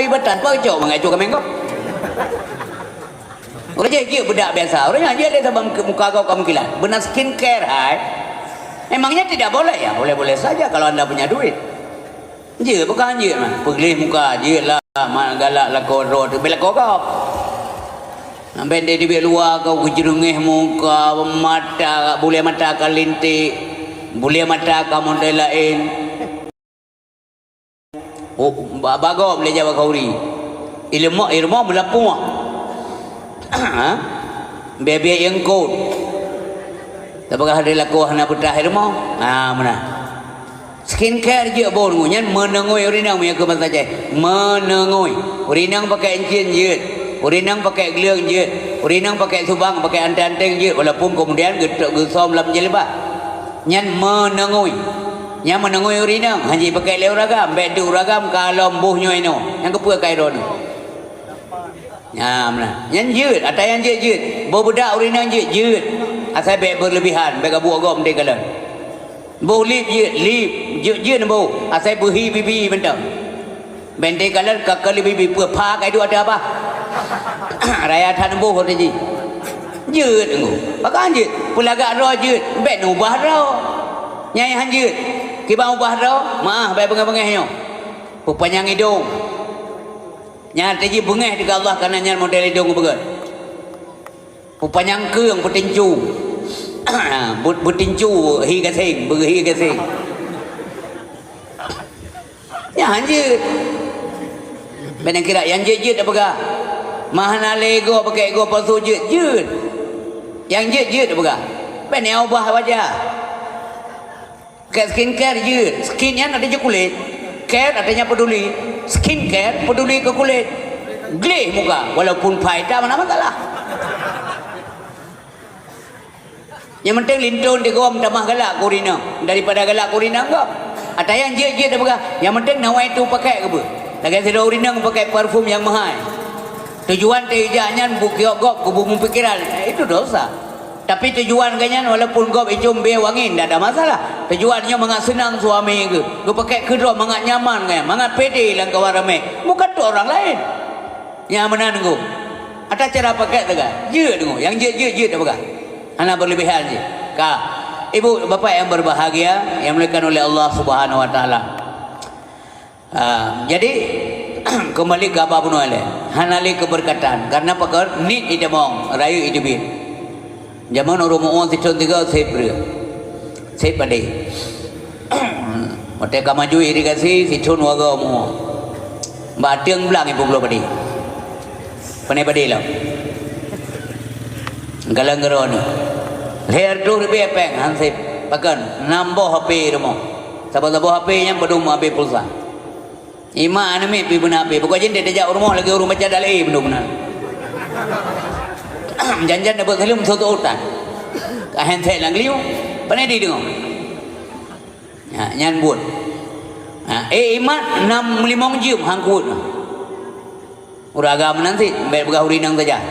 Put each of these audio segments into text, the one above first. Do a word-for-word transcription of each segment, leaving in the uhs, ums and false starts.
Ibatan, peue cok mangat cok kaméng kau. Ureueng jih jeuet beudak biasa. Ureueng nyan jeuet lé sabab muka kau ka meukilat. Beuna skincare hai. Memangnya tidak boleh? Ya, boleh-boleh saja kalau anda punya duit. Jeuet, bukan jeuet mah. Peugleh muka, jeuet lah. Mak galak lakoe droe teuh, bèk lakoe gob. Sampai di, di luwa kau geujeureuengéh muka, mata, bulèe mata ka linték, bulèe mata ka model laén. Oh, ba-, bagob lé Jawa Khauri. Ilmu, ilmu meulapuah. Ha? Bèe-bèe iengkot. Tapeugah di lakoe hana peutah ilmu. Ha, meunan. Skincare jeuet boh nyan meunengoi ureueng inong meunyo keu masa jai. Meunengoi. Ureueng inong pakai encin jeuet. Ureueng inong pakai gleueng jeuet. Ureueng inong pakai subang, pakai anting-anting jeuet walaupun kemudian geutok geusöm lam jilbab. Nyan meunengoi. Nyan meunengoi ureueng inong, hana jipakai lé ureueng agam, bèk deuh ureueng agam ka lom boh nyoe inoe. Nyan keupeue ka droeneuh? Nyan meunan. Nyan jeuet, ata nyang jeuet-jeuet. Boh beudak ureueng inong jeuet, jeuet. Asai bèk beuleubihan, bèk gabuek gob meuntèe kalon. Boh lip jeuet, lip. Jeuet-jeuet boh, asai beuhi bibi mantong. Bèk meuntèe kalon ka keu lé bibi peue pha ka iduek ateueh abah. Raya that boh teuh jih. Jeuet nyoe. Pakon jeuet? Peulagak droe jeuet, bèk neubah droe. Nyang han jeuet. Kiban ubah droe, meu'ah bèk beungèh-beungèh nyoe. Peupanyang idông. Nyan teuh jih beungèh teuh keu Allah, kareuna nyan model idông beugèt. Peupanyang keueng, peutincu. Beu-, beutincu hi gaseng, beuhi gaseng. Nyan jeuet. Bèk neukira nyang jeuet-jeuet tapeugah. Mah hana lé goe pakai goe palsu jeuet, jeuet. Nyang jeuet-jeuet tapeugah. Bèk neuubah wajah. Pakai skincare jeuet. Skin nyan artinya kulit. Care artinya peduli. Skincare peduli ke kulit. Gleh muka walaupun pha itam hana masalah. Nyang penting linto di gob tamah galak keu ureueng inong daripada galak keu ureueng inong gob. Ata nyang jeuet-jeuet tapeugah, nyang penting nawaitu pakai keupeue. Lagèe sidroe ureueng inong pakai parfum nyang meuhai. Tujuan teuh ijak nyan beukiok gob keu beumeupikeran, itu dosa. Tapi tujuan geuh nyan walaupun gob icôm bèe wangi, ndak ada masalah. Tujuan nyoe mangat seunang suami geuh, geupakai keu droe mangat nyaman geuh, mangat pede lam kawan ramè. Bukan untuk orang lain. Nyang meunan nunggu. Ata cara pakai teuga. Jeuet nunggu. Nyang jeuet, jeuet, jeuet tapeugah. Hana berlebihan jih. Ka. Ibu, bapak yang berbahagia, yang dimuliakan oleh Allah Subhanahu Wa Taala. Ah, jadi, kembali ke apa bunoe lé. Hana lé keberkatan. Karena pakon nit itamong, rayeuk iteubiet. Jameun ureueng mu'ueng sithon tiga sép breueh. Sép padé. Watèe ka maju irigasi sithon wagoe mu'ueng. Bak ateueng blang ipeubloe padé. Pane padé lom. Galang geuro nyoe. Lhèe reutôh ribèe pèng han sép. Pakon? Nam boh H P rumoh. Saboh-saboh H P nyan padum abéh pulsa. Iman aneuk miet pi beuna api. Pokok jih tajak u rumoh lagèe ureueng baca dalil bendung meunan. Jan-jan dapat saleuem soe utan. Ka handset lam geliu. Pane dideungoe. Ha, nyan buet. Ha, eh, imat nam meulimong jeuem han kuweuet. Ureueng agam meunan cit, bèk peugah ureueng inong saja.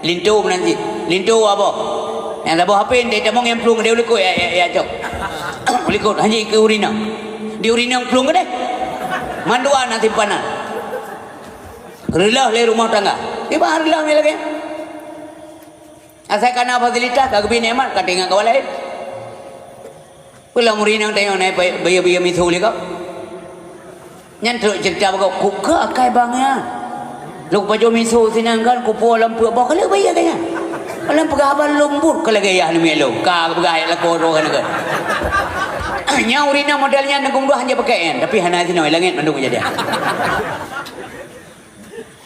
Linto meunan cit. Linto aboh. Nyang saboh H P, ndai tamong nyang plueng, deh u likot, ya, ya, ya, cok. U likot, hanjeuet keu ureueng inong. Di ureueng inong plueng keudeh. Mandua na simpanan. Reuloh lé rumoh tangga. Tiba reuloh lé lagèe. Asai ka na fasilitas, ka geubri nikmat, ka teuingat kawan laén. Peue lom ureueng inong tanyoe na bayeue-bayeue miseue lé gob. Nyan trok ceurita bak gob, "Kuk keu akai bang nyan? Lôn pajoh miseue sinan kan, kupuwoe lam peuet boh keuleue bayeue akai nyan. Lam peugah haba lôn buet keu lagèe yah namiet lôn." Ka peugah ayat lakoe droe kan keu. Nyan ureueng inong model nyan neugum dua han jak pakai nyan, tapi hana sinoe, langèt mandum kejadian.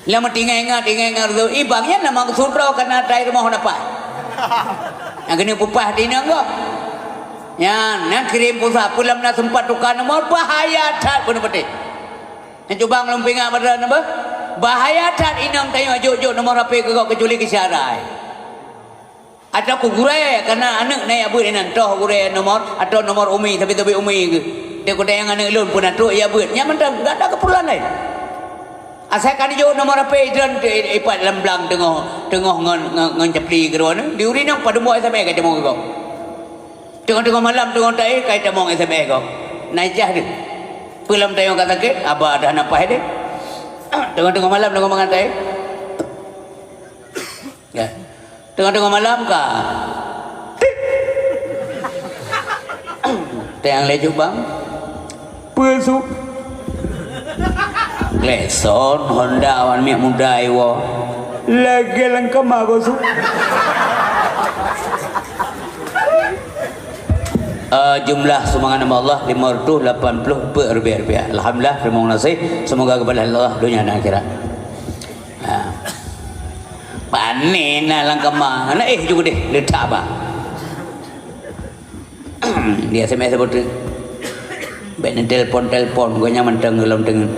Lam meutinggai ingat, tinggai ingat tu, ibang nyan na maksud droe kana tai rumoh dapat. Nyang keuneuk peupah di inong gob. Nyan, nyan kirém pulsa, peue lom na seumpat tuka nomor, bahaya that bunoe patéh. Nyan cuba lôn peuingat bak droe nyan beuh. Bahaya that inong tanyoe jok-jok nomor H P keu gob keucuali keu syarat. Atawa keu gurèe, kana aneuk na jak beuet inan, toh gurèe nomor, atawa nomor umi, sabé-sabé umi geuh. Di kota nyang aneuk lôn pun na trok jak beuet. Nyan mantong, gata keperluan laén. Asai ka neujok nomor H P, idron ipat lam blang teungoh, teungoh ngon, ngon, ngon capli keudroe nyoe. Di ureueng inong padum boh S M S ka itamong gob. Teungoh-teungoh malam, teungoh taéh, ka itamong S M S gob. Na ijah deuh. Peue lom tanyoe ka sakét, haba dah na paih deh. Teungoh-teungoh malam, teungoh meugantai. Ya. Teungoh-teungoh malam ka. Teuang lé cubang. Peue su? Gleson, Honda wan miet muda iwoe. Lagèe lam kama gosu. Eh, jumlah sumbangan hamba Allah lima ratus lapan puluh empat ribu rupiah. Alhamdulillah, terima kasih. Semoga kepada Allah dunia dan akhirat. Ha. Pane na lam kama. Na éh juga deh, letak ba. Di S M S apa tu? Bèk neutelepon-telepon, gobnyan mantong golom teungeut.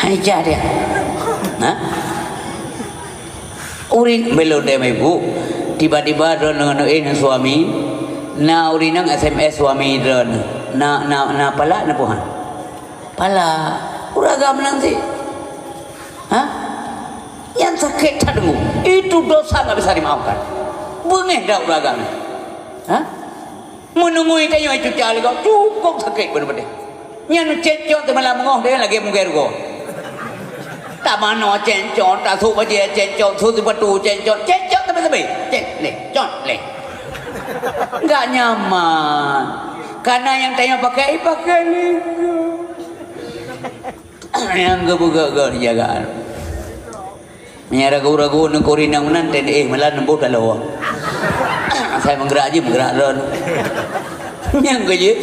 Hai jah dia. Ha? Urin belom deh ibu. Tiba-tiba droeneuh ngon suami, na urin nyang S M S suami droeneuh. Na, na, na palak na puhan. Pala, ureueng agam nan sih. Ha? Nyang sakét that deungoe. Itu dosa nggak bisa dimaafkan. Beungéh dak ureueng agam nyan. Ha? Meunungui tanyoe cuca lé gob, cukup sakét beuna-beuna. Nyan céncot teumalam beungoh deh lagèe mugée rugoe. Tamanoe céncot, tasôk bajée céncot, sôk sipatu céncot, céncot teubé-teubé. Cék leh, cot leh. Enggak nyaman. Karena nyang tanyoe pakai, pakai lé gob. Nyang geupeugah-geuh dijagaan. Meunyo ragu-ragu ngon urin nyang meunan, teuntèe, eh, malam neuboh taloe. Asai meugerak jih, meugerak droe. Nyang keujeuet,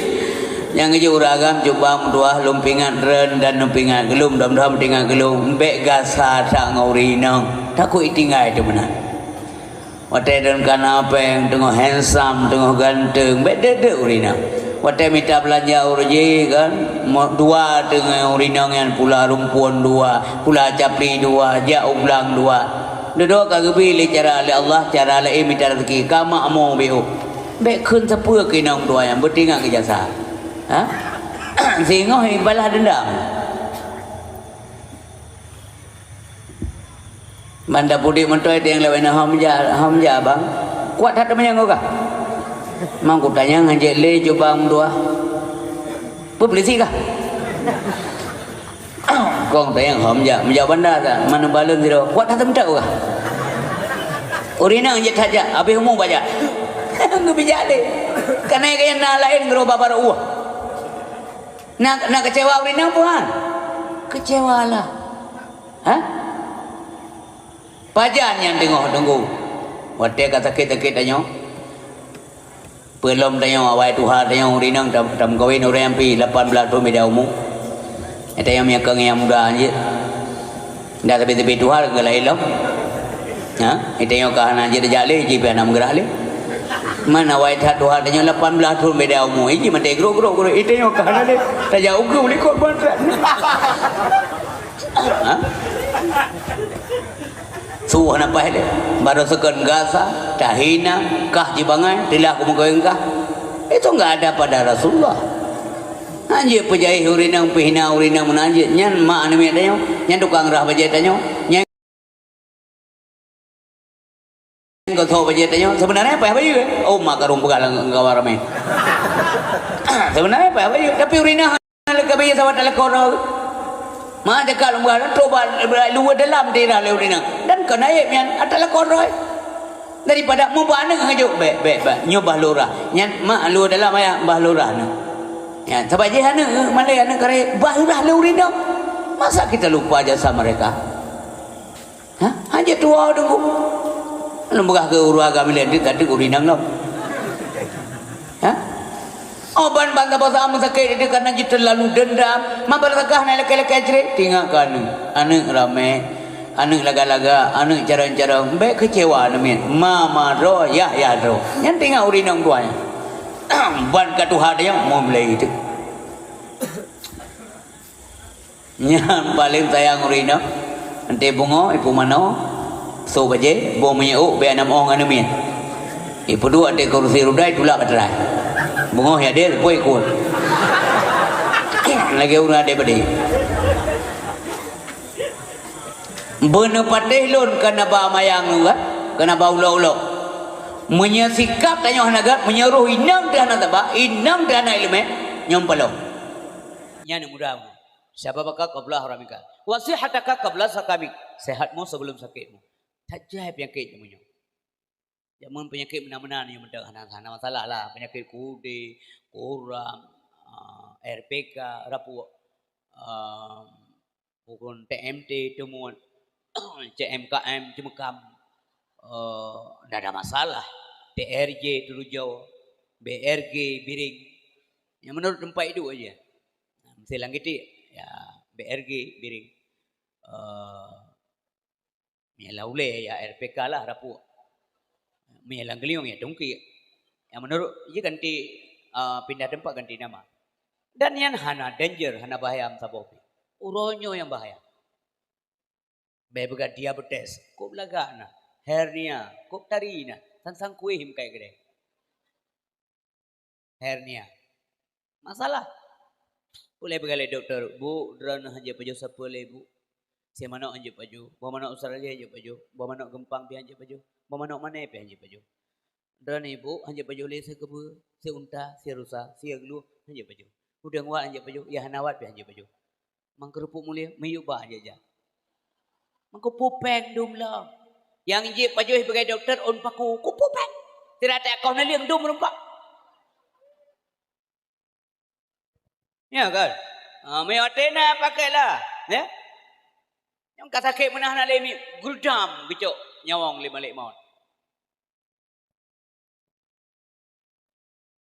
nyang keujeuet ureueng agam cuba meutuah lôn peuingat droen dan lôn peuingat keu lôn, mudah-mudahan peuingat keu lôn. Bèk gasa that ngon urin inong. Takot itinggai teuh meunan. Watèe droen kana péng, teungoh handsome, teungoh ganteng, bèk deuek-deuek urin inong. Watèe mita beulanja ureueng jih kan, mo-, dua teungoh urin inong nyan pula rumpon dua, pula capli dua, jak u blang dua. Dudoe ka geubri lé cara lé Allah, cara laén mita raseuki, ka makmu beu. Bèk kheun sapeue keu inong dua nyan, beutingat keu jasa. Ha? Singoh ibalah deundam. Ban tapeuduek mantong, teueng lewat na, "Hom jak, hom jak, Bang." "Kuat that teumanyong kah?" "Mang kutanyong hanjeuet lé cubang dua." "Peue peulisi kah?" "Kong tanyong hom jak, meujak banda ta, manoe balon sidroe." "Kuat that teumeuteuek kah?" "Urin inong jeuet that jak, habéh umu bak jak." Geubijak lé. Kareuna gaya na laén ngon barô ueh. Na, na keucewa urin inong peue han? Keucewa lah. Ha? Pajan nyang teungoh deungö? Watèe ka sakét-sakét tanyoe, peulom tanyoe awai tuha tanyoe urin inong tam-, tameukawen ureueng nyang pih lapan blaih thôn beda umu. Nyang tanyoe meunyo keu nyang muda jeuet. Ndak sabe-sabe tuha keu laén lom. Ha? Nyang tanyoe ka hana jeuet jak lé, jih pih hana meugerak lé. Man awai that tuha tanyoe lapan blaih thôn beda umu, jih maté grok-grok-grok. Nyang tanyoe ka hana lé, tajak ukeue likot ban that. Ha? Su hana paih lé. Baroe seukon gasa, tahina, kah jibangai, teulah kumeukawen kah. Itu enggak ada pada Rasulullah. Hanjeuet peujaéh urin inong, peuhina urin inong meunan jeuet. Nyan mak aneuk miet tanyoe, nyan tukang rhah bajèe tanyoe, nyan gosok bajèe tanyoe. Sebenarnya apa bajèe? Oh, mak karong peugah lam kawan ramé. Sebenarnya apa bajèe? Tapi urin inong Leuka biyeu saban talakon droe. Ma teuka lôn beugalon, toh ba, ba luweue dalam teurah lé urin inong. Dan kon aéb nyan, ata lakon droe. Daripada meuba aneuk ngejok, bèk, bèk, bèk. Nyoe bah lurah. Nyan mak luweue dalam ayah, bah lurah nyoe. Nyan, saban jih aneuk, malèe aneuk karè, bah lurah lé urin inong. Masa kita lupa jasa mereka? Ha? Hanjeuet tuwoe teungku. Lôn peugah keu ureueng agam ilèe, deuek ka deuek urin inong lom. Ha? Oh, ban, ban saboh saat meusakét deuek kareuna jih teulalu deundam. Ma bak teuka na ilakèe-lakèe jreh, tingat keu aneuk. Aneuk ramè, aneuk lagak-lagak, aneuk carông-carông. Bèk keucewa aneuk miet. Ma, ma droe, yah, yah droe. Nyan tingat urin inong tuha nyan. Ban ka tuha tanyoe, mo meulai teuk. Nyan paleng sayang urin inong. Até beungoh, ipeumanoe, sôk bajèe, boh minyeuk ôk, bèk na meu'oh ngon aneuk miet. Ipeuduek até kurusi ruda, itulak bak teurai. Beungoh ya deh, leupoi ikot. Lagèe ureueng adé padé. Beuneupatéh lôn kana ba mayang nyoe kan, kana ba ulok-ulok. Meunyoe sikap tanyoe hana gèt, meunyoe roh inong teuh hana taba, inong teuh hana ileumèe, nyoe palong. Nyan aneuk muda. Syababaka qabla haramika. Wa sihhataka qabla sakamik. Sehatmu sebelum sakitmu. That jai peunyakét jameun nyoe. Jameun peunyakét meunan-meunan nyoe mantong hana, hana masalah lah. Peunyakét kudé, kuram, ah, R P K, rapuek, ah, bukon T M T, teumuet, C M K M, ceumeukam. Eh, ndak ada masalah. T R J, teurujoe, B R G, biring. Nyang menurut tempat idup aja. Mesti langgitik, ya, B R G, biring. Eh, Meunyo lam ulèe, ya R P K lah rapuek. Meunyo lam geuliong, ya tungkik. Nyang meunurot jih ganti, ah, pindah teumpat, ganti nama. Dan nyan hana danger, hana bahaya meusaboh pih. Uroe nyoe nyang bahaya. Bèk peugah diabetes, kôb lagak na, hernia, kôb tari na, sang-sang kuéh meukai keudè. Hernia. Masalah. Ulèe peugah lé dokto, "Bu, droeneuh hanjeuet pajoh sapeue lé, Bu. Sie manok hanjeuet pajoh, boh manok Australia hanjeuet pajoh, boh manok geumpang pih hanjeuet pajoh, boh manok mané pih hanjeuet pajoh. Droeneuh, Bu, hanjeuet pajoh lé sie keubeue, sie unta, sie rusa, sie glueh hanjeuet pajoh. Udeueng wat hanjeuet pajoh, ya hana wat pih hanjeuet pajoh." Mangkeurupuk mulia, miyup ba jajak. Mangko peue péng dum lom. Nyang jeuet pajoh sibagoe dokto ôn paku, keu peue péng. Sira takoh naleueng dum rumpok. Ya kan? Ha, meunyo até na pakai lah, ya. Nyang ka sakét meunan hana lé mi, geudam geucok nyawöng lé malaikat maut.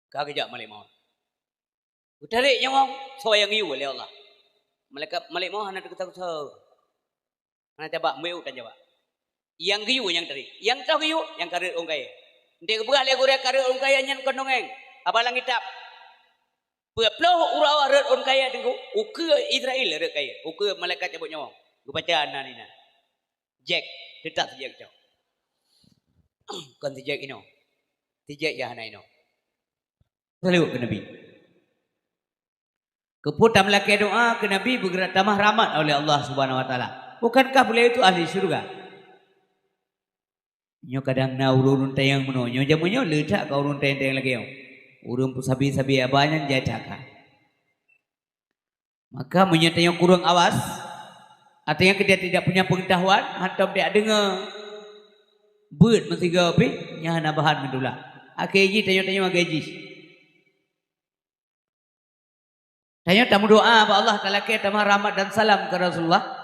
Ka geujak malaikat maut. Geutarek nyawöng, soe nyang geuyue lé Allah. Malaikat, malaikat maut hana teukeusau-keusau. Hana cabak, meu'ue tan cabak. Nyang geuyue nyang tarek. Nyang toh geuyue, nyang ka rhot ôn kayèe. Enteuk geupeugah lé gurèe ka rhot ôn kayèe nyan kon dongeng. Haba lam kitab. Peuet ploh uroe rhot ôn kayèe teungku, ukeue Israel rhot kayèe. Ukeue malaikat cabot nyawöng. Geubaca nan inan. Jek, teutap si jek cok. Kon si jek inoe. Si jek nyang hana inoe. Saleuet keu Nabi. Keupeue tameulakèe doa keu Nabi beugeura tamah rahmat oleh Allah Subhanahu wa Taala? Bukankah beliau itu ahli syurga? Nyoe kadang na ureueng-ureueng tanyong meunoe. Nyoe jameun nyoe le that ka ureueng tanyong-tanyong lagèe nyoe. Ureueng peusabe-sabe haba nyan jai that ka. Maka meunyoe tanyoe kureueng awas, artinya kita tidak punya pengetahuan, hantom tajak deungoe, beuet meusigoe pih, nyan hana bahan meutulah. Akhé jih tanyoe-tanyoe lagèe jih. Tanyoe tameudoa bak Allah, talakèe tamah rahmat dan salam keu Rasulullah.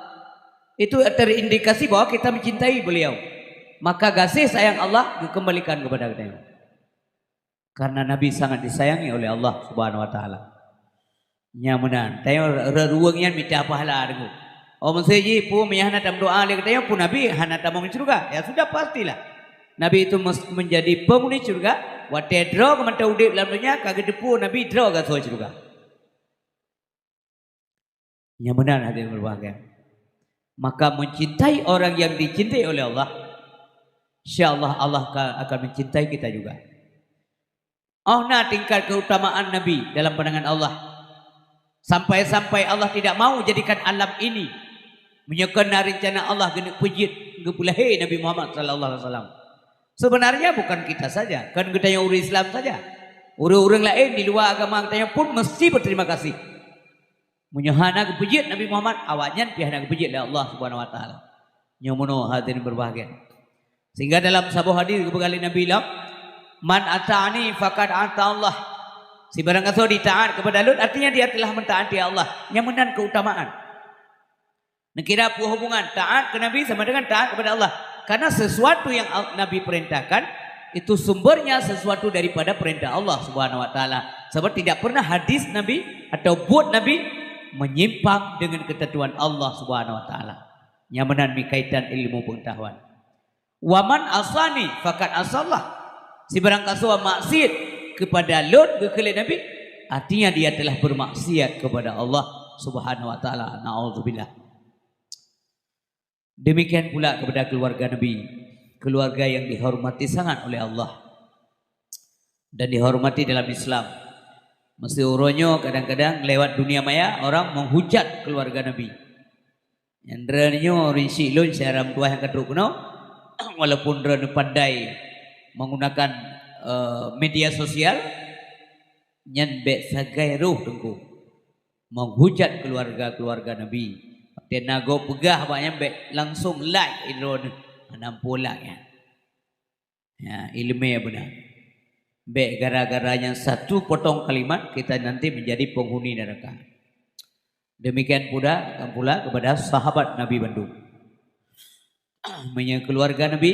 Itu terindikasi bahwa kita mencintai beliau. Maka gaséh sayang Allah geukeumbalikan keupada geutanyoe. Karena Nabi sangat disayangi oleh Allah Subhanahu wa Taala. Nyan meunan, tanyoe reurueng nyan mita pahala deungoe. Oh, meusé jih peue meunyo hana tameudoa lé geutanyoe, peue Nabi hana tamong syeuruga? Ya sudah, pastilah. Nabi itu mes-, menjadi penghuni syeuruga, watèe droe geumantong udép lam donya ka geuteupeue Nabi droe gasoe syeuruga. Nyan meunan hadirin berbahagia. Maka mencintai orang yang dicintai oleh Allah, insya Allah, Allah ka-, akan mencintai kita juga. Oh na tingkat keutamaan Nabi dalam pandangan Allah. Sampai-sampai Allah tidak mau jadikan alam ini, meunyoe kon na rencana Allah geuneuk peujeuet geupeulahé Nabi Muhammad sallallahu alaihi wasallam. Sebenarnya bukan kita saja, kon geutanyoe ureueng Islam saja. Ureueng-ureueng laén di luwa agama geutanyoe pun mesti berterima kasih. Meunyoe hana geupeujeuet Nabi Muhammad, awaknyan pih hana geupeujeuet lé Allah Subhanahu wa Taala. Nyoe meunoe hadirin berbahagia. Sehingga dalam saboh hadis geupeugah lé Nabi lom, "Man ata'ani faqad ata Allah." Sibarang gasoe jitaat kepada lôn, artinya dia telah mentaati Allah. Nyan meunan keutamaan. Neukira peue hubungan taat keu Nabi sama dengan taat kepada Allah. Karena sesuatu yang Al-, Nabi perintahkan, itu sumbernya sesuatu daripada perintah Allah Subhanahu wa Taala. Sebab tidak pernah hadis Nabi atau buet Nabi menyimpang dengan ketentuan Allah Subhanahu wa Taala. Nyan meunan meunan kaitan ilmu pengetahuan. "Wa man asani faqad asallah." Sibarang gasoe maksiat kepada lôn, geukheun lé Nabi, artinya dia telah bermaksiat kepada Allah Subhanahu wa Taala. Naudzubillah. Demikian pula kepada keluarga Nabi, keluarga yang dihormati sangat oleh Allah dan dihormati dalam Islam. Meuseuti uroe nyoe kadang-kadang lewat dunia maya orang menghujat keluarga Nabi. Nyang droeneuh nyoe rinci lôn syedara meutuah nyang ka trok keunoe, walaupun droeneuh pandai menggunakan, eh, media sosial, nyan bèk sagai roh teungku. Menghujat keluarga-keluarga Nabi. Watèe na gob peugah bak nyan bèk langsung like droeneuh, hana muphom like nyan. Ya, ileumèe beuna. Bèk gara-gara nyan satu potong kalimat kita nanti menjadi penghuni neraka. Demikian pula, pula kepada sahabat Nabi bandum. Meunyoe keluarga Nabi,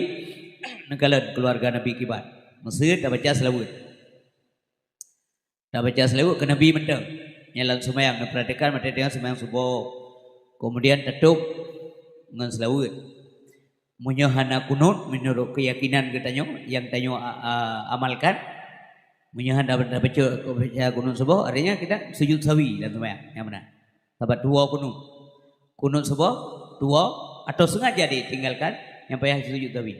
neukalon keluarga Nabi kiban. Meuseuti tabaca seulaweuet. Tabaca seulaweuet keu Nabi mantong. Nyan lam seumayang, neupeuratikan watèe teungoh seumayang suboh. Keumudian tatôb ngon seulaweuet. Meunyoe hana kunut, meunurot keuyakinan geutanyoe nyang tanyoe, a, a, amalkan, meunyoe hana tabaca, tabaca kunut suboh, artinya kita sujud sahwi lam seumayang. Nyang meunan. Sabab tuwoe kunut. Kunut suboh, tuwoe, atau sengaja ditinggalkan, nyang payah sujud sahwi.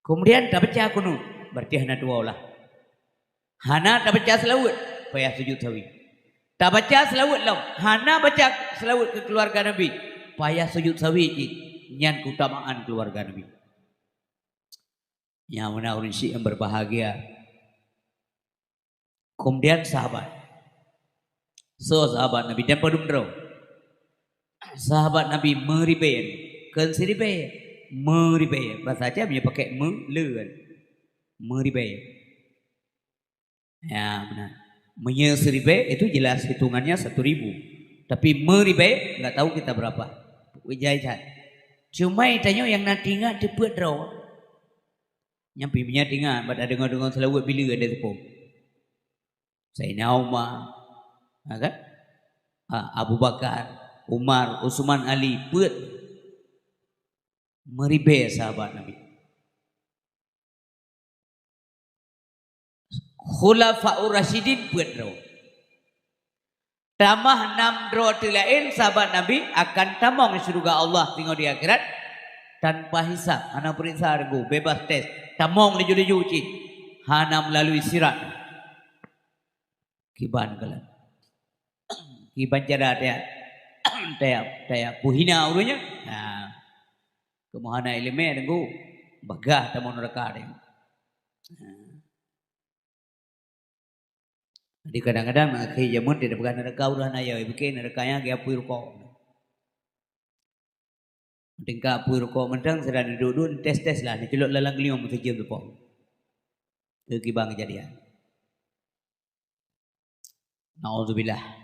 Keumudian tabaca kunut, berarti hana tuwoe lah. Hana tabaca seulaweuet, payah sujud sahwi. Tabaca seulaweuet lom, hana baca seulaweuet keu keuluwarga Nabi, payah sujud sahwi cit. Nyan keutamaan keuluwarga Nabi. Nyang meunan ureueng syiek nyang berbahagia. Keumudian sahabat. Soe sahabat Nabi? Dan padum droe? Sahabat Nabi meuribèe. Kon siribèe. Meuribèe. Bahasa Aceh meunyoe pakèk me, le. Meuribèe. Ya, beuna. Meunyoe siribèe, itu jelas hitungannya satu ribu. Tapi meuribèe, nggak tahu kita berapa. Ijai that. Cuma tanyoe nyang na teuingat teupeu droe. Nyan pih meunyo teuingat, bak tadeungoe-deungoe seulaweuet bileu ada teupeue. Saidina Umar, ha kan? Ha, Abu Bakar, Umar, Utsman, Ali, peuet. Meuribèe sahabat Nabi. Khulafaur Rasyidin peuet droe. Tamah nam droe teulaén sahabat Nabi akan tamong syeuruga Allah singoh di akhirat tanpa hisab, hana peuriksa regu, bebas tes, tamong laju-laju cit, hana meulalui sirat. Kiban kalon. Kiban cara taya, taya, taya peuhina ureueng nyan. Nah, kamoe hana ileumèe teungku, bagah tamong neuraka teuh. Nah. Jadi kadang-kadang akhé jameun teupeugah neuraka udah na ya, pike neuraka nyan geupui rukok. Tingkat apui rukok mantong, sira duek-duek, tes-tes lah, neuculok lam geuliong meusijeuem teupok. Keu kiban keujadian. Naudzubillah.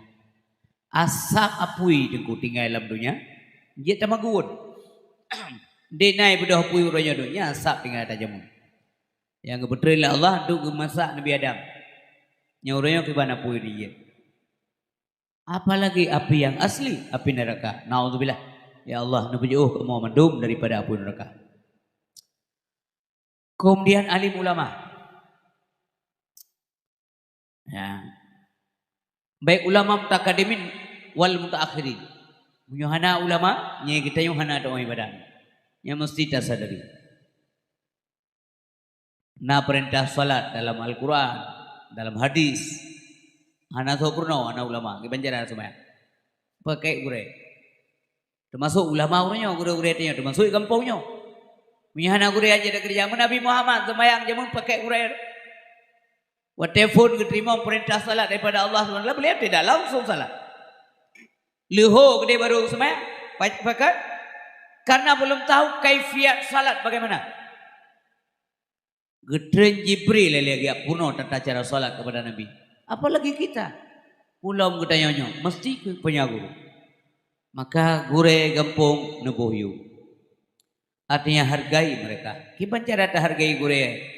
Asap apui teungku tinggai lam donya, jeuet tamagun. Dek nai beudôh apui uroe nyoe donya, asap tinggai tajameun. Nyang geupeutreun lé Allah untuk geumasak Nabi Adam. Nyang uroe nyoe kiban apui dijeuet. Apalagi api yang asli, api neraka. Naudzubillah. Ya Allah, neupeujiôh kamoe mandum daripada api neraka. Kemudian alim ulama. Ya. Baik ulama mutakadimin wal mutaakhirin. Meunyoe hana ulama, nyan geutanyoe hana taoh ibadat. Nyan meusti tasadari. Na peurintah salat dalam Al-Quran, dalam hadis. Hana soe peurunoe, hana ulama, kiban cara seumayang. Pakèk gurèe. Teumasok ulama uroe nyoe, gurèe-gurèe tanyoe, teumasok di gampông nyoe. Meunyoe hana gurèe aja da keureuja, meunyoe Nabi Muhammad seumayang jameun pakèk gurèe. Watèe phon geuteurimong peurintah salat daripada Allah subhanahu wa taala, beliau tidak langsung salat. Leuho keudeh baru seumayang, pa-, pakon? Karena belum tahu kaifiat salat bagaimana. Geutreun Jibril lé lagèe peurunoe tata cara salat kepada Nabi. Apalagi kita. Ulôn geutanyoe nyoe, meusti keu punya guru. Maka gurèe gampông neuboh yue. Artinya hargai mereka. Kiban cara tahargai gurèe?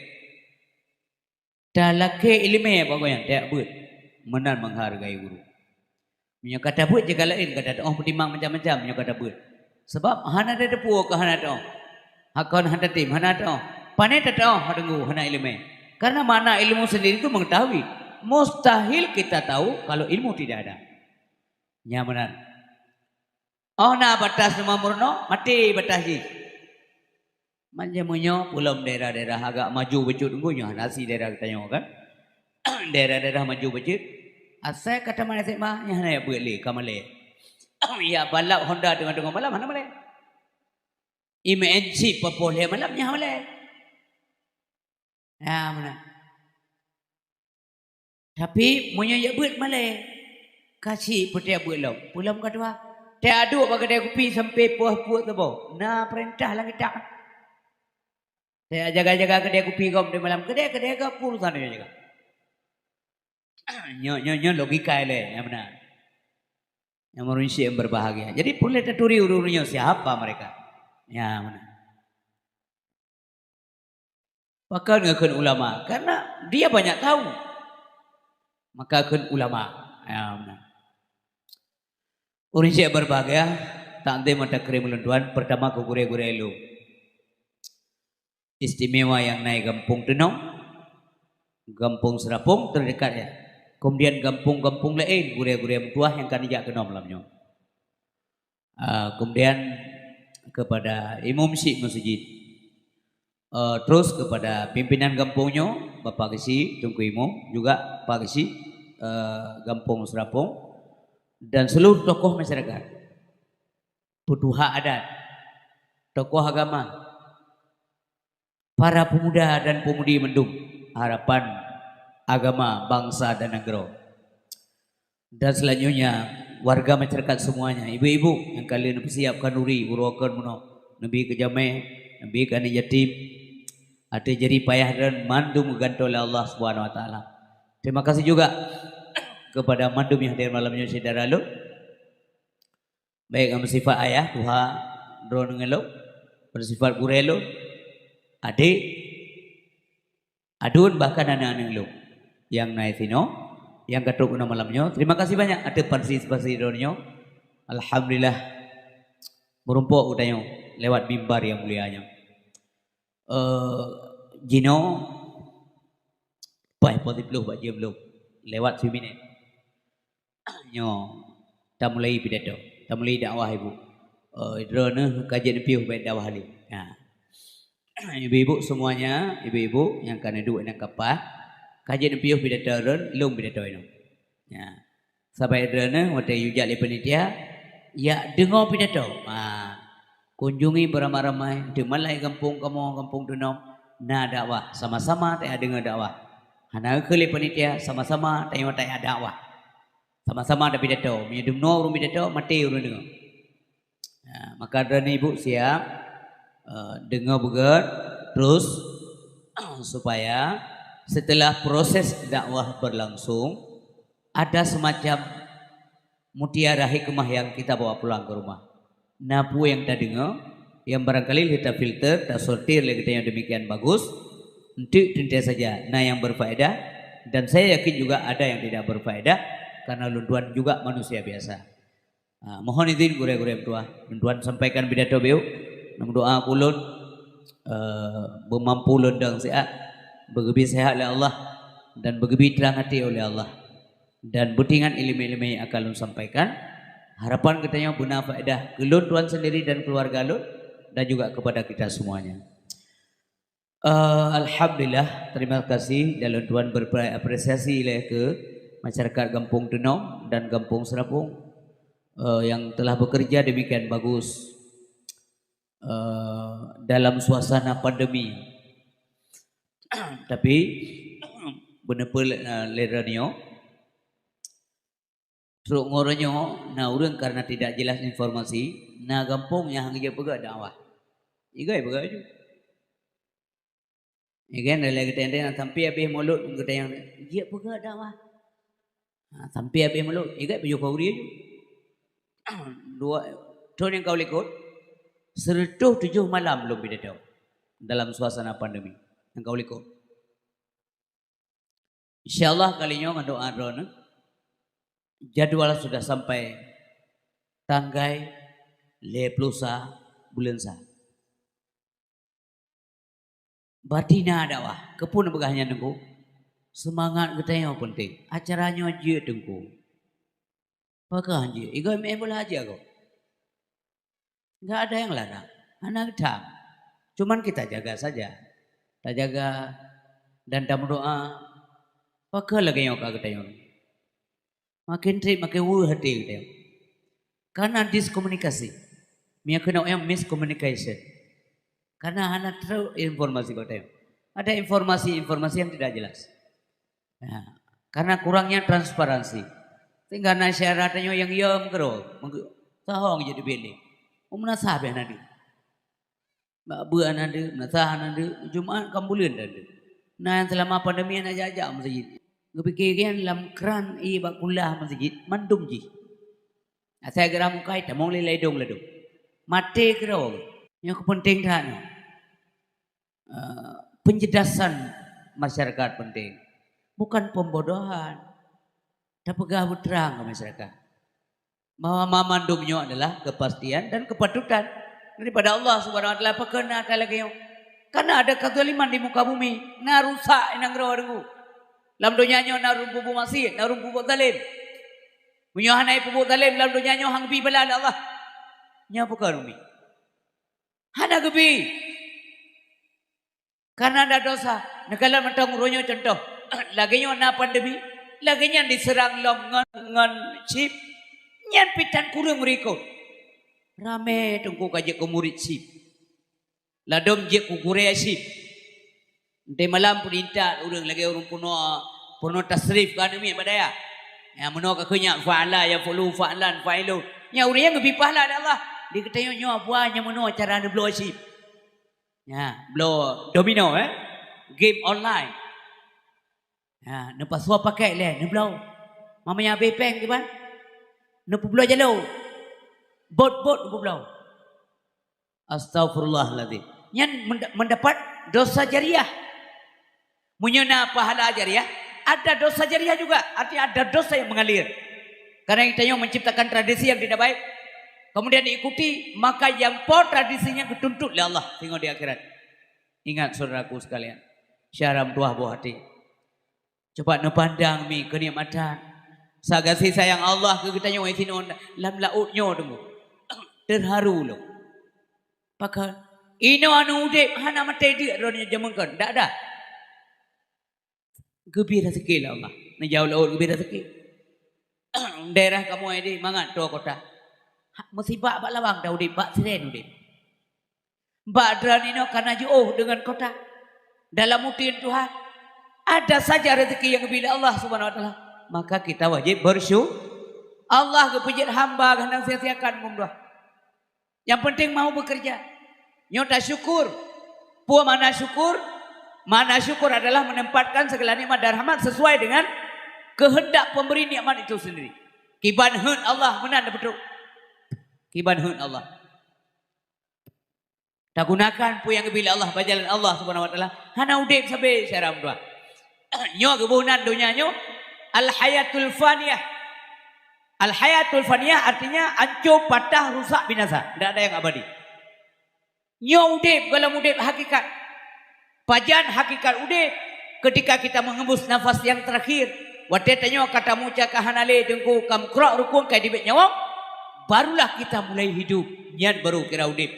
Talakèe ileumèe bak gobnyan, tajak beuet. Meunan meuhargai guru. Meunyoe ka tabeuet, jeuet ka laén, ka tateu'oh peutimang macam-macam meunyoe ka tabeuet. Sabab hana tateupeue keu hana teu'oh. Hakon hana tatem, hana teu'oh. Pane tateu'oh, hana deungo, hana ileumèe. Karena makna ilmu sendiri itu mengetahui. Mustahil kita tahu kalau ilmu tidak ada. Nyan meunan. Oh na batas teuma meurunoe, maté batas jih. Macam meunyoe peulom daerah-daerah agak maju bacut, nyoe hana si daerah geutanyoe kan. Daerah-daerah maju bacut, asai ka tamat S M A, nyan hana jak beuet lé, ka malèe. Jak balap Honda teungoh-teungoh malam, hana malèe. Imeu'en chip poh lhèe malam, nyan hana malèe. Nah, meunan. Tapi meunyoe jak beuet malèe, Ka syiek peutiek beuet lom. Peulom ka tuha. Teuaduk bak keudè kupi sampai poh puet teuboh. Na peurintah langét that. Teujaga-jaga keudè kupi gom di malam. Keudè, keudè ka peue urusan nyoe jaga. Nyoe, nyoe, nyoe logika ilèe, nyang meunan. Nyang meureunsyiek yang berbahagia. Jadi, peureulèe taturi ureueng-ureueng nyoe siapa mereka. Nyang meunan. Pakon geukheun ulama? Karena dia banyak tahu. Maka kheun ulama. Ya, meunan. Ureueng syiek berbahagia, takdim mata krim ulôn tuan, pertama keu gurèe-gurèe lôn. Istimewa nyang na i Gampông Teunom, Gampông Seurapông terdekat ya. Kemudian gampông-gampông laén, gurèe-gurèe meutuah nyang ka neujak keunoe malam nyoe. Ah, kemudian kepada imum syiek masjid. Eh, terus kepada pimpinan gampông nyoe, Bapak Geuchik, Teungku Imum, juga Pak Geuchik, eh, Gampông Seurapông, dan seluruh tokoh masyarakat, peutuha adat, tokoh agama, para pemuda dan pemudi mandum, harapan agama, bangsa dan nanggroe. Dan selanjutnya, warga masyarakat semuanya, ibu-ibu nyang ka lheueh neupeusiap khanuri, uroe kon meunoe, neubi keu jamèe, neubi keu aneuk yatim, ateueh jerih payah droen mandum geugantoe lé Allah Subhanahu Wa Taala. Terima kasih juga kepada mandum nyang hadir malam nyoe syedara lôn. Baik nyang beusifat ayah, tuha droeneuh ngon lôn, beusifat gurèe lôn, adék, aduen, bahkan aneuk-aneuk lôn nyang na sinoe, nyang ka trok keunoe malam nyoe. Terima kasih banyak ateueh partisipasi droeneuh nyoe. Alhamdulillah, meurumpok geutanyoe lewat mimbar nyang mulia nyoe. Eh, jinoe paih poh siplôh bak jeuem lôn, lewat siminét. Nyoe, tamulai pidato, tamulai dakwah ibu. Eh, droeneuh ka jeuet neupiôh bak dakwah lé. Ha. Ibu-ibu semuanya, ibu-ibu nyang ka neuduek nyang ka paih, ka jeuet neupiôh pidato droen, lôn pidato inoe. Ya. Saban droeneuh watèe yue jak lé panitia, yak deungoe pidato. Ha. Kunjungi beramai-ramai, di malai gampông kamoe, Gampông Teunom, na dakwah, sama-sama tadeungoe dakwah. Hana keu lé panitia, sama-sama tanyoe tayak dakwah. Sama-sama tapidato. Meunyoe deungoe ureueng pidato, maté ureueng deungoe. Ha, maka droeneuh ibu siap, eh, deungoe beugèt, terus, supaya setelah proses dakwah berlangsung, ada semacam mutiara hikmah yang kita bawa pulang ke rumah. Na peue nyang tadeungoe, nyang barangkali lheueh tafilter, tasortir lé geutanyoe demikian bagus, enteuk teuntèe saja na nyang berfaedah, dan saya yakin juga ada yang tidak berfaedah, karena lôn tuan juga manusia biasa. Ha, mohon izin gurèe-gurèe meutuah, lôn tuan sampaikan pidato beuh, neumeudoa keu ulôn, eh, beumampu lôn dong siat, beugeubri seuhat lé Allah, dan beugeubri trang até oleh Allah. Dan beutingat ileumèe-ileumèe nyang akan lôn sampaikan. Harapan geutanyoe beuna faedah keu lôn tuan sendiri dan keuluwarga lôn, dan juga kepada kita semuanya. Eh, alhamdulillah, terima kasih dan lôn tuan beuapresiasi lé keu masyarakat Gampông Teunom dan Gampông Seurapông, eh, yang telah bekerja demikian bagus, eh, dalam suasana pandemi. Tapi, beuneupeue lé, lé droeneuh nyoe, trok ngon uroe nyoe, na ureueng karena tidak jelas informasi, na gampông nyang hana jipeugah dakwah. Igai peugah ju. Igai lé geutanyoe sampai habéh mulod geutanyoe, jipeugah dakwah. Ha, sampai habéh mulod, igai peujuh khauri ju. Dua, thôn nyang ka u likot, seureutôh tujoh malam lôn pidato dalam suasana pandemi nyang ka u likot. Insya Allah kali nyoe ngon doa droeneuh, jadwal sudah sampai tanggai lhèe plôh sa buleuen sa. Berarti na dakwah. Keupeue neupeugah nyan Teungku? Seumangat geutanyoe peunteng. Acara nyoe jeuet Teungku. Pakon jeuet? Igoe meu'en bola aja gob. Enggak ada yang larang. Hana geutam. Cuman kita jaga saja. Tajaga dan tameudoa. Pakon lagèe nyoe ka geutanyoe. Makin trép, makin weueh até geutanyoe. Karena diskomunikasi. Meunyoe keunoe nyang miscommunication. Karena hana trép informasi bak geutanyoe. Ada informasi-informasi yang tidak jelas. Ya. Karena kurangnya transparansi. Sehingga na syedara tanyoe nyang yom keudroe, meuge-, sahong jeuet dibiet lé. Meunasah beh na deuh. Bak beuet na deuh, meunasah na deuh, Jumat kan buleuen na deuh. Na nyang seulama pandemi hana jak-jak meuseujid. Geupike nyan lam kran ié bak kulah meuseujid, mandum jih. Asai geura mukai, tamong lé ladôm-ladôm. Maté keudroe. Nyang keu peunteng that nyoe. Eh, penjelasan masyarakat penting. Bukan pembodohan. Tapeugah beutrang keu masyarakat bahwa mamandum nyoe adalah kepastian dan kepatutan daripada Allah Subhanahu wa Taala. Pakon na that lagée nyoe? Karena ada kezaliman di muka bumi. Na rusak i nanggroe deungoe. Lam donya nyoe na ureuëng peubuet maksiet, na ureuëng peubuet zalim. Meunyoe hana peubuet zalim lam donya nyoe, hana geubri bala lé Allah. Nyoe pakon umi. Hana geubri. Karena ada dosa. Neukalon mantong uroe nyoe contoh. Lagée nyoe na pandemi, lagée nyan diseurang lom ngon, ngon chip. Nyan pih tan kureueng meurikot. Ramé teungku ka jeuet keu murit chip. Ladôm jeuet keu gurée chip. Enteuk malam peunintat ureuëng lagée ureuëng peunoh, peunoh tasrif ka aneuk miet bak dayah. Nyang meunoe ka keu nyak fa'ala, yaf'ulu, fa'lan, fa'ilun. Nyan ureuëng nyan geubri pahala lé Allah. Di geutanyoe nyoe buah nyang meunoe cara neubloe chip. Ya, bloe domino, eh. Game online. Ha, neupasoe pakét lé, neubloe. Meunyo habéh péng kiban? Neupeubloe jaloe. Bot-bot neupeubloe. Astagfirullahaladzim. Nyan menda-, mendapat dosa jariah. Meunyoe na pahala jariah, ada dosa jariah juga. Artinya ada dosa yang mengalir. Karena kita yang menciptakan tradisi yang tidak baik, kemudian diikuti, maka yang po tradisinya geutuntut lé Allah singoh di akhirat. Ingat, saudaraku sekalian, syedara meutuwah boh até. Cuba neupandang mi keunikmatan. Sagai sayang Allah keu geutanyoe sinoe lam laôt nyoe teungoh. Terharu lom. Pakon? Inoe aneuk udeb hana maté deuk droeneuh jameun kon. Dak ada. Geubri raseuki lé Allah. Neujaweueb laôt geubri raseuki. Daerah kamoe di mangat dua kota. Ha, musibah bak lawang dah udeb, bak siren udeb. Bak droeneuh inoe ka na jiôh deungon kota. Dalam uteuen Tuhan, ada saja rezeki yang geubri lé Allah Subhanahu wa Taala. Maka kita wajib bersyukur. Allah geupeujeuet hamba geuhnang sia-siakan meudoa. Yang penting mau bekerja. Nyoe tasyukur. Peue makna syukur? Makna syukur adalah menempatkan segala nikmat dan rahmat sesuai dengan kehendak pemberi nikmat itu sendiri. Kiban heuet Allah meunan beutôi. Kiban heuet Allah. Tagunakan peue nyang geubri lé Allah bak jalan Allah Subhanahu wa Taala. Hana udeb sabe syedara meutuwah. Nyoe geuboh nan donya nyoe al-hayatul faniyah. Al-hayatul faniyah artinya ancô, patah, rusak, binasa. Tidak ada yang abadi. Nyoe udeb gohlom udeb hakikat. Pajan hakikat udeb? Ketika kita mengembus nafas yang terakhir, watée tanyoe ka tamuca ka hana lé teungku, ka meukrok rukun, ka dibek nyawöng, barulah kita mulai hidup. Nyan baru kira udeb.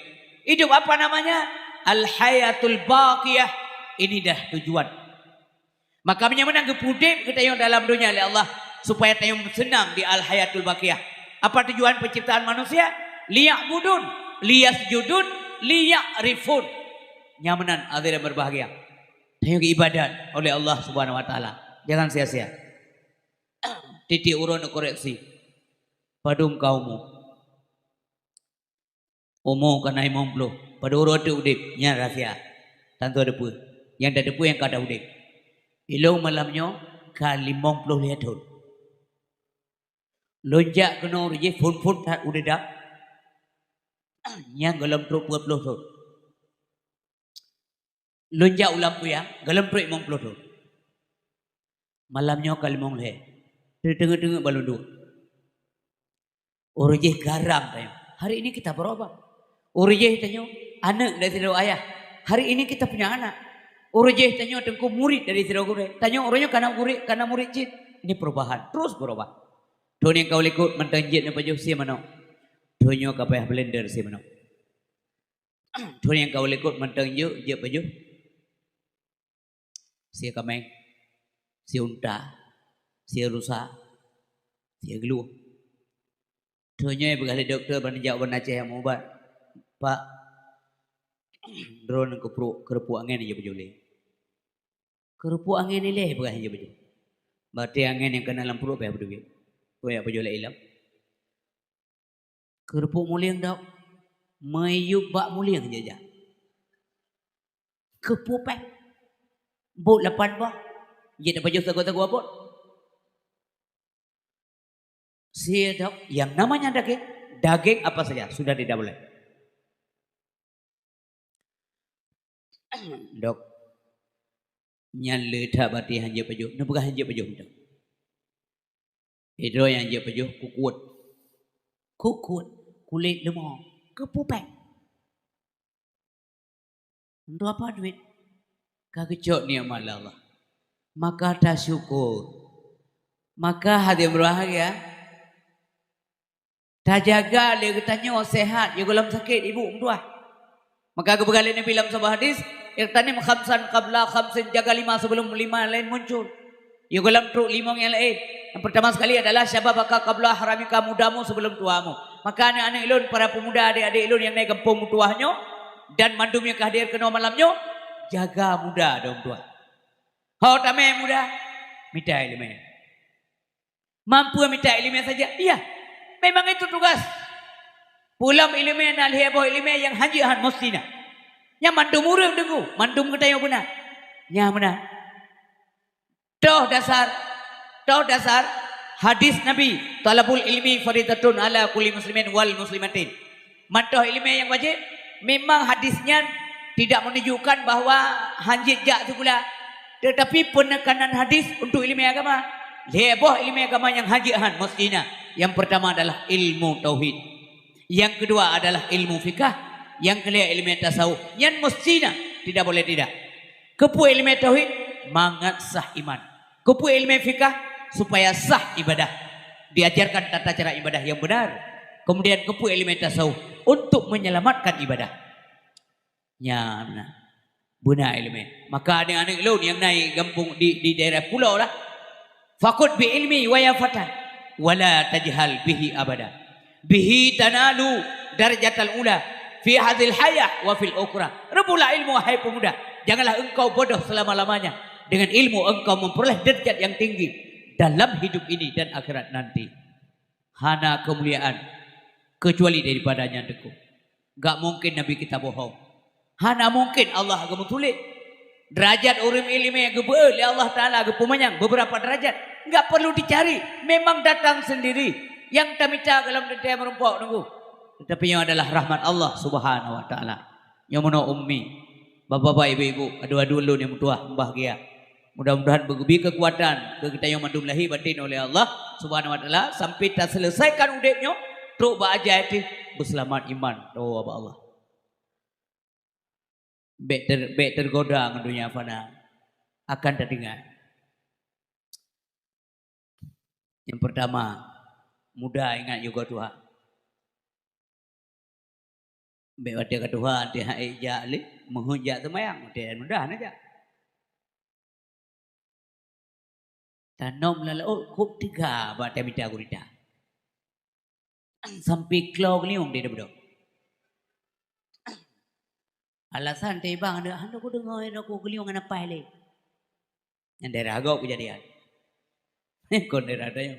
Hidup apa namanya? Al-hayatul baqiyah. Ini dah tujuan. Maka meunyoe meunan geupeudeb geutanyoe dalam donya lé Allah, supaya tanyoe seunang di al-hayatul baqiyah. Apa tujuan penciptaan manusia? Liya'budun, liyasjudun, liya'rifun. Nyang meunan hadirin berbahagia. Tanyoe geuibadat oleh Allah Subhanahu wa Taala. Jangan sia-sia. Tieb-tieb uroe neukoreksi. Padum ka umu? Umu ka na limong ploh. Padum uroe teuk udeb, nyan rahsia. Tantu teupeue. Nyang tateupeue nyang ka udeb. Ilôn malam nyoe ka limong ploh lhée thon. Lôn jak keunoe rot jih phon-phon that udeb dam. Nyan gohlom trok peuet ploh thon. Lôn jak u Lampuyang, gohlom trok limong ploh thon. Malam nyoe ka limong lhée. Teungeut-teungeut ban lôn duek. Uroe jih garam tanyoe. Hari ini kita berubah. Uroe jih tanyoe aneuk dari sidroe ayah. Hari ini kita punya anak. Uroe jih tanyoe teungku murit dari sidroe gurée. Tanyoe uroe nyoe ka na gurée, ka na murit cit. Ini perubahan. Terus berubah. Thon nyang ka u likot mantong jeuet neupajoh sie manok. Thon nyoe ka payah blender sie manok. Thon nyang ka u likot mantong jeuet, jeuet pajoh sie kaméng, sie unta, sie rusa, sie geuloh. Thon nyoe peugah lé dokto ban jak ban Aceh meuubat, "Pak, droeneuh keuprok, keureupuk angén jeuet pajoh lé." Keureupuk angén ilée peugah jih beujeuet. Batée angén nyang ka na lam pruet payah beudeubiet. Keu jak pajoh lé ilom. Keureupuk mulieng dok, meuyueb bak mulieng jijak. Keupeue péng? Bot lapan boh, jeuet tapajoh sagoe-sagoe bot. Sie dok, yang namanya daging, daging apa saja sudah tidak boleh. Dok, nyan le that bati hanjeuet pajoh, neupeugah hanjeuet pajoh dok. Idroe nyang jeuet pajoh kukut. Kukut, kulét leumô, keupeue péng. Untuk apa duit? Ka geucok nikmat lé Allah. Maka tasyukur. Maka hati berbahagia. Tajaga lé geutanyoe sehat, ya gohlom sakét ibu meutuah. Maka geupeugah lé Nabi lam saboh hadis, "Ightanim khamsan qabla khamsin," jaga lima sebelum lima lain muncul. Ya gohlom trok limong nyang laén. Yang pertama sekali adalah syababaka qabla haramika, mudamu sebelum tuamu. Maka aneuk-aneuk ilôn, para pemuda, adik-adik ilôn nyang na gampông meutuah nyoe dan mandum nyang ka hadir keunoe malam nyoe, jaga muda dong tuah. Ho tamé muda, mita ileumé. Mampu mita ileumé saja? Iya. Memang itu tugas. Pulam ileumé na lhée boh ileumé nyang hanjeuet han meusti na. Nyan mandum ureuëng deungoe, mandum geutanyoe beuna. Nyan beuna. Toh dasar, toh dasar hadis Nabi, "Thalabul ilmi faridatun ala kulli muslimin wal muslimatin." Mantoh ileumé nyang wajéb, memang hadis nyan tidak menunjukkan bahwa hanjeuet jak sikula, tetapi peunekanan hadis untuk ileumé agama. Lhée boh ileumé agama nyang hanjeuet han meusti na. Yang pertama adalah ilmu tauhid. Yang kedua adalah ilmu fikah. Yang kelhée ileumé tasawuf. Nyan meusti na, tidak boleh tidak. Keupeue ileumé tauhid? Mangat sah iman. Keupeue ileumé fikah? Supaya sah ibadah. Diajarkan tata cara ibadah yang benar. Kemudian keupeue ileumé tasawuf? Untuk menyelamatkan ibadah. Nyan na. Beuna ileumé. Maka aneuk-aneuk lôn nyang na gampông di, di daerah pulo lah. "Fakhudh bi ilmi wa ya fata, wa la tajhal bihi abada. Bihi tanalu darajatal ula fi hadzihil hayah wa fil ukhra." Reubutlah ilmu, hai pemuda. Janganlah engkau bodoh selama-lamanya. Dengan ilmu engkau memperoleh derajat yang tinggi dalam hidup ini dan akhirat nanti. Hana keumuliaan kecuali daripada nyan teungku. Gak mungkin Nabi kita bohong. Hana mungkin Allah geumeutuléh. Derajat ureuëng ileumé geubeuet lé Allah Taala geupeumanyang beberapa derajat. Enggak perlu dicari, memang datang sendiri. Nyang tamita gohlom teuntée meurumpok teungku. Tetapi nyoe adalah rahmat Allah Subhanahu wa Taala. Nyoe meunoe ummi, bapak-bapak, ibu-ibu, adu-adu lôn nyang meutuah, mubahgia. Mudah-mudahan beugeubri keukuatan keu geutanyoe mandum lahé batin oleh Allah Subhanahu wa Taala sampai taseuleusaikan udeb nyoe trok bak ajai teuh beuseulamat iman. Doa bak Allah. Bék ter-, bék teugoda ngon donya fana, akan tadeungai. Nyang peurtama, muda ingat yugoe tuha. Bék watée ka tuha, watée hase jak lé, meuheuet jak seumayang, watée muda na jak. Tanom lam laôt kôb teuga bak tamita gurita. Sampai klo geuliong di beudôh. Alasan teuh bang, hana kudeungoe, hana kudeungoe geuliong hana paih lé. Nyan daerah gob keujadian. Kon daerah tanyoe.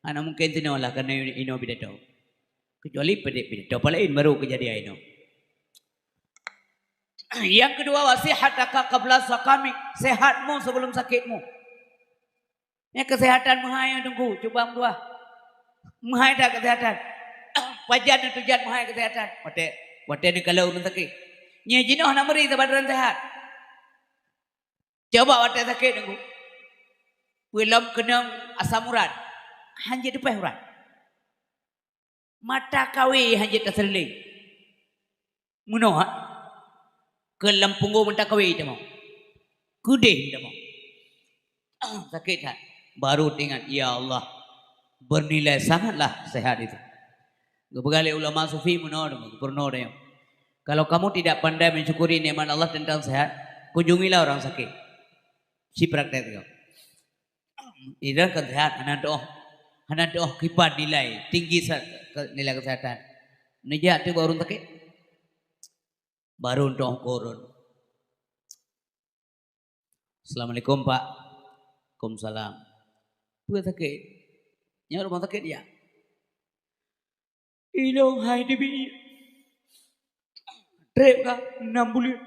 Hana mungken sinoe lah keunoe inoe pidato. Kecuali pidato laén baru keujadian inoe. Yang kedua, wa sihhataka qabla saqamik, sehatmu sebelum sakitmu. Nyan keuseuhatan meuhai teungku, cuba meutuah. Meuhai that keuseuhatan. Pajan neutujat meuhai keuseuhatan. Watée, watée neukalon ureuëng sakét. Nyoe jinoe hana meuri saban droen sehat. Coba watée sakét teungku. Peulom keunong asam urat. Hanjeuet teupéh urat. Mata kawé hanjeuet taseuleueng. Meunoe ha? Keu lam punggong mata kawé tamong. Keudeh tamong. Sakét that. Baru teuingat, "Ya Allah, bernilai sangatlah sehat itu." Geupeugah lé ulama sufi meunoe, peurunoe tanyoe, "Kalau kamu tidak pandai mensyukuri nikmat Allah tentang sehat, kunjungilah orang sakit." Si praktek tu. Idan kan sehat, hana tuoh, hana tuoh kiban nilai tinggi sa-, ke-, nilai kesehatan. Neujak tu baru sakit. Baru tuoh kurun. "Assalamualaikum, Pak." "Waalaikumsalam." "Peue sakét?" Nyoe rumoh sakét ya. Ilong hai teubiet. Trép ka enam buleuen.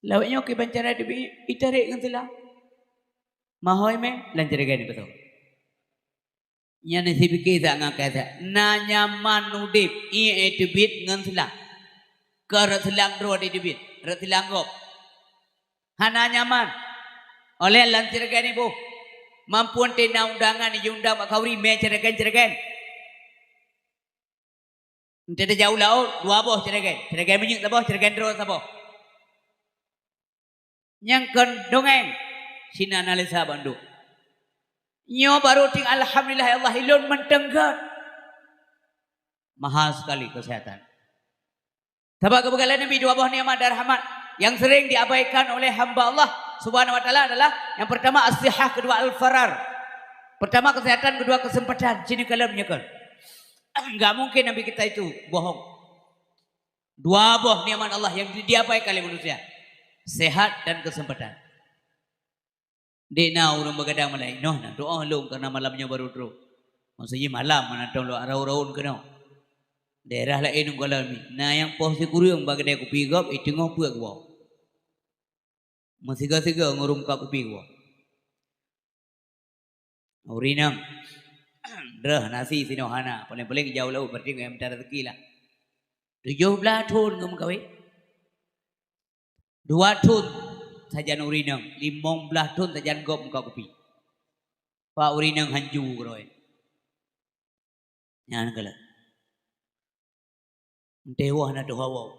Lawét nyoe kiban cara teubiet, itarek ngon seulang. Mahoi mé, lam ceureugan ipeutong. Nyan sipike sa ngon kasa. Na nyaman udép, ié teubiet ngon seulang. Keu rot seulang droe di teubiet, rot seulang gob. Hana nyaman. Oleh lam ceureugan iboh. Mampu teuh na undangan jiundang bak khanduri mé ceureugan-ceureugan. Enteuk tajak u laôt, dua boh ceureugan. Ceureugan minyeuk saboh, ceureugan droe saboh. Nyang kon dongeng, sinan na lé saban duek. Nyoe barô ting alhamdulillah ya Allah, ilôn mantong gét. Mahal sekali kesehatan. Sabab geupeugah lé Nabi dua boh nikmat dan rahmat yang sering diabaikan oleh hamba Allah Subhanahu wa Taala adalah yang pertama as-sihah, kedua al-farar. Pertama kesehatan, kedua kesempatan. Sini kalon nyekel. Enggak mungkin Nabi kita itu bohong. Dua boh nikmat Allah yang di-, diabaikan oleh manusia. Sehat dan kesempatan. Dek na ureuëng beugadang malam, "Noh, na doa lôn karena malam nyoe baru trok." Maksudnya malam, mana tahu lôn raun-raun keunoe. Daerah laén ungkalan mi. Na nyang poh sikureueng bak keudè kupi gob, iteungoh peuet geuwoe. Meusigoe-sigoe ngon ureuëng muka kupi geuwoe. Ureuëng inong, droe nasi sinoe hana, paléng-paléng jauh laôt, berarti ngon meuta rezeki lah. Tujoh blaih thon ngon meukawen. Dua thon sajan ureuëng inong, limong blaih thon sajan gob muka kupi. Pak ureuëng inong hanju keudroe. Nyan keuh lé. Enteh woe na tuha woe.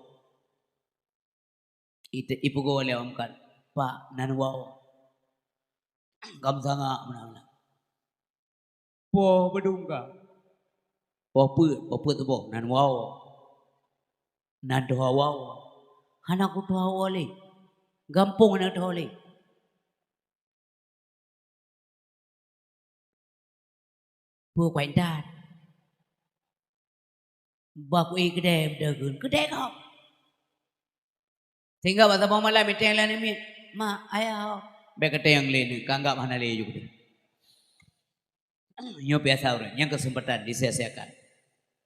Ite-, ipeugoe lé awak meukat, "Pak, nan woe." Gam sangak meunan. Poh beudungga. Poh peuet, poh peuet tuboh, nan woe. Nan tuha woe. Hana kutuha woe lé. Gampông hana tuha lé. Peue kuat that. Bah kuéh keudè, beudeuh geuen keudè kau. Sehingga bak saboh malam iteng lam miet, "Mak, ayah ho." Bék kateng lé nyoe, ka anggab hana lé ju keudeh. Nyoe biasa ureuëng, nyang keuseumpatan disia-siakan.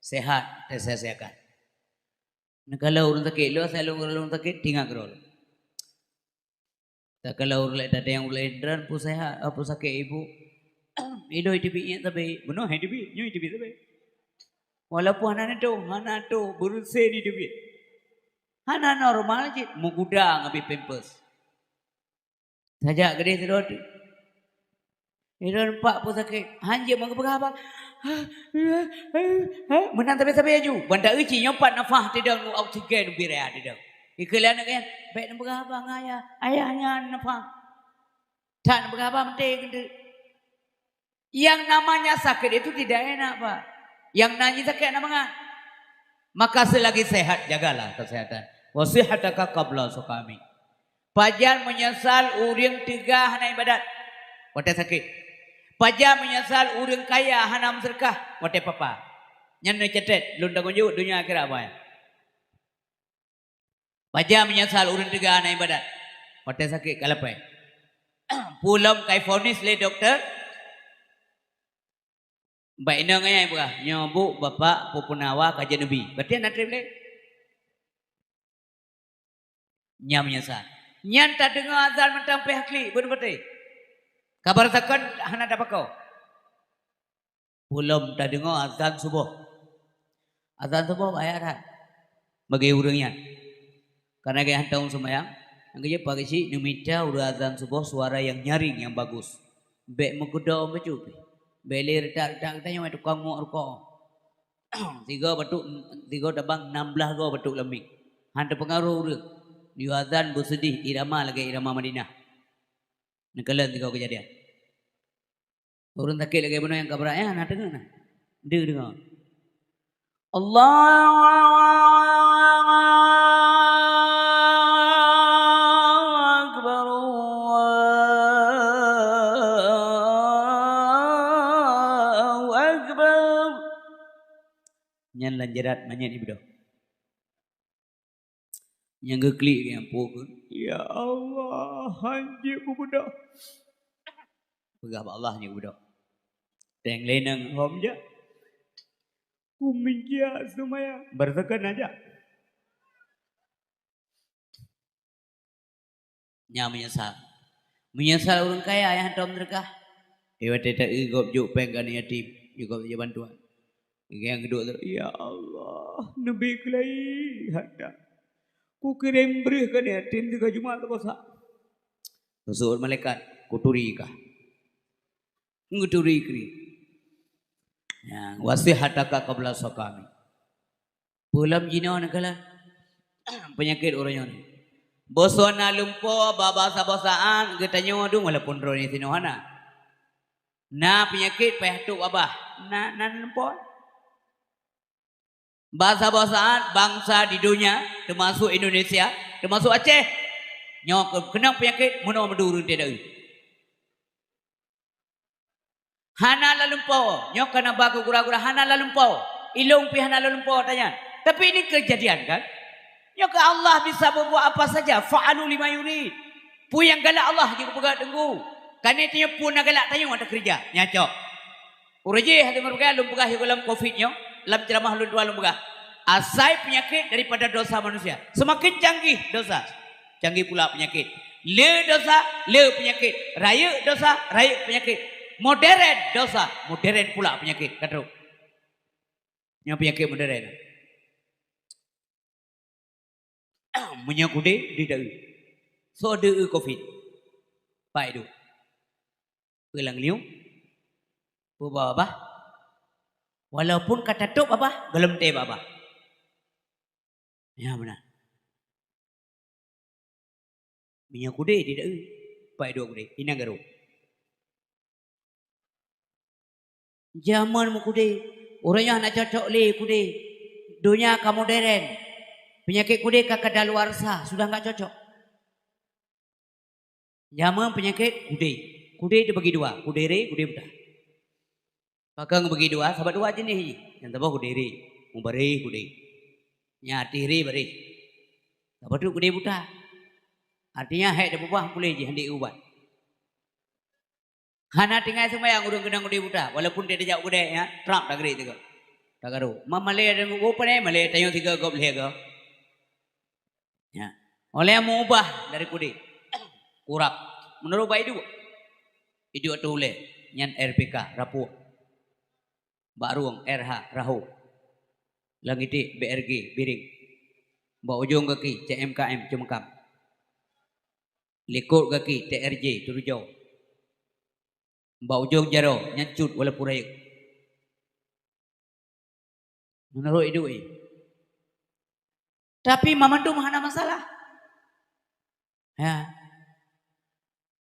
Sehat teusia-siakan. Neukalon ureuëng sakét, lôn asai lôn, lôn sakét, tingat keudroe lôn. Takalon ureuëng laén, tateueng ureuëng laén, droen peue sehat, peue sakét ibu. Ilôn iteubiet nyan sabe, bunoe hai teubiet, nyoe iteubiet sabe. Walaupun hana neutôh, hana tôh, beureuséh iteubiet. Hana normal cit, meuguda ngon abéh pampers. Tajak keudeh sidroe teuk. Ilôn pak peue sakét, han jeuet meupeugah haba. Meunan sabe-sabe laju. Ban ta-eu cit nyoe pat nafah teudong, oksigen ubit raya teudong. Ikheun lé aneuk nyan, "Bék neupeugah haba ngon ayah. Ayah nyan nafah." That neupeugah haba meuté keuneuk. Yang namanya sakit itu tidak enak, Pak. Yang namanya sakit enak banget. Maka selagi sehat, jagalah kesehatan. Wa sihhataka qabla suqami. Pajan meunyeusal ureuëng teuga hana ibadat watée sakét. Pajan meunyeusal ureuëng kaya hana meuseudeukah watée papa. Nyan neucatet, lôn tanggong jaweueb donya akhirat, Pak. Pajan meunyeusal ureuëng teuga hana ibadat watée sakét ka lapée. Peue lom ka ivonis lé dokto, bak inong ayah ipeugah, "Nyoe bu bapak peupunawa ka jeuet neubi." Berarti hana treb lé. Nyan meunyeusal. Nyan tadeungoe azan mantong pih klik, beuneuh beutôi. Kabar sakon hana tapakoe. Peue lom tadeungoe azan suboh. Azan suboh bahaya that bagi ureuëng nyan. Karena gaya hantom seumayang, nyang keujeuet pageucik neumita ureuëng azan suboh suara yang nyaring, yang bagus. Bék meukeudong bacut pih. Bék lé reutak-reutak geutanyoe tukang muak rukok. Sigoe batuk, sigoe tabang nam blaih goe batuk lam mieng. Han teupeungaroh ureuëng. Yue azan beuseudeh irama lagée irama Madinah. Neukalon sigoe keujadian. Ureuëng sakét lagée bunoe nyang ka brat nyan, na teungoh na. Deuh deungoe. Allahu Akbar, Allahu Akbar. Nyan lam jarat manyét ibeudôh. Nyang geuklik nyang po keu, "Ya Allah, han jeuet kubeudôh." Peugah bak Allah nyang kubeudôh. Teng leneng hom jak. Ku meujak seumayang. Beureuseukon aja. Nyan meunyeusal. Meunyeusal ureuëng kaya nyang hantom seudeukah. Eh, watée ta-eu gob jok péng keu aneuk yatim, jok gob jok bantuan. Nyang geuduek tu, "Ya Allah, neubi keulai hata. Kukirém breueh keu aneuk yatim sigoe Jumat teukosa." Geuseuôt malaikat, "Kuturi kah." Geuturi kri. Ya, wasihataka qabla saqami. Peue lom jinoe neukalon peunyakét uroe nyoe. Boh soe na lumpoe bak saboh saát geutanyoe dum walaupun droeneuh sinoe hana. Na peunyakét payah tôb babah. Na, na lumpoe. Bak saboh saát bansa di donya, teumasuk Indonesia, teumasuk Aceh, nyoe keu-, keunong peunyakét meunoe meuduri teuh deuh. Hana lalumpoe, nyoe kana ba keu gura-gura hana lalumpoe. Ilong pih hana lalumpoe tanyan. Tapi ini kejadian kan? Nyoe keu Allah bisa berbuat apa saja. Fa'alu lima yurid. Peue nyang galak Allah jeuet geupeugah teunggu. Kani tanyoe peue na galak tanyoe ata keureuja. Nyan cok. Uroe jih hase meureuga lôn peugah sigoe lom covid nyoe, lam ceuramah lôn dua lôn peugah. Asai peunyakét daripada dosa manusia. Seumaken canggih dosa, canggih pula peunyakét. Le dosa, le peunyakét. Rayeuk dosa, rayeuk peunyakét. Moderen dosa, moderen pula peunyakét. Ka trok. Nyoe peunyakét moderen. Meunyoe kudé, deuh ta-eu. Soe deuh eu covid? Pai duek. Peulang liung. Peubah babah. Walaupun ka tatôb babah, gohlom tée babah. Ya, beuna. Meunyoe kudé, deuh ta-eu. Pai duek kudé. Inan garô. Jameun meukudé, ureuëng nyoe hana cocok lé kudé. Donya ka moderen. Peunyakét kudé ka kadaluarsa, sudah nggak cocok. Jameun peunyakét kudé. Kudé teubagi dua, kudé ré, kudé buta. Pakon geubagi dua, sabab dua jeuneh jih. Nyang saboh kudé ré, meubareh kudé. Nyang ateueh ré bareh. Sabab tu kudé buta. Artinya, hék teupeubah puléh jih, hana ubat. Hana tinggai seumayang ureuëng keunong kudé buta, walaupun dia tajak u keudè, ya, trap tagrek sigoe. Tagarô. Ma malée deungon, "Oh, pane malée tanyoe sigoe gob lhée goe." Ya. Oleh meubah dari kudé. Kurab. Meunurot bak iduek. Iduek ateueh ulée, nyan R P K, rapuek. Bak rueng, R H, raho. Lam iték, B R G, biring. Bak ujong gaki, C M K M, ceumeukam. Likot gaki, T R J, teurujoe. Bak ujong jaroe, nyan cut walaupun rayeuk. Meunurot iduek jih. Tapi mamandum hana masalah. Ya.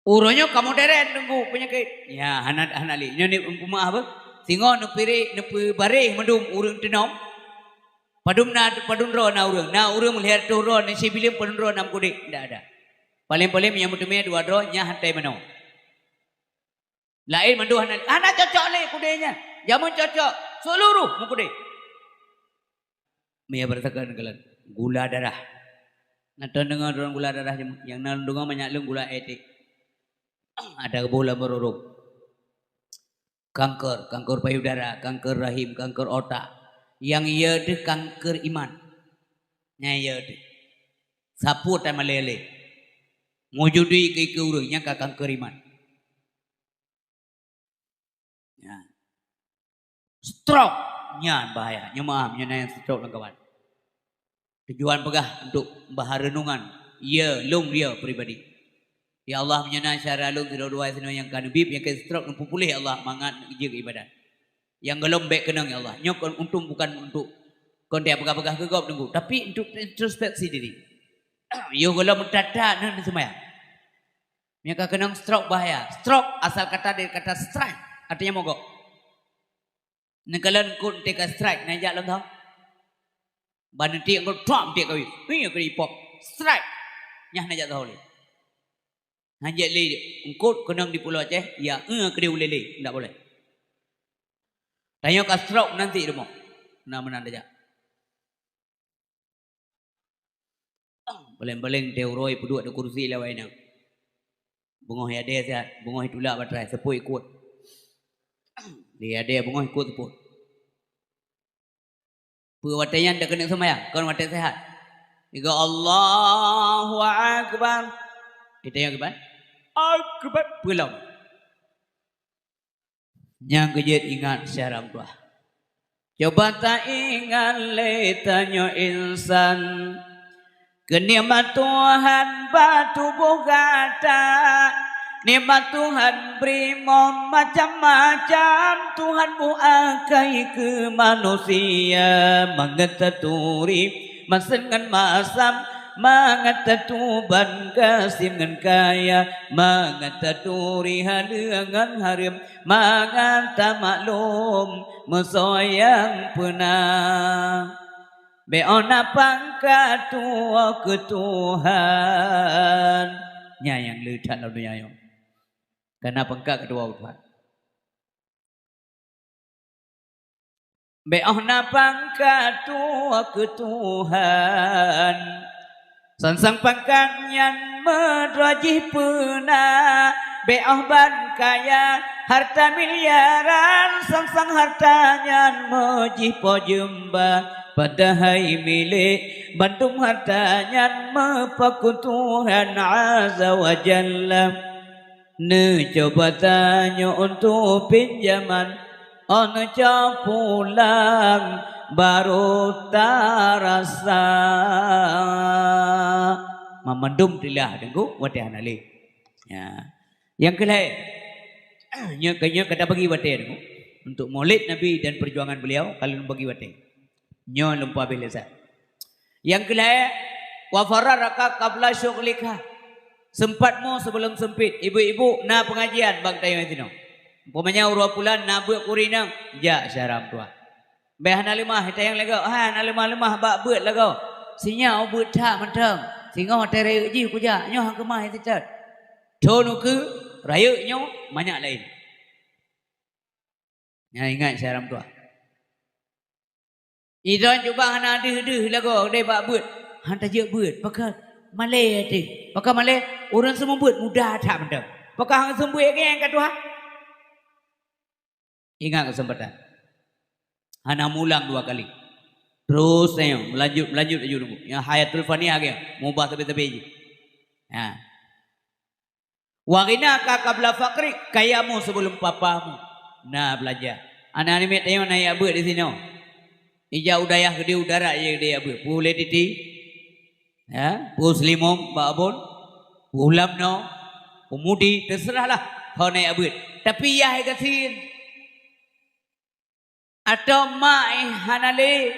Uroe nyoe ka moderen teungku peunyakét. Ya, hana, hana lé. Nyoe ni peumeu'ah beuh. Singoh neupiréh, neupeubareh mandum ureuëng teunom. Padum na, padum droe na ureuëng. Na ureuëng lhée reutôh droe, na sibileuen padum droe na meukudé. Ndak ada. Paleng-paleng nyang meuteumé dua droe, nyan hantai manoe. Laén mandum hana, hana cocok lé kudé nyan. Jameun cocok, seuluruh meukudé. Meunyoe beureusakan keulan, gula darah. Na teudeungoe droen gula darah, nyang na deungoe manyak lôn gula éh teh. Ada geuboh lam rurung. Kanker, kanker payudara, kanker rahim, kanker otak. Nyang ie teuh kanker iman. Nyang ie teuh. Sapeue tan malée lé. Meujudi keu, keu ureuëng nyang ka kanker iman. Ya. Stroke nyan bahaya. Nyoe meu'ah, nyoe na nyang stroke lam kawan. Tujuan peugah untuk bah renungan, ya, lôn, ya, pribadi. Ya Allah, meunyoe na syedara lôn sidroe dua sinoe nyang ka neubi peunyakét stroke, neupeupuléh ya Allah, mangat neujeuet ibadat. Nyang gohlom bék keunong ya Allah. Nyoe kon untung bukan untuk kon teupeugah-peugah keu gob teungku, tapi untuk introspeksi diri. Yoh gohlom that-that neuh neuseumayang. Meunyoe ka keunong stroke bahaya. Stroke asal kata dari kata strike, artinya mogok. Neukalon eungkôt teuka strike, na jak lom tho. Ban neutiek eungkôt, trok, neutiek kawé. Hei, keu ipok. Strike. Nyan na jak tho lé. Hanjeuet lé eungkôt keunong di Pulo Aceh, ya, eh, keudéh ulée lé, ndak boleh. Tanyoe ka stroke nanti rumoh. Na meunan tajak. Paleng-paleng teuh uroe peuduek di kursi lawai nyan. Beungoh ya deh siat, beungoh itulak batrai, seupôt ikot. Di adé beungoh ikot seupôt. Peue watée nyan takeuneuk seumayang, kon watée seuhat. Iga Allahu Akbar. Kita yang kiban? Akbar. Peulom. Nyang keujeuet ingat syara meutuah. Coba taingat lé tanyoe insan. Keu nikmat Tuhan bak tuboh gata, nikmat Tuhan bri mon macam-macam, Tuhan buakai keu manusia mangat taturi masen ngon masam, mangat tatuban gasien ngon kaya, mangat taturi haleue ngon hareuem, mangat tamaklum meusoe nyang peuna. Bék óh na pangkat tuwoe keu Tuhan. Nyan nyang le that lam donya nyoe. Kana pangkat keu tuwoe keu Tuhan. Bék óh na pangkat tuwoe keu Tuhan. Sang-sang pangkat nyan meudroe jih peuna, bék óh ban kaya harta miliaran, sang-sang harta nyan meujih po jeumba, padahai milék bandum harta nyan meupaku Tuhan Azza wa Jalla. Neucoba tanyoe untuk pinjaman, oh neucok pulang baru tarasa. Mamandum tilah teungku watée hana lé. Ya. Nyang keulhée, nyoe, nyoe ka tabagi watée teungku. Untuk Maulid Nabi dan perjuangan beliau, ka lôn bagi watée. Nyoe lôn peuhabéh lé sa. Nyang keulhée, wa farraghaka qabla syughlika. Sempatmu sebelum sempit. Ibu-ibu na pengajian bak tanyoe sinoe. Umpamanya uroe bulan na beuet kuri nang, jak syara meutuah. Bék hana leumah, tayang lagoe. Ha, hana leumah-leumah bak beuet lagoe. Sinyoe beuet that mantong. Singoh watée rayeuk jih kujak, nyoe han keumah sitet. Thon ukeue rayeuk nyoe manyak laén. Nyan ingat syara meutuah. Idon cuba hana deuh-deuh lagoe deh bak beuet. Han tajeuet beuet, pakon malée até. Pakon malée, ureuëng seumeubeuet mudah that mantong. Pakon han seumeubeuet keu nyang ka tuha? Ingat keuseumpatan. Hana mulang dua kali. Terus saja, meulanjut, meulanjut laju nunggu. Nyang hayatul faniyah lagée, mubah sabe-sabe jih. Ha. Wa ghinaka qabla faqrik, kayamu sebelum papamu. Na beulanja. Aneuk-aneuk miet tanyoe na jak beuet di sinoe. Ija u dayah gede, u darat ija gede jak beuet. Peue ulée titi? Ya, peue seulimong bak abon? Peue lam noe? Peue mudi? Teuseurahlah ho na jak beuet. Tapi yah gasien. Atawa mak eh hana lé,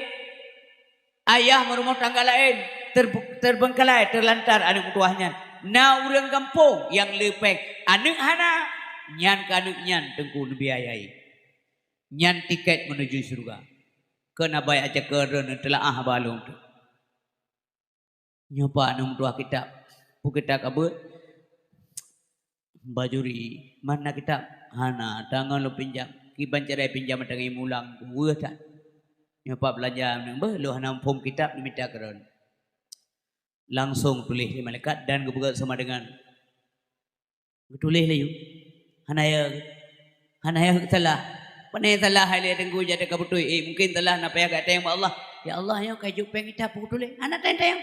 ayah meurumoh tangga laén, ter-, terbengkalai, terlantar aneuk meutuah nyan. Na ureuëng gampông nyang le péng, aneuk hana, nyan keu aneuk nyan teungku neubiayai. Nyan tiket menuju syeuruga. Keu na bayak cakeureun teulaah balong tu. Nyoe pat aneuk meutuah kitab. Peue kitab ka beuet? Bajuri. Mana kitab? Hana. Tangon lôn pinjam. Kiban cara pinjam tangai mulang. Weueh that. Nyoe pat beulanja aneuk beuh, lôn hana muphom kitab, neumita keudroe. Langsong tuléh lé malaikat dan geupeugah sama dengan Geutuléh laju. Hana ya, hana ya salah. Pane salah hai lé teungku jadi ka beutôi. Eh, mungkin salah na payah gata nyang bak Allah. Ya Allah, nyoe ka jok péng ita peue geutuléh. Hana teuntèe.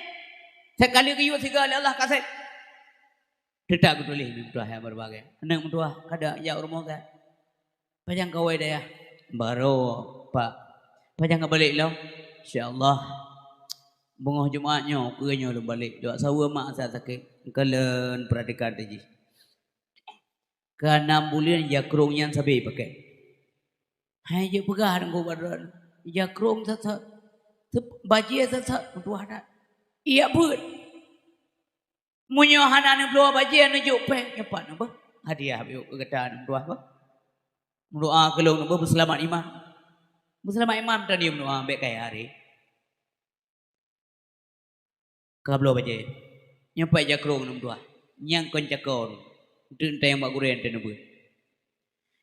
Sekali geuyue siga lé Allah kaseb. Teutap geutuléh meutuah nyang berbagai. Aneuk meutuah kada jak rumoh gata. Pajan kawai dayah? Baroe, Pak. Pajan ka balek lom? Insya Allah. Beungoh Jumat nyoe, keu nyoe lôn balek. Dok saweue mak sa sakét. Keuleuen perhatikan teuh jih. Keu nam buleuen jakrong nyan sabe pakai. Hai jeuet peugah deungon badan. Jakrong sat-sat. Sep-, bajée sat-sat. Meutuah that. Iya beuet. Meunyoe hana neubloe bajée neujok péng, nyoe pat neuh beuh. Hadiah beu keu gata aneuk meutuah beuh. Meudoa keu lôn beuh beuseulamat iman. Beuseulamat iman tadi meudoa bék kaya hari. Ka bloe bajée. Nyoe pat jakrong aneuk meutuah. Nyang kon cakon. Teuntèe bak gurée teuh neubeuet.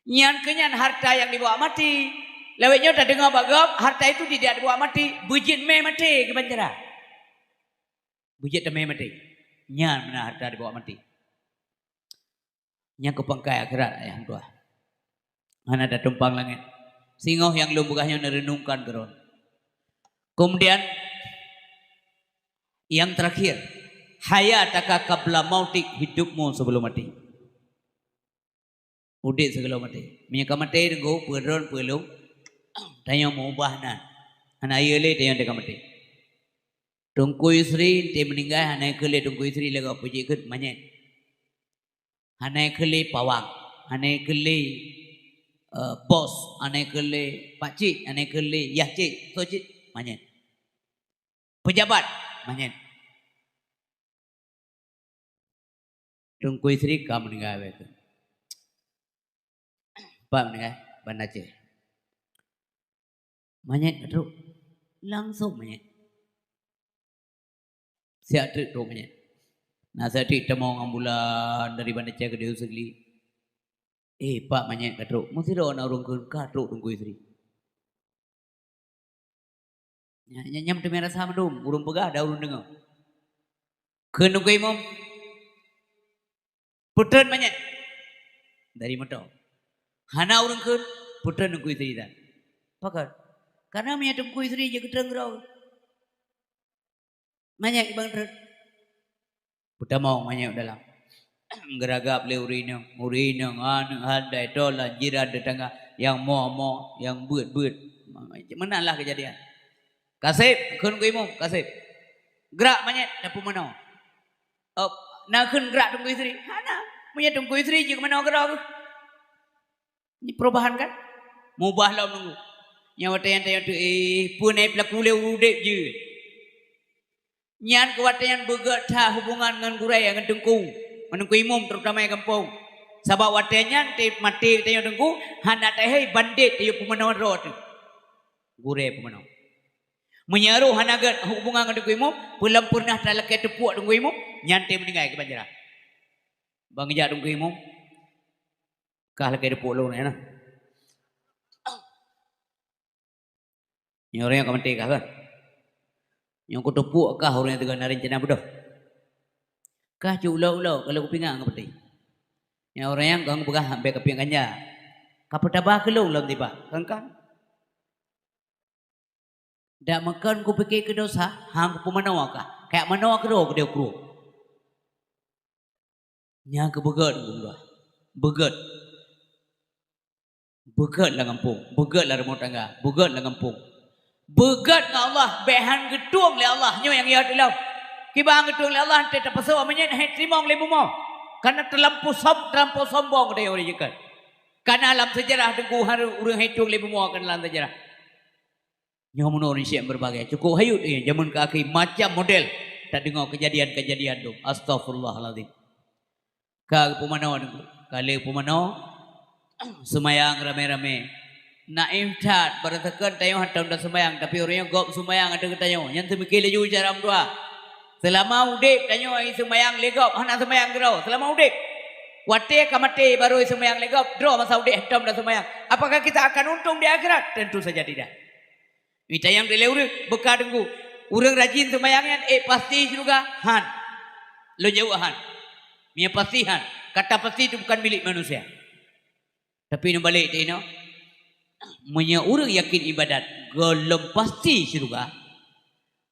Nyan keuh nyan harta nyang dibawa mati. Lawét nyoe tadeungoe bak gob, harta itu tidak dibawa mati, beujeuet mé maté keu panjara. Beujeuet teumé maté. Nyan meunan harta dibawa maté. Nyang keu pangkai akhirat ayah meutuah. Hana tatumpang langét. Singoh nyang lôn peugah nyoe neureunungkan keudroe. Kemudian, yang terakhir, hayataka qabla mautik, hidupmu sebelum mati. Udép sigohlom maté. Meunyoe ka maté teungku, peue droen peue lôn, tanyoe meubah nan. Hana yö lé tanyoe teuka maté. Teungku Yusri, enteuk meuninggai, hana keu lé Teungku Yusri lé gob, peue jeuet kheun manyét. Hana keu lé pawang, hana keu lé, eh, bos, hana keu lé pakcik, hana keu lé yah cik, soe cit, manyét. Pejabat, manyét. Teungku Yusri ka meuninggai, weh, kheun. Pat meuninggai? Banda Aceh. Manyét ka trok. Langsong manyét. Siat teuk trok manyét. Na siat teuk tamong ambulan dari Banda Aceh keudéh u Sigli. "Eh, Pak, manyét ka trok." Meusidroe na ureueng kheun, "Ka trok Teungku Yusri." Nya, nya, nyan teumé rasa mandum, ureueng peugah dan ureueng deungoe. Kheun Teungku Imum, "Peutreun manyét dari moto." Hana ureueng kheun, peutreun Teungku Yusri tan. Pakon? Karena meunyoe Teungku Yusri jeuet geutreun keudroe. Manyét ibang treun. Peutamong manyét dalam. Geuragab lé ureueng inong, ureueng inong, aneuk, handai, tolan, jiran, tetangga, nyang mo-mo, nyang beuet-beuet. Meunan lah keujadian. "Kaseb," kheun Teungku Imum, "Kaseb. Grak manyét, tapeumanoe." Oh, na kheun grak Teungku Yusri? Hana. Meunyoe Teungku Yusri jeuet manoe keudroe. Nyoe perubahan kan? Mubah lom nunggu. Nyang watée nyan tanyoe teu, eh, peue na peulaku lé udeb jeuet. Nyan keu watée nyan beugét that hubungan ngon gurée, ngon teungku, ngon teungku imum, terutama di gampông. Sabab watée nyan teuh maté tanyoe teungku, hana tahé bandét tanyoe pumanö droe teuh. Gurée pumanö. Meunyoe roh hana gét hubungan ngon teungku imum, peue lom peureunah talakée teupuek teungku imum, nyan teuh meuninggai keu banjarah. Ban geujak teungku imum, kah lakée teupuek lôn nyan na. Nyoe ureuëng nyang ka maté kah, kan? Nyoe kuteupuek kah ureuëng nyang teuga na reuncana beudôh? Kah cit ulo-ulo ka lheueh kupingat ngon peuti. Nyoe ureuëng nyang ka peugah bèk kapiep ganja. Ka peutabah keu lôn lom tiba, kan, kan? Dak meukon kupike keu dosa, han kupeumanoe kah. Kajak manoe keudroe keudeh u krueng. Nyan keuh beugét, beugét. Beugét lam gampông, beugét lam rumoh tangga, beugét lam gampông. Beugét ngon Allah, bèk han geutueng lé Allah, nyoe nyang yö teuh lom. Kiban geutueng lé Allah, han teupeuseuôt meunyan, han teurimong lé bumoe. Kareuna teulampôh som-, teulampôh sombong geutanyoe ureuëng jeuet. Kareuna lam seujarah teungku, han ureuëng han tueng lé bumoe kareuna lam seujarah. Nyoe meunoe ureuëng syiek berbagai. Cukup hayut, eh, jameun keu akhé macam model tadeungoe keujadian-keujadian dum. Astagfirullahalazim. Ka geupeumanoe teungku. Ka lheueh peumanoe, seumayang ramé-ramé. Naif that, barasakan tanyoe hantom taseumayang, tapi ureuëng nyoe gob seumayang ateueh geutanyoe. Nyan teumike laju cara meudoa. Seulama udeb tanyoe seumayang lé gob, hana seumayang keudroe. Seulama udeb. Watée ka maté barô seumayang lé gob, droe masa udeb hantom taseumayang. Apakah kita akan untung di akhirat? Tentu saja tidak. Meunyoe tanyong dilèe ureuëng, beuka teungku. Ureuëng rajin seumayang nyan, ék pasti syeuruga? Han. Lôn jaweueb han. Meunyoe pasti han. Kata pasti itu bukan milik manusia. Tapi neubalek teuh inoe, meunyoe ureuëng yakin ibadat, gohlom pasti syeuruga.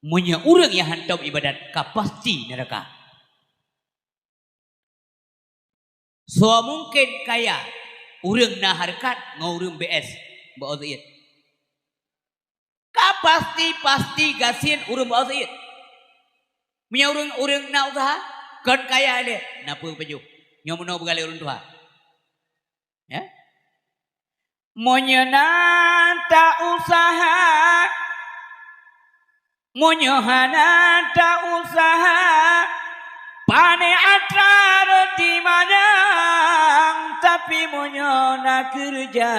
Meunyoe ureuëng nyang hantom ibadat, ka pasti neuraka. Soe mungken kaya ureuëng na hareukat ngon ureuëng B S, bak O Z I? Ka pasti-pasti gasien ureuëng bak O Z I. Meunyoe ureuëng, ureuëng na useuha, kon kaya lé, na peue pajoh. Nyoe meunoe beugalak ureuëng tuha. Ya? Meunyoe na ta-useuha, meunyoe hana ta-useuha, pané atra roti manyang, tapi meunyoe na keureuja,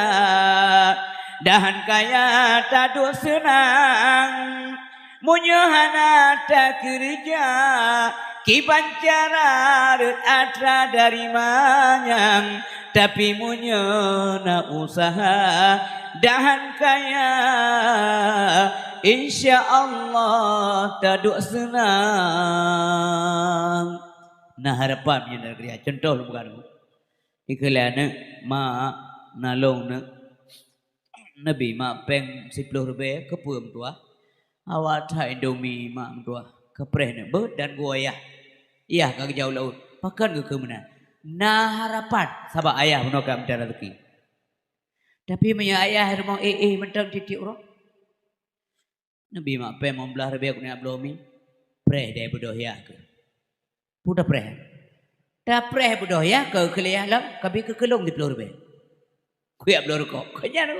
dan kaya taduek seunang. Meunyoe hana takeureuja, kiban cara rot atra dari manyang. Tapi meunyoe na useuha, dan kaya, insya Allah taduek seunang. Na harapan meunyoe na keureuja. Contoh lôn peugah dulu. Ikheun lé aneuk, "Mak, Na lôn nyoe, neubi mak péng siplôh ribèe, keupeue meutuah? Awak that Indomie mak meutuah, keupreh nyoe beuet dan geuwoe yah. Yah ka geujak u laôt, pakon geukheun meunan? Na harapan, sabab ayah bunoe ka mita raseuki. Tapi meunyoe ayah rumoh éh-éh mantong tiep-tiep uroe, neubi mak péng limong blaih ribèe keuneuk bloe mi, preh deh beudôh yah keuh. Peue tapreh? Tapreh beudôh yah keuh keu lé yah lom, ka bi keukeulong siplôh ribèe. Kuyak bloe rukok. Kon nyan.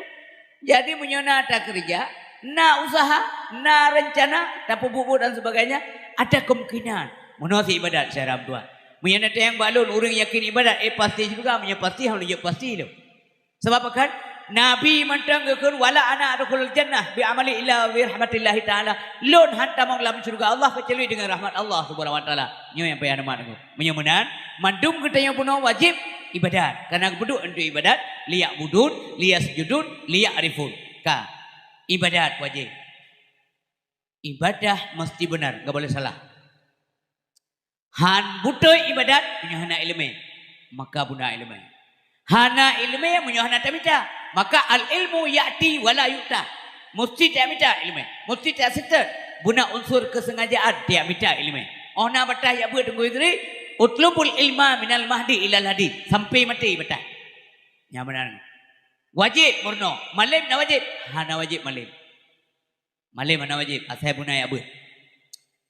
Jadi meunyoe na takeureuja, na useuha, na reuncana, tapeubuet-buet dan sebagainya, ada kemungkinan. Meunoe si ibadat syedara meutuah. Meunyoe na teuh nyang bak lôn ureueng yakin ibadat, éh pasti syeuruga, meunyoe pasti, hana jeuet pasti lom. Sabab pakon? Nabi mantong geukheun, "Wala ana adkhulul jannah bi amali illa bi rahmatillahi ta'ala." Lôn han tamong lam syeuruga Allah keucuali deungon rahmat Allah Subhanahu wa Taala. Nyoe nyang payah neumat deungoe. Meunyoe meunan, mandum geutanyoe bunoe wajéb ibadat. Karena geupeuduek untuk ibadat, liya'budun, liyasjudun, liya'rifun. Ka. Ibadat wajéb. Ibadah mesti benar, enggak boleh salah. Han beutôi ibadat meunyoe hana iéleumé, maka beuna iéleumé. Hana iéleumé meunyoe hana tamita, maka al-ilmu ya'ti wa la yu'ta. Mesti tamita iéleumé, mesti taseutôt. Beuna unsur keusengajaan tamita iéleumé. Óh na bataih jak beuet Teungku Idris, "Utlubul ilma minal mahdi ilal hadi." Sampai maté bataih. Nyang meunan. Wajéb meurunoe. Malém na wajéb? Hana wajéb malém. Malém hana wajéb, asai beuna jak beuet.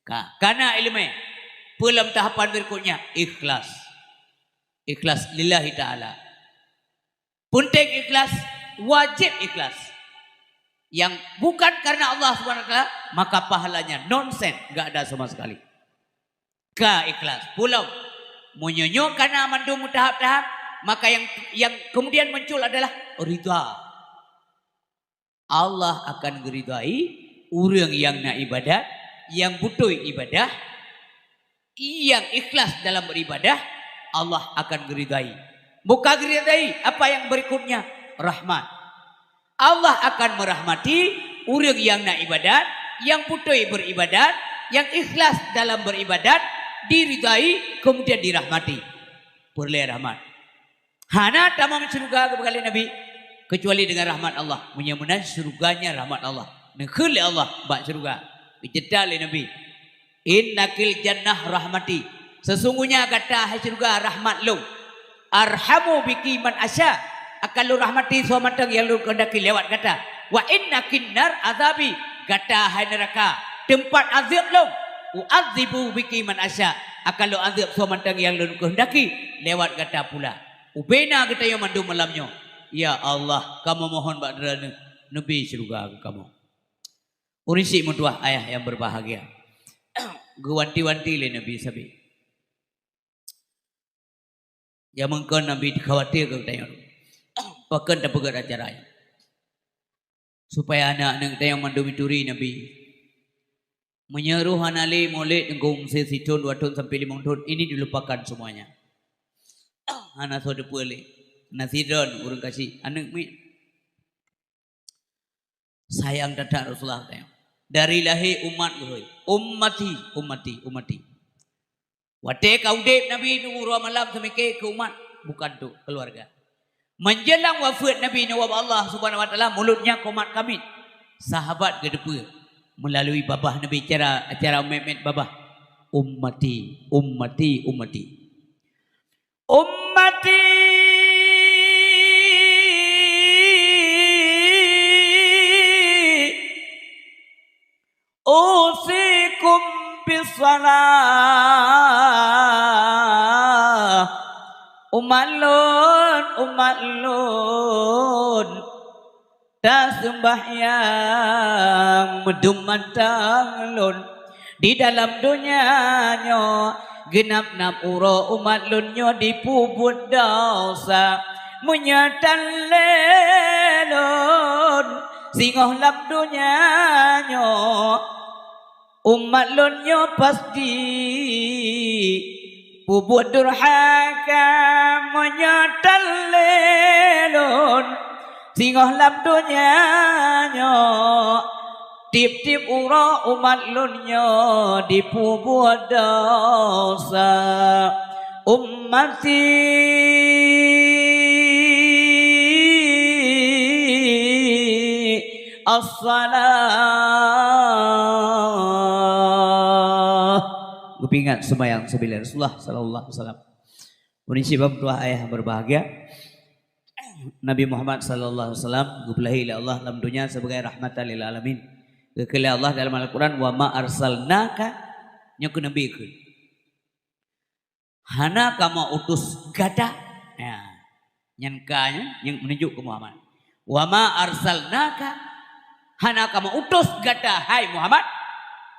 Ka, kana iéleumé. Peue lam tahapan berikutnya? Ikhlas. Ikhlas lillahi ta'ala. Peunteng ikhlas, wajéb ikhlas. Nyang bukan karena Allah Subhanahu wa Taala, maka pahalanya nonsens, enggak ada sama sekali. Ka ikhlas. Peue lom, meunyoe nyoe kana mandum meutahap-tahap, maka yang, yang kemudian muncul adalah ridha. Allah akan geuridhai ureueng nyang na ibadat, nyang beutôi ibadah, nyang ikhlas dalam beribadah, Allah akan geuridhai. Bukan geuridhai, apa yang berikutnya? Rahmat. Allah akan merahmati ureueng nyang na ibadat, nyang beutôi beribadat, nyang ikhlas dalam beribadat, diridhai, kemudian dirahmati. Peureulée rahmat. Hana tamong syeuruga geupeugah lé Nabi, keucuali deungon rahmat Allah. Meunyoe meunan syeuruga nyan rahmat Allah. Neukheun lé Allah bak syeuruga. Geucebta lé Nabi, "Innakil jannah rahmati." Sesungguhnya gata hai syeuruga rahmat lôn. "Arhamu biki man asya." Akan lôn rahmati soe mantong nyang lôn keuhendaki lewat gata. "Wa innakin nar azabi." Gata hai neuraka, teumpat azeueb lôn. "U'adzibu biki man asya." Akan lôn azeueb soe mantong nyang lôn keuhendaki lewat gata pula. Ubena geutanyoe mandum malam nyoe. Ya Allah, kamoe mohon bak Droeneuh, neubi syeuruga keu kamoe. Ureueng syiek meutuah ayah nyang berbahagia. Geuwanti-wanti lé Nabi sabe. Nyang meukon Nabi khawatir keu geutanyoe. Pakon tapeugét acara nyan? Supaya aneuk-aneuk geutanyoe mandum jituri Nabi. Meunyoe roh hana lé, mulod teungku, meusé sithon, dua thon sampai limong thon, ini dilupakan semuanya. Hana soe teupeue lé. Na sidroe ureueng kasih, aneuk miet. Sayang that-that Rasulullah, katanya. Dari lahé umat geuhôi. "Ummati, ummati, ummati." Watée ka udeb Nabi nyoe uroe malam teumike keu umat, bukan untuk keluarga. Menjelang wafeuet Nabi nyoe ubak Allah Subhanahu wa Taala, mulodnya komat kamiet. Sahabat geuteupeue meulalu babah Nabi cara, cara meumet babah, "Ummati, ummati, ummati." Ummati, usikum bis-shalah. Umat lôn, umat lôn. Taseumbahyang meudum mantong lôn di dalam donya nyoe, geunap-nap uroe umat lôn nyoe dipeubuet desya. Meunyoe tan lé lôn singoh lam donya nyoe, umat lôn nyoe pasti peubuet durhaka. Meunyoe tan lé lôn singoh lam donya nyoe, tiep-tiep uroe umat lôn nyoe dipeubuet desya. Ummati. As-salah. Geupeuingat seumayang sibilé Rasulullah sallallahu alaihi wasallam. Peureuncip bang tuah ayah berbahagia. Nabi Muhammad sallallahu alaihi wasallam geupeulahé lé Allah lam donya sebagai rahmatan lil alamin. Geukheun lé Allah dalam Al-Quran, "Wa ma arsalnaka," nyoe keu Nabi kheun. "Hana kamoe utus gata." Ya. Nyan ka nyan nyang meununjuk keu Muhammad. "Wa ma arsalnaka," hana kamoe utus gata, hai Muhammad,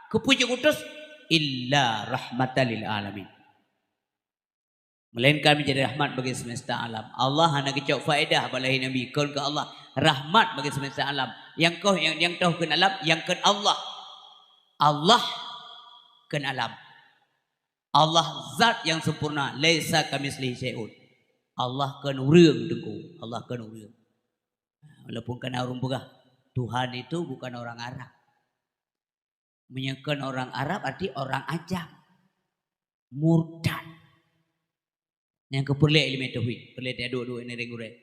keupeue jeuet utus, "illa rahmatan lil alamin." Melainkan menjadi rahmat bagi semesta alam. Allah hana geucok faedah bak lahé Nabi, kon keu Allah rahmat bagi semesta alam. Nyang koh, nyang, nyang toh kheun alam, nyang kheun Allah. Allah kheun alam. Allah zat nyang sempurna, laisa kamitslihi syai'un. Allah kheun ureuëng, Teungku. Allah kheun ureuëng. Walaupun kana ureuëng peugah, Tuhan itu bukan orang Arab. Meunyoe kon orang Arab, arti orang ajam. Murtad. Nyang keu peureulée ileumé tauhid, peureulée teuduek-duek nireng gurée.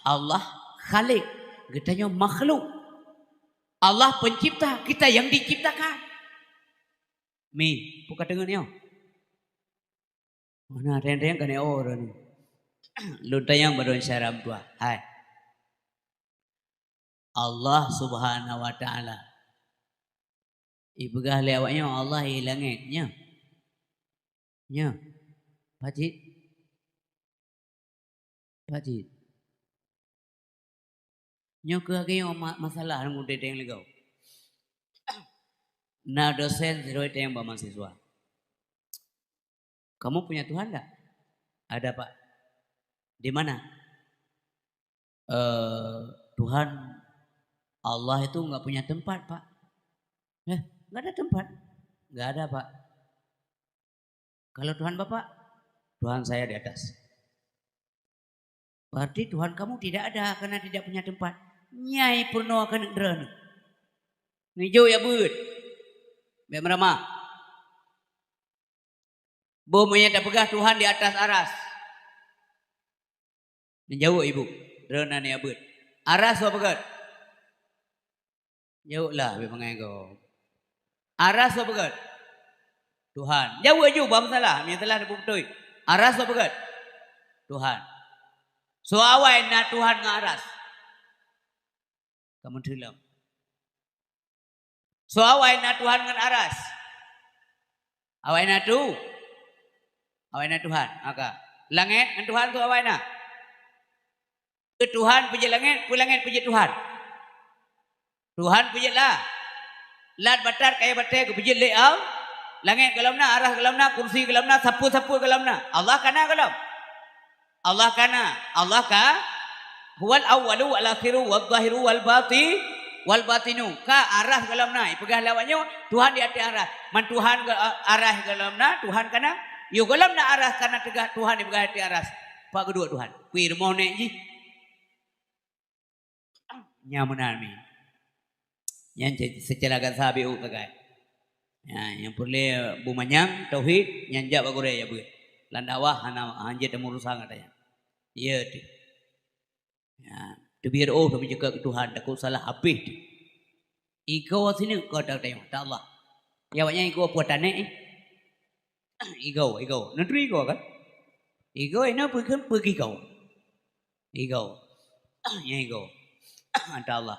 Allah Khalik, geutanyoe makhluk. Allah Pencipta, kita yang diciptakan. Mi, peue ka teungeut nyoe? Mana teng-teng ka nyoe droeneuh. Lôn tanyong bak droeneuh syedara meutuah. Hai. Allah Subhanahu wa Taala. Ipeugah lé awaknyoe Allah i langét, nyoe. Nyoe. Pat cit? Pat cit? Nyoe keuh lagée nyoe ma-, masalah nyang udeb lagée nyoe. Na dosen sidroe tanyong bak mahasiswa, "Kamu punya Tuhan ndak?" "Ada, Pak." "Di mana?" "Eh, Tuhan, Allah itu nggak punya tempat, Pak." "Eh, nggak ada tempat?" "Nggak ada, Pak." "Kalau Tuhan Bapak?" "Tuhan saya di atas." "Berarti Tuhan kamu tidak ada karena tidak punya tempat." Nyai peurunoe keuneuk droeneuh. Neujok ya beuet. Bék meuramah. Boh meunyoe tapeugah Tuhan di atas aras. Neujaweueb ibu, droeneuh na ya beuet. Aras soe peugét? Jaweueb lah, bék mangai gob. Aras soe peugét? Tuhan. Jaweueb ju, bah meusalah. Meunyoe salah, neupeubeutôi. Aras soe peugét? Tuhan. Soe awai na Tuhan ngon aras? Kamoe teuh lom. Soe awai na Tuhan ngon aras? Awai na tu. Awai na Tuhan. Maka, langét ngon Tuhan soe awai na? Peue Tuhan peujeuet langét, peue langét peujeuet Tuhan? Tuhan peujeuet lah. Lat batat kayée batée geupeujeuet lé Allah. Langét gohlom na, aras gohlom na, kursi gohlom na, sapeue-sapeue gohlom na. Allah kana gohlom? Allah kana. Allah ka, "Huwal awwalu wal akhiru waz zahiru wal bati-, wal batinu." Ka aras gohlom na. Ipeugah lé awaknyoe, Tuhan di ateueh aras. Man Tuhan go-, aras gohlom na, Tuhan kana. Yoh gohlom na aras kana teuga Tuhan ipeugah ateueh aras. Pat geuduek Tuhan? Kui rumoh nek jih. Nyan meunan mi. Nyan ce-, seucara gata sabe u sagai. Nyan, nyang peureulée beumanyang tauhid, nyan jak bak gurée ya beuet. Lam dakwah hana, hanjeuet tameurusan gata nyan. Iya teuh. Nyan, teubiet oh, tapi cakap ke Tuhan, takut salah habéh teuh. Igoe sineuk keu gata tanyong, ta Allah. Ya awaknyan igoe peue tanek eh? Igoe, igoe. Neuturi igoe kan? Igoe inoe peue kheun peue igoe? Igoe. Nyan igoe. Ata Allah.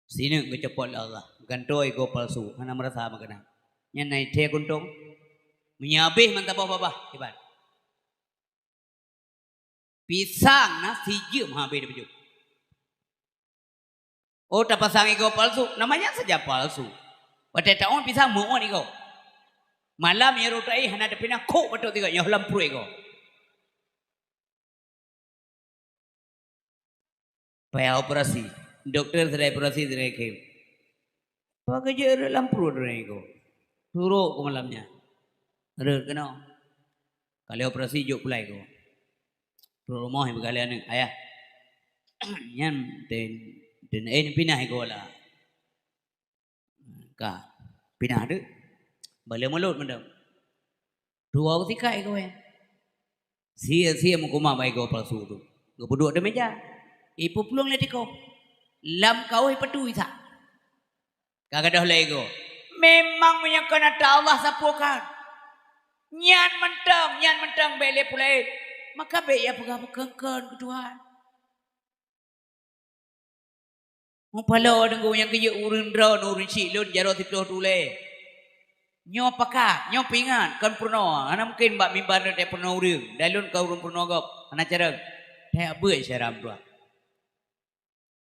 Sineuk geucopot lé Allah. Gantoe igoe palsu. Hana meurasa meukeunang. Nyan na ithée kuntong. Meunyoe habéh mantong babah kiban. Pisang na sijeuem habéh dipeujeuet. Oh, tapasang igoe palsu, namanya saja palsu. Watée taôn pisang meuôn igoe. Malam nyang rot aé hana tapinah kok batok tiga nyoe lam pruet igoe. Payah operasi. Dokto sidroe operasi sidroe khem. Pakon jeuet rot lam pruet droe igoe. Surok keu malam nyan. Rot keunoe. Ka lheueh operasi jok pulai igoe. Trok rumoh ipeugah lé aneuk, "Ayah, nyan ten, ten, eh, pinah igoe lah." Ka pinah deuek. Balée mulot mantong. Dua sikat igoe. Sia-sia meukumah bak igoe palsu tu. Geupeuduek di meja. Ipeuplueng lé tikoh. Lam kaoh ipatui sa. Ka gadôh lé goe. Memang meunyoe kon ata Allah sapeue kan. Nyan mantong, nyan mantong bék lé peulaén. Maka bék ya peugah-peugah kon keu Tuhan. Mupaloe deungon nyang geujeuet ureuëng droe, ureuëng syiek lôn jaroe siplôh tulée. Nyoe pakat, nyoe peuingat, kon peurunoe. Hana mungken bak mimbar nyoe tapeurunoe ureuëng. Dan lôn ka ureuëng peurunoe gob, hana carông. Tajak beuet syedara meutuah.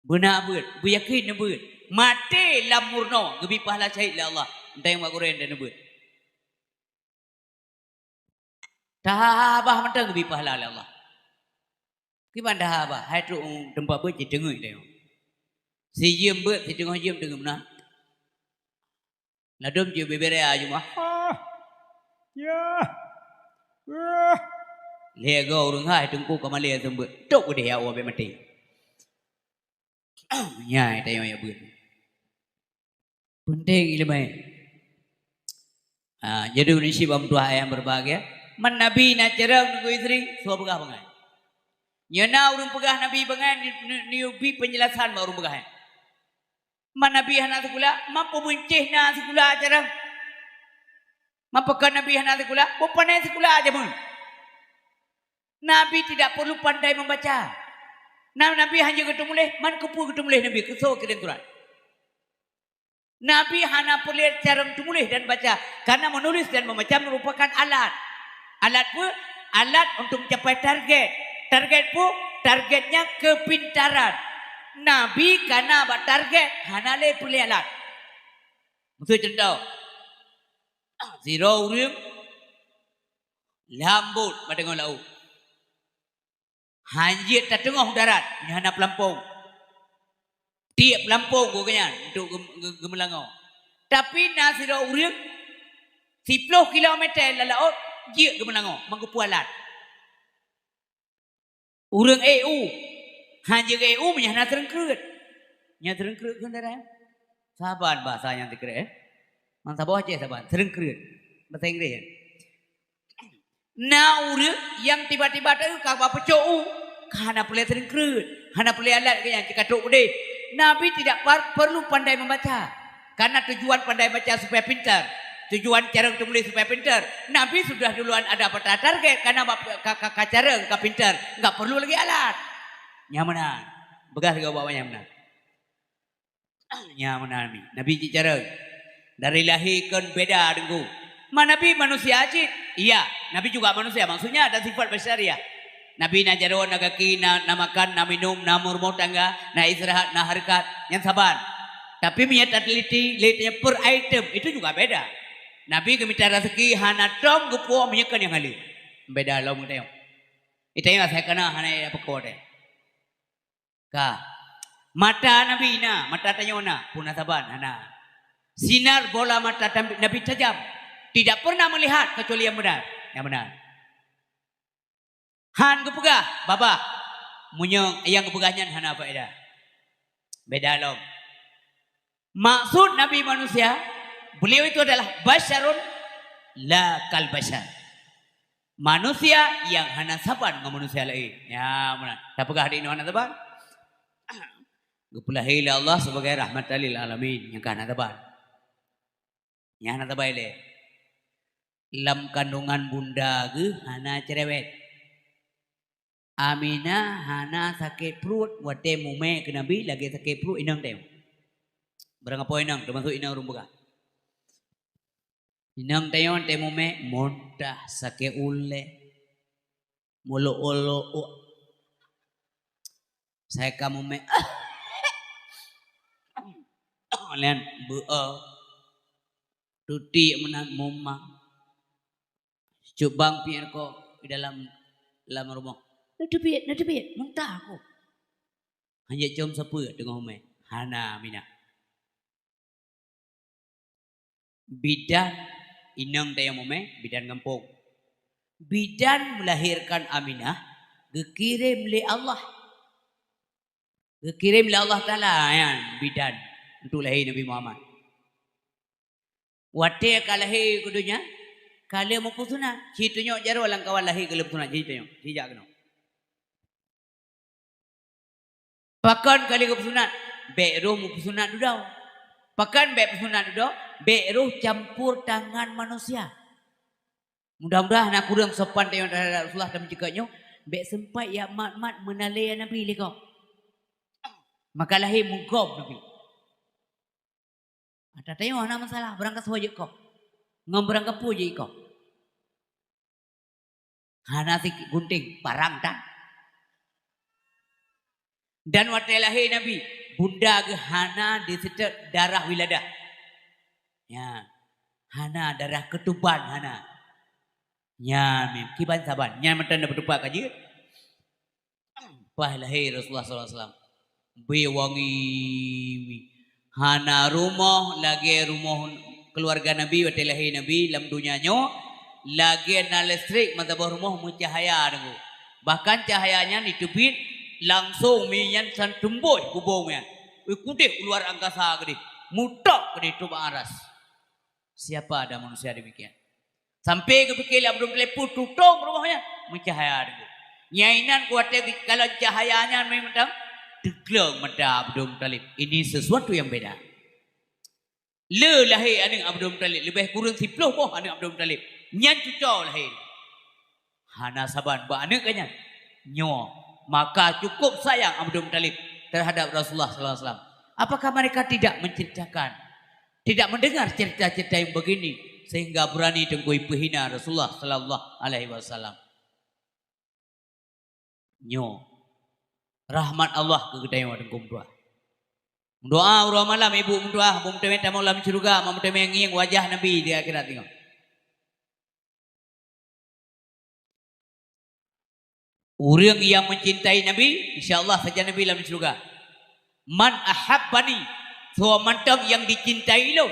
Beuna beuet, beuyakén neubeuet. Maté lam meurunoe, geubri pahala syahid lé Allah. Entah nyang bak gurée dan neubeuet. Tahabah mantong geubri pahala lé Allah. Kiban tahabah, hai trok u teumpat beuet cit teungeut teuh. Sijeuem beuet, siteungoh jeuem teungeut meunan. Ladôm jeuet bebere a jumah. Ah, ya. Ah. Lhée goe ureuëng hai teungku ka malée seumeubeuet. Tok udeh ya Allah bék maté. Nyan tanyoe ya beuet. Penting iéleumé. Ha, jadi ureuëng syiek bak meutuah ayang berbahagia. Man Nabi na carông ngon istri, soe peugah bangai. Nyoe na ureuëng peugah Nabi bangai, ni, ni, ni ubi penjelasan bak ureuëng peugah nyan. Man Nabi hana sikula, man peubeuncéh na sikula carông. Man pakon Nabi hana sikula, beupané sikula jameun. Nabi tidak perlu pandai membaca. Na Nabi hana geuteumuléh, man keupeue geuteumuléh Nabi, keu soe kirém surat. Nabi hana peureulée carông teumuléh dan baca, karena menulis dan membaca merupakan alat. Alat peue? Alat untuk mencapai target. Target peue? Targetnya kepintaran. Nabi kana bak target, hana lé peureulée alat. Miseu cuntoh, sidroe ureuëng lam bot bak teungoh laôt. Hanjeuet tateungoh darat, nyan hana peulampong. Tiek peulampong gobnyan untuk geu-, geu-, geumeulangoe. Tapi na sidroe ureuëng siplôh kilometer lam laôt jeuet geumeulangoe, meugeupeue alat. Ureuëng ék u, hanjeuet ék u meunyo hana treungkreut. Nyan treungkreut kheun darat. Saban bahasa nyang treungkreut, eh? Man saboh Aceh saban, treungkreut. Bahasa Inggréh nyan. Na ureuëng nyang tiba-tiba teuka bak pucok u, ka hana peureulée treungkreut, hana peureulée alat gobnyan, cit ka trok udeh. Nabi tidak par-, perlu pandai membaca. Karena tujuan pandai baca supaya pintar. Tujuan carông teumuléh supaya pintar. Nabi sudah duluan ada peta target, karena bak-, ka, ka, ka carông, ka pintar, enggak perlu lagi alat. Nyan meunan. Peugah lagée ubak awaknyan meunan. Nyan meunan Nabi. Nabi cit carông. Dari lahé kon beda deungon. Ma Nabi manusia cit? Iya, Nabi juga manusia. Maksudnya ada sifat basyariah. Nabi na jaroe, na gaki, na, na makan, na minum, na meurumoh tangga, na istirahat, na hareukat, nyan saban. Tapi meunyo tateliti, lé tanyoe per item, itu juga beda. Nabi geumita raseuki hana tom geupuwoe meunyo kon nyang haleue. Beda lom ngon tanyoe. Di tanyoe asai kana hana ida peuko teuh. Ka. Mata Nabi na, mata tanyoe na, peue na saban? Hana. Sinar bola mata tam-, Nabi tajam. Tidak pernah melihat kecuali yang benar. Yang benar. Han geupeugah, babah. Meunyo nyang geupeugah nyan hana faedah. Beda lom. Maksud Nabi manusia, beliau itu adalah basyarun la kal basyar. Manusia yang hana saban ngon manusia laén. Nyan meunan. Tapeugah di inoe hana saban? Geupeulahé lé Allah sebagai rahmatan lil alamin, nyang ka hana saban. Nyang hana saban ilée. Lam kandungan bunda geuh hana cerewet. Aminah hana sakét pruet watée mumé keu Nabi lagée sakét pruet inong tanyoe. Barang apoe inong, teumasok inong ureuëng peugah. Inong tanyoe watée mumé muntah, sakét ulée, mulok-ulok. Sai ka mumé, lian beuo, tuti meunan mumang. Cubang piet ko di dalam, lam rumoh. Na teubiet, na teubiet, muntah aku. Hanjeuet com sapeue teungoh mumé. Hana Aminah. Bidan inong tanyoe mumé, bidan gampông. Bidan melahirkan Aminah geukirém lé Allah. Geukirém lé Allah Taala nyan bidan untuk lahé Nabi Muhammad. Watée ka lahé keu donya, ka lheueh meupeusunat. Ci tunyok jaroe lam kawan lahé ka lheueh peusunat, ci tunyok, ci jak keunoe. Pakon ka lheueh geupeusunat? bèk roh meupeusunat dudoe. Pakon bèk peusunat dudoe? Bèk roh campur tangan manusia. Mudah-mudahan na kureueng sopan tanyoe terhadap Rasulullah dan meunceukak nyoe, bèk seumpat jak mat-mat meunalée Nabi lé gob. Maka lahé meugom Nabi. Ata tanyoe hana masalah, beurangkasoe jeuet gob. Ngon beurangkapeue jeuet gob. Hana sigunting, parang tan. Dan watée lahé Nabi, bunda geuh hana diseutôt darah wiladah. Ya, hana darah keutuban, hana. Nyan mim, kiban saban. Nyan mantong na beutupat ka jeuet. Paih lahé Rasulullah sallallahu alaihi wasallam. Beuwangi. Hana rumoh lagée rumoh keuluwarga Nabi watée lahé Nabi lam donya nyoe, lagée na listrik meusaboh rumoh meucahya deungoe. Bahkan cahya nyan jiteubiet langsong mi nyan san teumbôh bubông nyan. Ui, kudeh u luar angkasa keudeh. Mutok keudeh teuh bak aras. Siapa ada manusia demikian? Sampai geupike lé Abdul Muthalib peue tutong rumoh nyan, meucahya deungoe. Nyang inan kuwatée kalon cahya nyan mantong, teugleng mata Abdul Muthalib. Ini sesuatu yang beda. Le lahé aneuëk Abdul Muthalib, leubeh kureueng siploh boh aneuëk Abdul Muthalib. Nyan cuco lahé. Hana saban bak aneuëk geuh nyan. Nyoe, maka cukup sayang Abdul Muthalib terhadap Rasulullah sallallahu alaihi wasallam. Apakah mereka tidak menceritakan, tidak mendengar cerita-cerita yang begini sehingga berani Teungku peuhina Rasulullah sallallahu alaihi wasallam? Nyoe rahmat Allah keu geutanyoe Teungku meutuah. Meudoa uroe malam ibu meutuah, beu meuteumé tamong lam syeuruga, beu meuteumé ngieng wajah Nabi di akhirat nyoe. Ureuëng nyang mencintai Nabi, insya Allah sajan Nabi lam syeuruga. "Man ahabbani," soe mantong nyang dicintai lôn.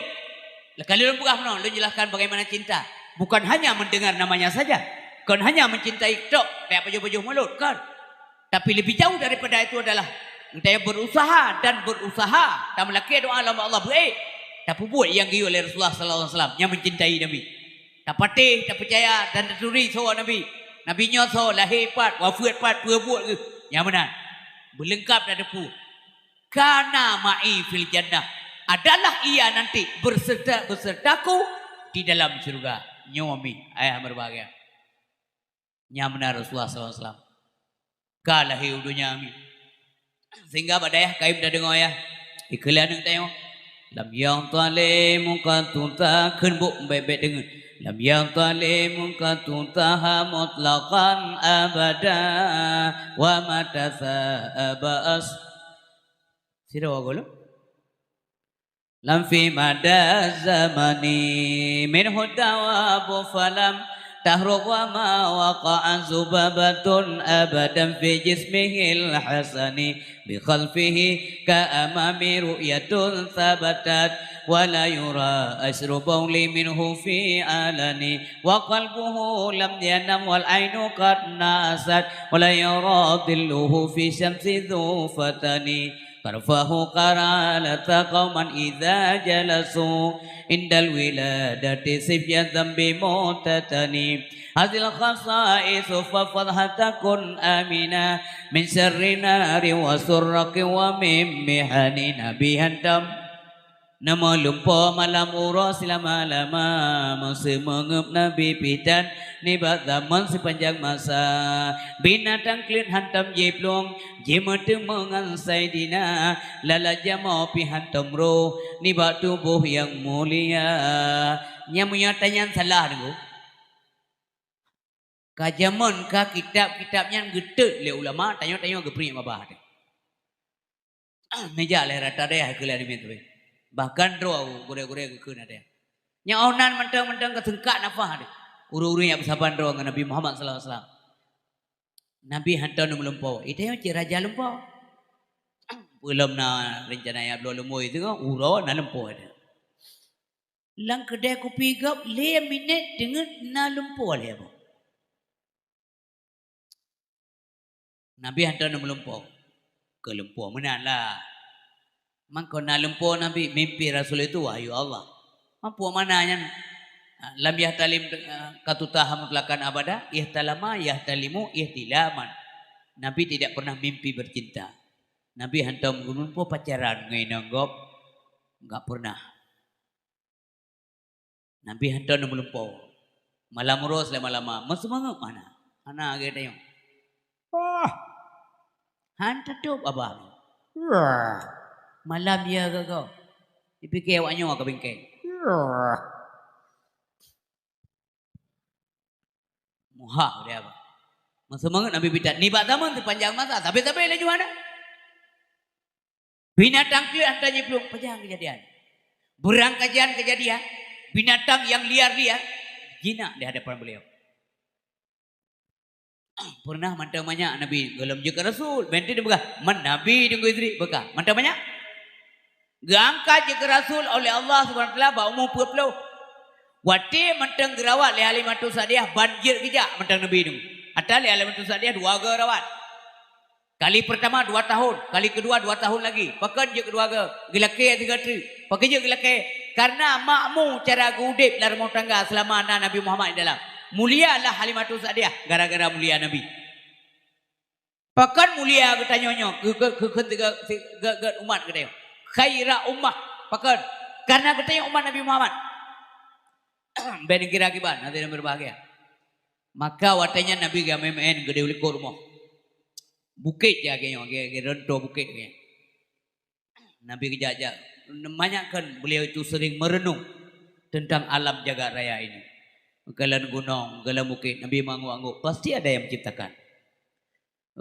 Laka lôn peugah meunoe, lôn jelaskan bagaimana cinta. Bukan hanya mendengar namanya saja. Kon hanya mencintai tok, tajak pajoh-pajoh mulod, kon. Tapi lebih jauh daripada itu adalah, geutanyoe berusaha dan berusaha, tameulakée doa lom Allah beuék, tapeubuet nyang geuyue lé Rasulullah sallallahu alaihi wasallam, nyang mencintai Nabi. Tapatéh, tapeucaya dan taturi soe Nabi. Nabi nyoe soe, lahé pat, wafeuet pat, peue buet geuh, nyang meunan. Beuleungkap tateupeue. "Kana ma'i fil jannah," adalah ia nanti berserta, besertaku di dalam syurga. Nyoe mi, ayah berbahagia. Nyang meunan Rasulullah sallallahu alaihi wasallam ka lahé u donya mi. Sehingga bak dayah kayém tadeungoe yah, ikheun lé aneuëk tanyoe. Lam yadhlimuka tuta, kheun bôk bèk-bèk deungoe. Lam yadhlimuka tutaha mutlaqan abada wa mata sa'aba as-, sidroe gohlom. Lam fi mada zamani minhu thawabu falam tahrub wa ma waqa'a zubabatun abadan fi jismihil hasani bi khalfihi ka amami ru'yatun thabatat wa la yura asru bauli minhu fi alani wa qalbuhu lam yanam wal ainu qad nasat wa la yara dhilluhu fi syamsi dhu fatani. Tarfahu qaralata qauman idza jalasu indal wiladati sibyan dzambi mutatani. Hazil khasaisu fahfadh hatta kun amina min syarri nari wa surraqi wa min mihani. Nabi hantom na meulumpoe malam uroe silama-lama, meuseumeungeueb Nabi pih tan nibak zaman sipanjang masa. Binatang kleuet hantom jiplueng, jimeuteumeung ngon Saidina, lalat jamoe pih hantom roh nibak tuboh nyang mulia. Nyang meunyoe tanyan salah deungoe. Ka jameun ka kitab-kitab nyan geutot lé ulama, tanyoe-tanyoe geupriek babah teuh. Meujak lé rata dayah keu lé aneuk miet teuh. Bahkan droe gurée-gurée geukheun ada. Nyang oh nan mantong-mantong ka seungkak nafah teuh. Ureuëng-ureuëng nyang beusaban droe ngon Nabi Muhammad sallallahu alaihi wasallam. Nabi hantom meulumpoe. Ita nyoe cit raja lumpoe. Peulom na rencana nyang bloe lumboi teuh, uroe na lumpoe teuh. Lam keudai kupi gob lhée minét teungeut na lumpoe lhée boh. Nabi hantom na meulumpoe. Keu lumpoe meunan lah. Mangko na lumpoe Nabi, mimpi Rasul itu wahyu Allah. Mampu mana nyan? Lam yahtalim, eh, katutaha mutlakan abada, ihtalama, yahtalimu, ihtilaman. Nabi tidak pernah mimpi bercinta. Nabi hantom geulumpoe pacaran ngon inong gob, enggak pernah. Nabi hantom geulumpoe. Malam uroe lama-lama, meuseumangat mana? Hana lagèe tanyoe. Wah! Han tatôb babah. Wah! Malam ya gogo. Dipike awak nyoe ka bingkai. Wah! Muhah dia apa? Meuseumangat Nabi bidat. Nibak zaman sipanjang masa, sabe-sabe laju hana. Binatang kleuet hantom jiplueng, pajan keujadian. Beurangkajan keujadian, binatang nyang liar-liar jinak di hadapan beliau. Pernah mantong manyak Nabi gohlom jeuet keu Rasul. Bèk teuma peugah, "Man Nabi teungku Idris," beuka. Mantong manyak. Geuangkat jeuet keu Rasul oleh Allah Subhanahu Wa Taala bak umu peuet ploh. Watèe mantong geurawat lé Halimatus Sa'diyah, ban jeuet geujak mantong Nabi nyoe. Ata lé Halimatus Sa'diyah dua goe rawat. Kali pertama dua tahun, kali kedua dua tahun lagi. Pakon jeuet keudua goe? Geulakèe sigoe treuk. Pakon jeuet geulakèe? Karena makmu cara geuudép lam rumoh tangga seulama na Nabi Muhammad di dalam. Mulia lah Halimatus Sa'diyah gara-gara mulia Nabi. Pakon mulia geutanyoe nyoe, geu-, geu-, geu-, geu-, geu-, geu-, umat geutanyoe. Khaira ummah. Pakon? Karena geutanyoe umat Nabi Muhammad. Bèk neukira kiban, hadirin berbahagia. Maka watèe nyan Nabi geumeu'en-meu'en geudeh u likot rumoh. Bukét jih lagèe nyoe, lagèe, lagèe reuntoe bukét lagèe nyan. Nabi geujak-jak. Manyak kan beliau itu sering merenung tentang alam jagat raya ini. Kalon gunong, kalon bukét, Nabi meuangguk-angguk, pasti ada yang menciptakan.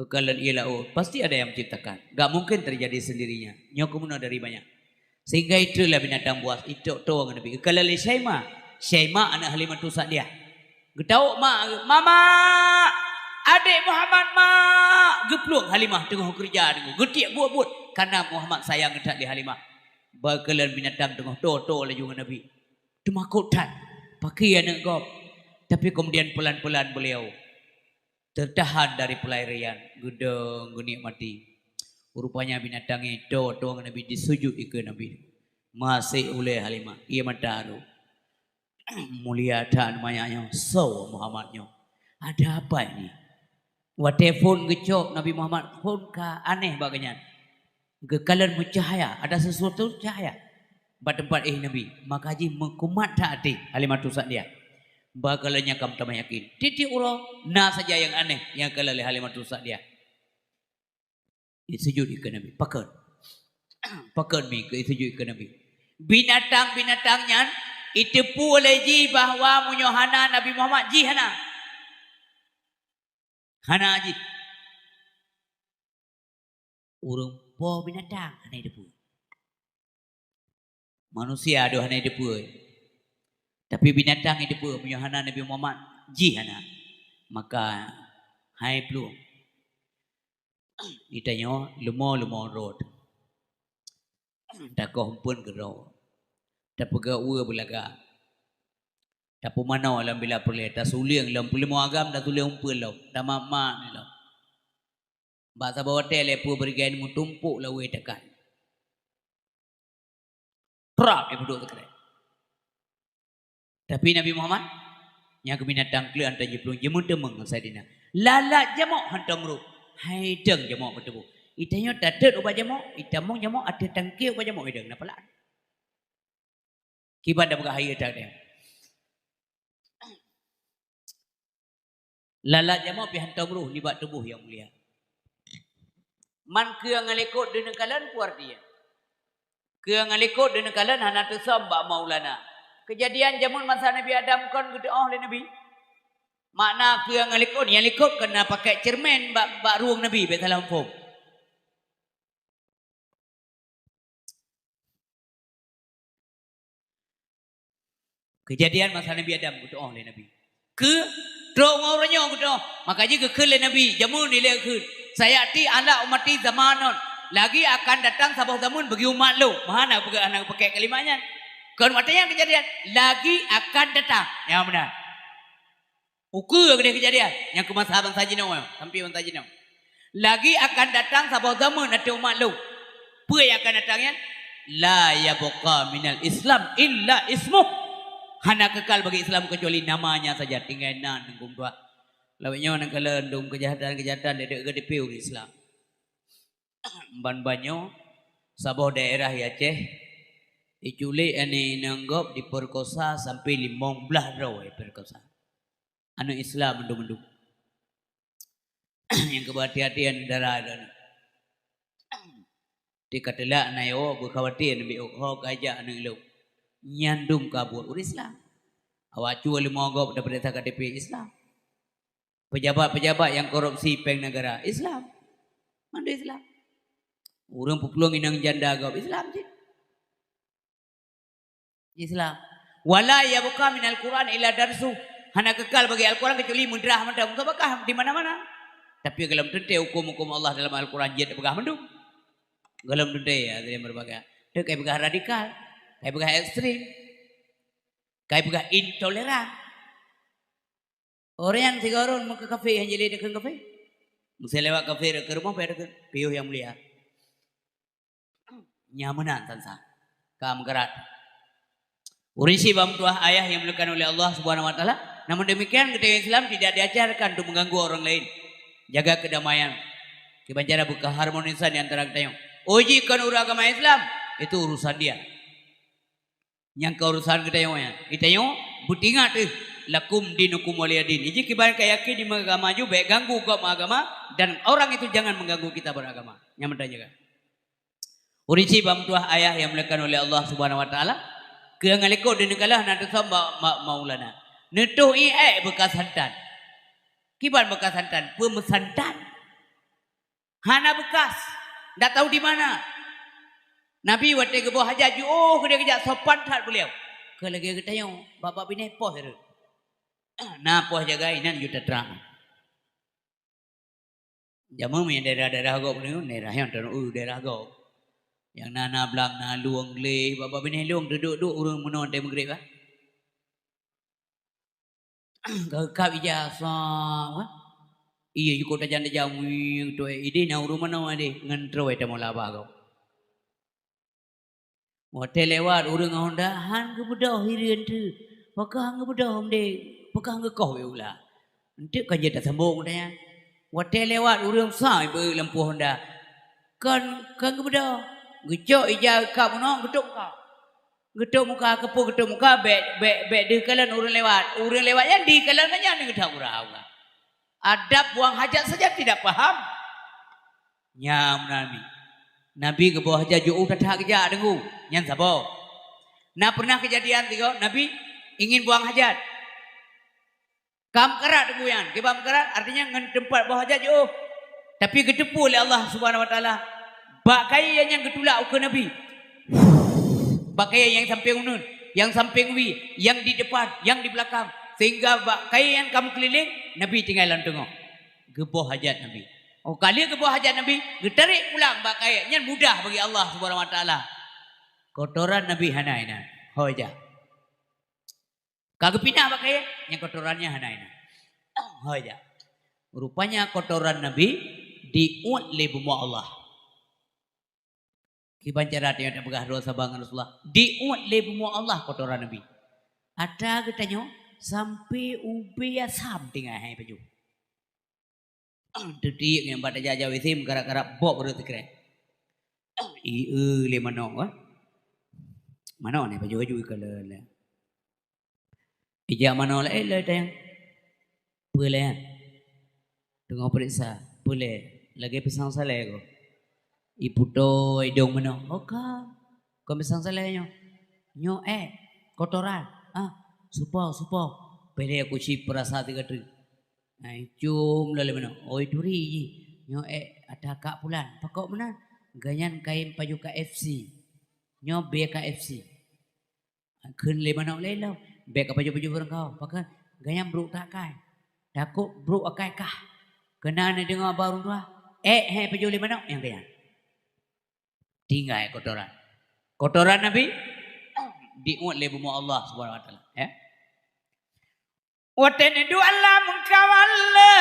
Kalon ié laôt, pasti ada yang menciptakan. Gak mungkin terjadi sendirinya. Nyoe keumeunoe dari banyak. Sehingga itulah binatang buas, itok toh ngon Nabi. Kalon lé Syaimah. Syaimah aneuk Halimatus Sa'diyah. Geutawök mak, "Mama! Adék Muhammad, Mak!" Geuplueng Halimah teungoh keureuja deungoe. Geutiek buet-buet. Karena Muhammad sayang that lé Halimah. Bak kalon binatang teungoh to-to laju ngon Nabi. Teumakot that. Pakri aneuk gob. Tapi kemudian pelan-pelan beliau tertahan dari pelarian, geudong geunikmati. Rupanya binatang nyan to-to ngon Nabi, disujut ikeue Nabi. Maséh ulèe Halimah, ié mata rhot. Mulia that manyak nyoe, soe Muhammad nyoe? Ada apa ini? Watèe phon geucok Nabi Muhammad, phon ka aneh bak geuhnyan. Geukalon meucahya, ada sesuatu cahya bak teumpat éh Nabi. Maka jih meukumat that até Halimatus Sa'diyah. Bak kalon nyan ka meutamah yakin. Tiep-tiep uroe na saja nyang aneh nyang kalon lé Halimatus Sa'diyah. Disujut ikeue Nabi. Pakon? Pakon mi keu disujut ikeue Nabi? Binatang-binatang nyan jiteupeue lé jih bahwa meunyoe hana Nabi Muhammad, jih hana. Hana jih. Ureueng po binatang hana jiteupeue. Manusia deuh hana jiteupeue. Tapi binatang jiteupeue, meunyoe hana Nabi Muhammad, jih hana. Maka hai plueng. Geutanyoe leumo-leumo rot. Takoh umpeuen keudroe. Tapeugah ueh beulaga. Tapeumanoe lam bila peureulèe, tasulieng lom peuleumô agam, tasulieng umpeuen lom, tamat-mat lom. Bak saboh watèe lé peue beureugai meutumpôk lawé takai. Prap, ipeuduek teukrek. Tapi Nabi Muhammad, nyang keu binatang kleueh hantom jiplueng, jimeuteumèe ngon Saidina. Lalat jamok hantom rhot. Hai deueng jamok meutuboh. Geutanyoe tatot ubak jamok, itamong jamok ateueh tangke ubak jamok, hai deueng na peulat. Kiban tapeugah hai deueng. Lalat jamok pih hantom rhot nibak tuboh nyang mulia. Man keu nyang likot deuneukalon peue arti nyan? Keu nyang likot deuneukalon hana teusöm bak Maulana. Keujadian jameun masa Nabi Adam kon geuteu'oh lé Nabi. Makna keu nyang likot, nyang likot kon na pakèk ceureumen bak, bak rueng Nabi, bèk salah muphom. Keujadian masa Nabi Adam geuteu'oh lé Nabi. Keu trok ngon uroe nyoe geuteu'oh, maka jih geukheun lé Nabi, jameun ilèe kheun, "Sayati ala ummati zamanun," lagi akan datang saboh zameun bagi umat lôn. Meuhana geupeugah, hana geupakèk kalimat nyan. Kon watèe nyan keujadian, lagi akan datang. Nyang meunan. Ukeue keudeh keujadian nyang keu masa bansa jinoe, sampoe bansa jinoe. Lagi akan datang saboh zameun ateueh umat lôn. Peue nyang akan datang nyan? La yabqa minal Islam illa ismuh. Hana keukal bagi Islam keucuali namanya saja, tinggai nan Teungku Meutuah. Lawét nyoe nyang kalon dum keujahatan-keujahatan deuek-deuek geudipiu ureueng Islam. Ban-ban nyoe saboh daerah di Aceh, jiculik aneuk inong gob, jipeurkosa sampai limong blaih droe jipeurkosa. Aneuk Islam mandum-mandum. Nyang keu beuhati-hati syedara droeneuh. Di ka teulak na yo beukhawati, neubi ho ka jak aneuk ilong. Nyan dum ka buet ureuëng Islam. Awak cue leumo gob dapeuriksa K T P Islam. Pejabat-pejabat nyang korupsi péng negara Islam. Mandum Islam. Ureuëng peuplueng inong janda gob Islam cit. Islam. Wala yabqa minal Qur'an illa darsu. Hana keukal bagi Al-Quran kecuali meudrah mantong, meukeubakah di mana-mana. Tapi golom teuntée huköm-huköm Allah dalam Al-Quran jeuet peugah mandum. Golom teuntée, ya, dari berbagai. Dia kai peugah radikal, kai peugah ekstrem, kai peugah intoleran. Orang nyang sigoe ureuëng meukeukafé, han jilé dikeue kafé. Meuseulewat kafé keu rumoh, pai dikeue piôh nyang mulia. Nyan meunan sansa. Ka meugarat. Ureuëng syiek bak meutuah ayah yang dimuliakan oleh Allah Subhanahu wa Taala. Namun demikian, geutanyoe Islam tidak diajarkan untuk mengganggu orang lain. Jaga kedamaian. Kiban cara beukeharmonisan di antara geutanyoe. Oh, jih kon ureuëng agama Islam, itu urusan dia. Nyang keu urusan geutanyoe nyan. Geutanyoe beutingat teuh, lakum dinukum waliya din. Iji kiban ka yakin di agama ju, bék ganggu gob agama, dan orang itu jangan mengganggu kita beragama. Nyan meunan jaga. Ureuëng syiek bak meutuah ayah yang dimuliakan oleh Allah Subhanahu wa Taala, keu nyang likot di neukalah na teusöm bak ma-, maulana. Neutoh ié ék beukas santan. Kiban beukas santan, peumeusantan. Hana beukas, ndak tahu di mana. Nabi watée geuboh hajat jiôh keudeh geujak sopan that beuliau. Keu lagée geutanyoe, babah binéh poh reuet. Na poh jagai nan ju tatrang. Jameun meunyo daerah-daerah gob nyoe, daerah nyan taneuk daerah gob. Nyang na, na blang, na lueng gleh, babah binéh lueng teuduek-duek ureuëng meunoe teuh meugreb, bah. Ka geukab ija, sab, kan? Iya, jukôb tajam-tajam, wing, tuwai. Ideh na ureuëng meunoe deh, ngon trôi tamong laba gob. Watée lewat ureuëng ngon honda, han geubeudôh hireuen teuh. Pakon han geubeudôh, mdeng? Pakon han geukoh bak ula? Eunteuk ka jeuet tasambong geutanyoe. Watée lewat ureuëng sa beu lampôh honda. Kon, kon geubeudôh. Geucok ija geukab meunoe, geutôb muka. Geutôb muka, keupeue geutôb muka, bék, bék, bék deuh kalon ureuëng lewat. Ureuëng lewat nyan deuh kalon nyan, nyan geutak ureuëng. Adab buang hajat saja tidak paham. Nyan Nabi. Nabi geuboh hajat jiôh that-that geujak deungoe. Nyan saboh. Na pernah kejadian tiga, Nabi ingin buang hajat. Ka meukarat deungoe nyan. Kiban meukarat, artinya ngon teumpat boh hajat jiôh. Tapi geuteupeue lé Allah Subhanahu wa Taala, bak kayée nyan geutulak ukeue Nabi. Bak kayée nyang sampéng uneuen, nyang sampéng wie, nyang di depan, nyang di beulakang. Sehingga bak kayée nyan ka meukeulileng, Nabi tinggai lam teungoh. Geuboh hajat Nabi. Oh, ka lheueh geuboh hajat Nabi, geutarek pulang bak kayée nyan mudah bagi Allah Subhanahu wa Taala. Kotoran Nabi hana inan. Ho ija. Ka geupinah bak kayée, nyang kotoran nyan hana inan. Ho ija. Rupanya kotoran Nabi diuet lé bumoe Allah. Kiban cara tanyoe tapeugah droe saban ngon Rasulullah, diuet lé bumoe Allah kotoran Nabi. Atra geutanyoe sampai ubé asam tinggai hai pajoh. Teutiek ngon bak tajak-jak W C meukarat-karat bob rot sikrek. Ié lé manok, wah. Manok nyan pajoh-pajoh ka lé. Ijak manok laén lé tayang. Peue lé nyan? Teungoh peuriksa. Peue lé? Lagée pisang salée ko. Iputôh idong manok. Oh ka. Kon pisang salée nyoe. Nyoe ék. Kotoran. Ah, supo, supo. Peulé kuci peurasa tiga tu. Nah, icum lom lé manok. Oi turi jih. Nyoe ék ata kak pulan. Pakon meunan? Gobnyan kayém pajoh K F C. Nyoe bie K F C. Kheun lé manok lé lom, bék ka pajoh-pajoh barangkaho. Pakon? Gobnyan brok that akai. Takot brok akai kah. Keunan neudeungoe bak ureuëng tuha, ék hai pajoh lé manok nyang gobnyan. Tinggai kotoran. Kotoran Nabi diuet lé bumoe Allah Subhanahu wa Taala, ya. Watée neuduek lam kawan le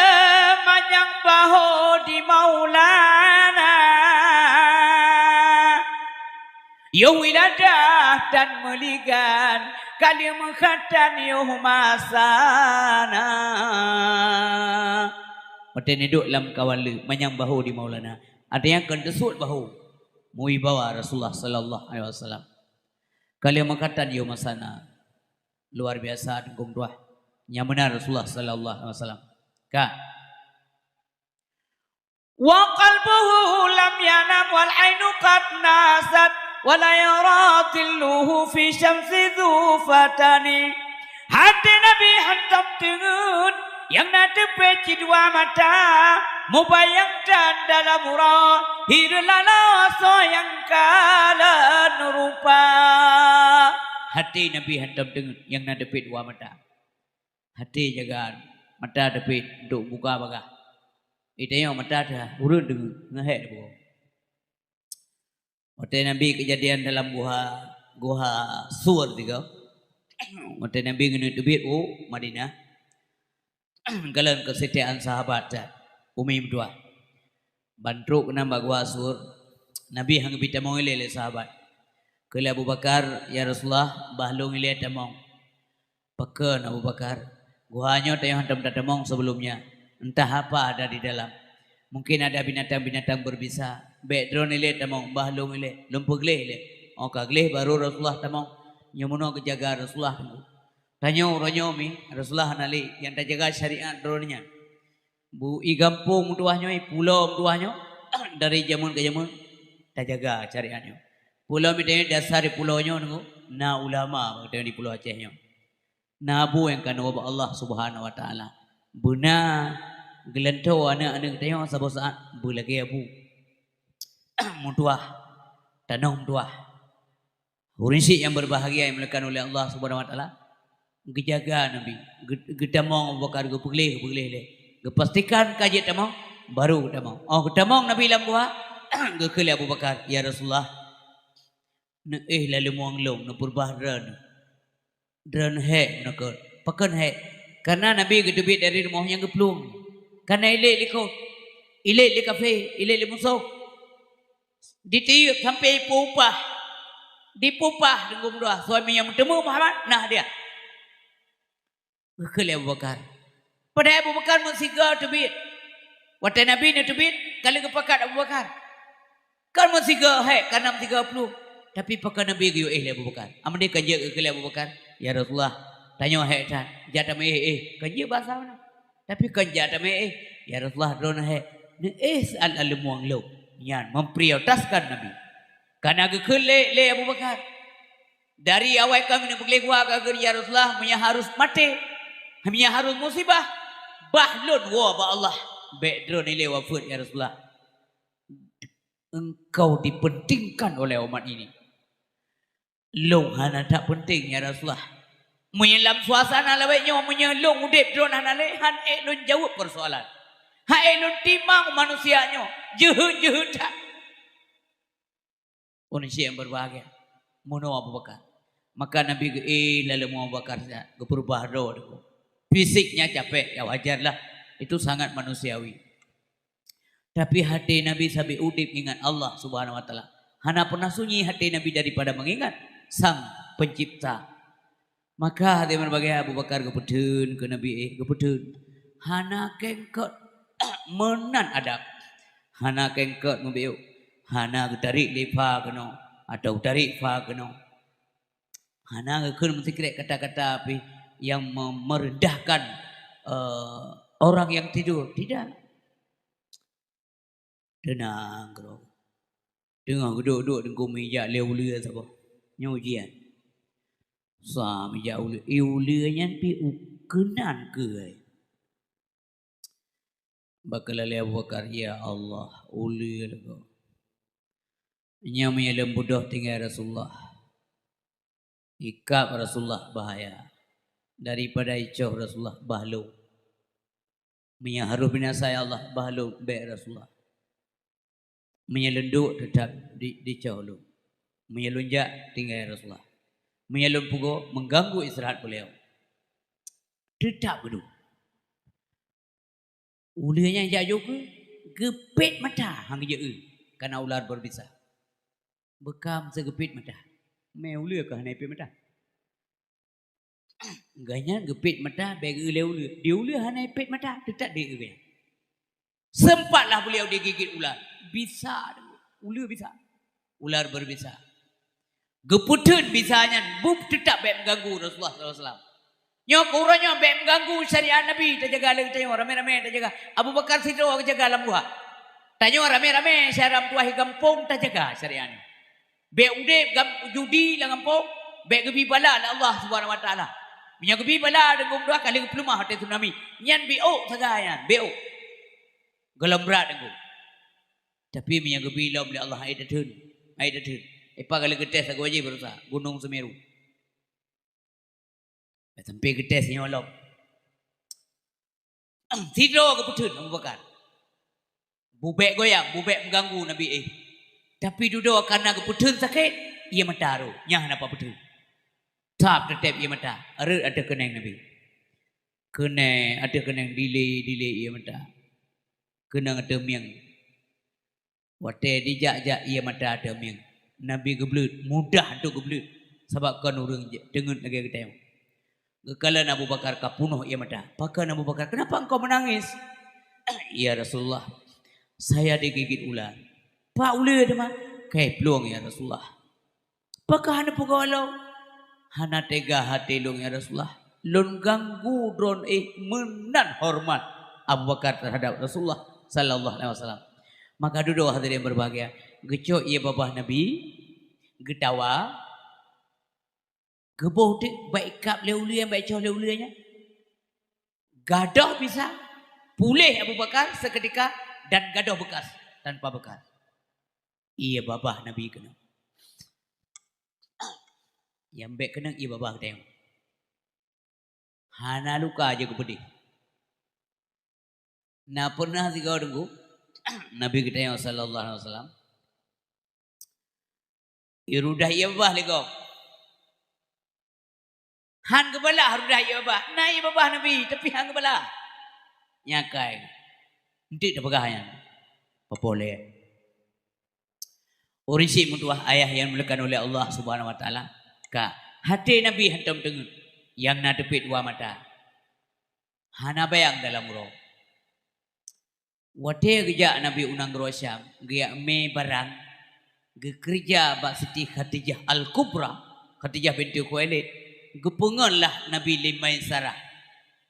manyang baho di Maulana. Yoh wiladah dan meuligan, ka lheueh meukhatan yoh masana. Watée neuduek lam kawan le manyang baho di Maulana. Artinya keu teusuet bahu, meuwibawa Rasulullah sallallahu alaihi wasallam. Ka lheueh meukatan yôh masa na. Luar biasa teungku meutuah. Nyang meunan Rasulullah sallallahu alaihi wasallam. Ka. Wa qalbuhu lam yanam wal ainu qad nasat wa la yara dhilluhu fi syamsi dhu fatani. Até Nabi hantom teungeut nyang na teupet cit dua mata, mubayang that dalam uroe, hireuen laloe soe nyang kalon rupa. Até Nabi hantom teungeut nyang na teupet dua mata. Até jaga mata teupet untuk buka bagah. Di tanyoe mata teuh ureueng deungoe, ngon hék teuh buka. Watèe Nabi keujadian dalam guha, guha Sur tiga. Watèe Nabi keuneuk teubiet u Madinah, kalon keusetiaan sahabat that, umi meutuah. Ban trok keunan bak guha Sur, Nabi han geubri tamong ilèe lé sahabat. Kheun lé Abu Bakar, "Ya Rasulullah, bah lôn ilèe tamong." "Pakon Abu Bakar, guha nyoe tanyoe hantom tatamong sebelumnya. Entah apa ada di dalam. Mungkin ada binatang-binatang berbisa. Bèk droeneuh ilèe tamong, bah lôn ilèe, lôn peugleh ilèe." Óh ka gleh baru Rasulullah tamong. Nyoe meunoe geujaga Rasulullah teungku. Tanyoe uroe nyoe mi, Rasulullah hana lé, nyang tajaga syariat droeneuh nyan. Bu i gampông meutuah nyoe, i pulo meutuah nyoe, dari jameun ke jameun tajaga syariat nyoe. Pulo meutuah nyoe, dasar di pulo nyoe teungku, na ulama meutuah di Pulo Aceh nyoe. Na Abu nyang keunoe bak Allah Subhanahu wa Taala. Beuna geulantoe aneuk-aneuk tanyoe saboh saat beulagèe Abu. Meutuah, tanoh meutuah. Ureueng syiek nyang berbahagia nyang dimuliakan oleh Allah Subhanahu wa Taala, geujaga Nabi, geu-, geutamong Abu Bakar, geupeugleh, geupeugleh lé. Geupastikan ka jeuet tamong, baru geutamong. Óh geutamong Nabi lam guha, geukheun lé Abu Bakar, "Ya Rasulullah, neuéh laleumoeng lôn, neupeureubah droeneuh." Droeneuh hék meunan kheun. Pakon hék? Karena Nabi geuteubiet dari rumoh nyang geuplueng. Karena ilèe likot, ilèe lé kafé, ilèe lé musoh. Ditiyeuk sampai ipeu-upah. Dipeu-upah teungku meutuah, "Suami nyang meuteumé Muhammad, na hadiah." Geukheun lé Abu Bakar. Padahai Abu Bakar meusigoe teubiet. Watèe Nabi neuteubiet, ka lheueh geupakat Abu Bakar. Kan meusigoe hék, ka na meusigoe plueng. Tapi pakon Nabi geuyue éh lé Abu Bakar? Amadé kan jeuet geukheun lé Abu Bakar, "Ya Rasulullah, tanyoe hék that, jak tameuéh éh." Kan jeuet bahasa meunan. Tapi kan jak tameuéh éh, "Ya Rasulullah, droeneuh hék." Neuéh saat laleumoeng lôn. Nyan memprioritaskan Nabi. Ka na geukheun lé, lé Abu Bakar. Dari awai ka keuneuk peugleh guha ka geukheun, "Ya Rasulullah, meunyo harus maté, meunyo harus musibah, bah lôn woe bak Allah. Bèk droeneuh ilèe wafeuet, ya Rasulullah. Engkau dipentingkan oleh umat ini. Lôn hana that penting, ya Rasulullah. Meunyo lam suasana lawét nyoe, meunyo lôn udép droeneuh hana lé, han ék lôn jaweueb peusoalan. Han ék lôn timang manusia nyoe, jeuheut-jeuheut that." Ureueng syiek nyang berbahagia, meunoe Abu Bakar. Maka Nabi geuéh laleumoeng Abu Bakar siat, geupeureubah droe teungku. Fisiknya capek, ya wajarlah. Itu sangat manusiawi. Tapi até Nabi sabé udép ingat Allah Subhanahu wa Taala. Hana pernah sunyi até Nabi daripada mengingat Sang Pencipta. Maka até meureubagai Abu Bakar geupeutheun keu Nabi, éh, geupeutheun. Hana kengkot meunan adab. Hana kengkot meubiôk. Hana geutarék lé pha keunoe atau geutarék pha keunoe. Hana geukheun meusikrek kata-kata pih nyang me-, merendahkan, eh, orang yang tidur. Tidak. Teunang keudroe. Teungoh geuduek-duek teungku meujak lé uleue saboh. Nyoe ujian. Sa meujak uleue. Eh, uleue nyan pih u-, keunan keuh. Bak keulalé Abu Bakar, "Ya Allah, uleue lagoe." Nyan meunyo lôn beudôh tinggai Rasulullah. Ikab Rasulullah bahaya. Daripada icoh Rasulullah, bah lôn. Meunyo harôh binasa, ya Allah, bah lôn, bèk Rasulullah. Meunyo lôn duek, teutab di, dicoh lôn. Meunyo lôn jak, tinggai Rasulullah. Meunyo lôn peugoe, mengganggu istirahat beliau. Teutab geuduek. Uleue nyan jak jok keuh, geupet mata, han geujak eu, kana ular berbisa. Beukam seugeupet mata. Mé uleue keuh hana ipet mata. Gobnyan geupet mata, bèk geu-eu lé uleue. Di uleue hana ipet mata, teutab di eu gobnyan. Sempatlah beliau digigit ular. Bisa, uleue bisa. Ular berbisa. Geupeutheun bisa nyan, bup teutap bék meuganggu Rasulullah sallallahu alaihi wasallam. Nyoe keu uroe nyoe bék meuganggu syariat Nabi, tajaga lé geutanyoe, ramé-ramé tajaga. Abu Bakar sidroe geujaga lam guha. Tanyoe ramé-ramé syedara meutuah gampông tajaga syariat nyoe. Bék udeb gam-, judi lam gampông, bék geubi bala lé Allah Subhanahu wa Taala. Meunyoe geubi bala deungon dua kali geupeuleumah watée tsunami, nyan biôk sagai nyan, biôk. Gohlom brat deungon. Tapi meunyoe geubi lom lé Allah, hai tatheun, hai tatheun. Ipak kali geutés sagoe jih baroesa, Gunong Seumeru. Sampai geutés nyoe lom. Sidroe geupeutheun Abu Bakar. Bubek goyang, bubek meuganggu Nabi éh. Tapi dudoe kana geupeutheun sakét, ié mata roh, nyang hana papa peutheun. Thap teutép ié mata, rhot ateueh keuneng Nabi. Keuneng, ateueh keuneng dilé, dilé ié mata. Keuneng ateueh mieng. Watée jijak-jak ié mata ateueh mieng, Nabi geubleuet, mudah untuk geubleuet, sabab kon ureuëng je-, teungeut lagée geutanyoe. Geukalon Abu Bakar ka punoh ié mata. Pakon Abu Bakar, "Kenapa engkau menangis?" "Ya Rasulullah, saya digigit ular." "Pak uleue teuma?" "Kai plueng, ya Rasulullah." "Pakon hana peugoe lom?" "Hana teuga até lôn, ya Rasulullah. Lôn ganggu droeneuh meunan horeumat Abu Bakar teuhadab Rasulullah sallallahu alaihi wasallam." Maka dudoe hadirin berbahagia, geucok ié babah Nabi, geutawa, geuboh teuk bak ikab lé uleue nyan, bak icoh lé uleue nyan. Gadôh bisa, puléh Abu Bakar seketika dan gadôh bekas, tanpa bekas. Ié babah Nabi keunoe. Nyang bék keuneuk ié babah geutanyoe. Hana luka jeuet geupeudeh. Na pernah sigoe teungku, Nabi geutanyoe sallallahu alaihi wasallam, irudah ié babah lé gob. Han geubalah rudah ié babah. Na ié babah Nabi, tapi han geubalah. Nyakai. Enteuk teupeugah nyan. Peue lé? Ureuëng syiek meutuah ayah nyang dimuliakan oleh Allah Subhanahu wa Taala, ka até Nabi hantom teungeut, nyang na teupet dua mata. Hana bayang dalam uroe. Watée geujak Nabi u nanggroe Syam, geujak mé barang, geukeureuja bak Siti Khadijah Al-Kubra, Khadijah binti Khuwailid, geupeungon lah Nabi lé Maisarah.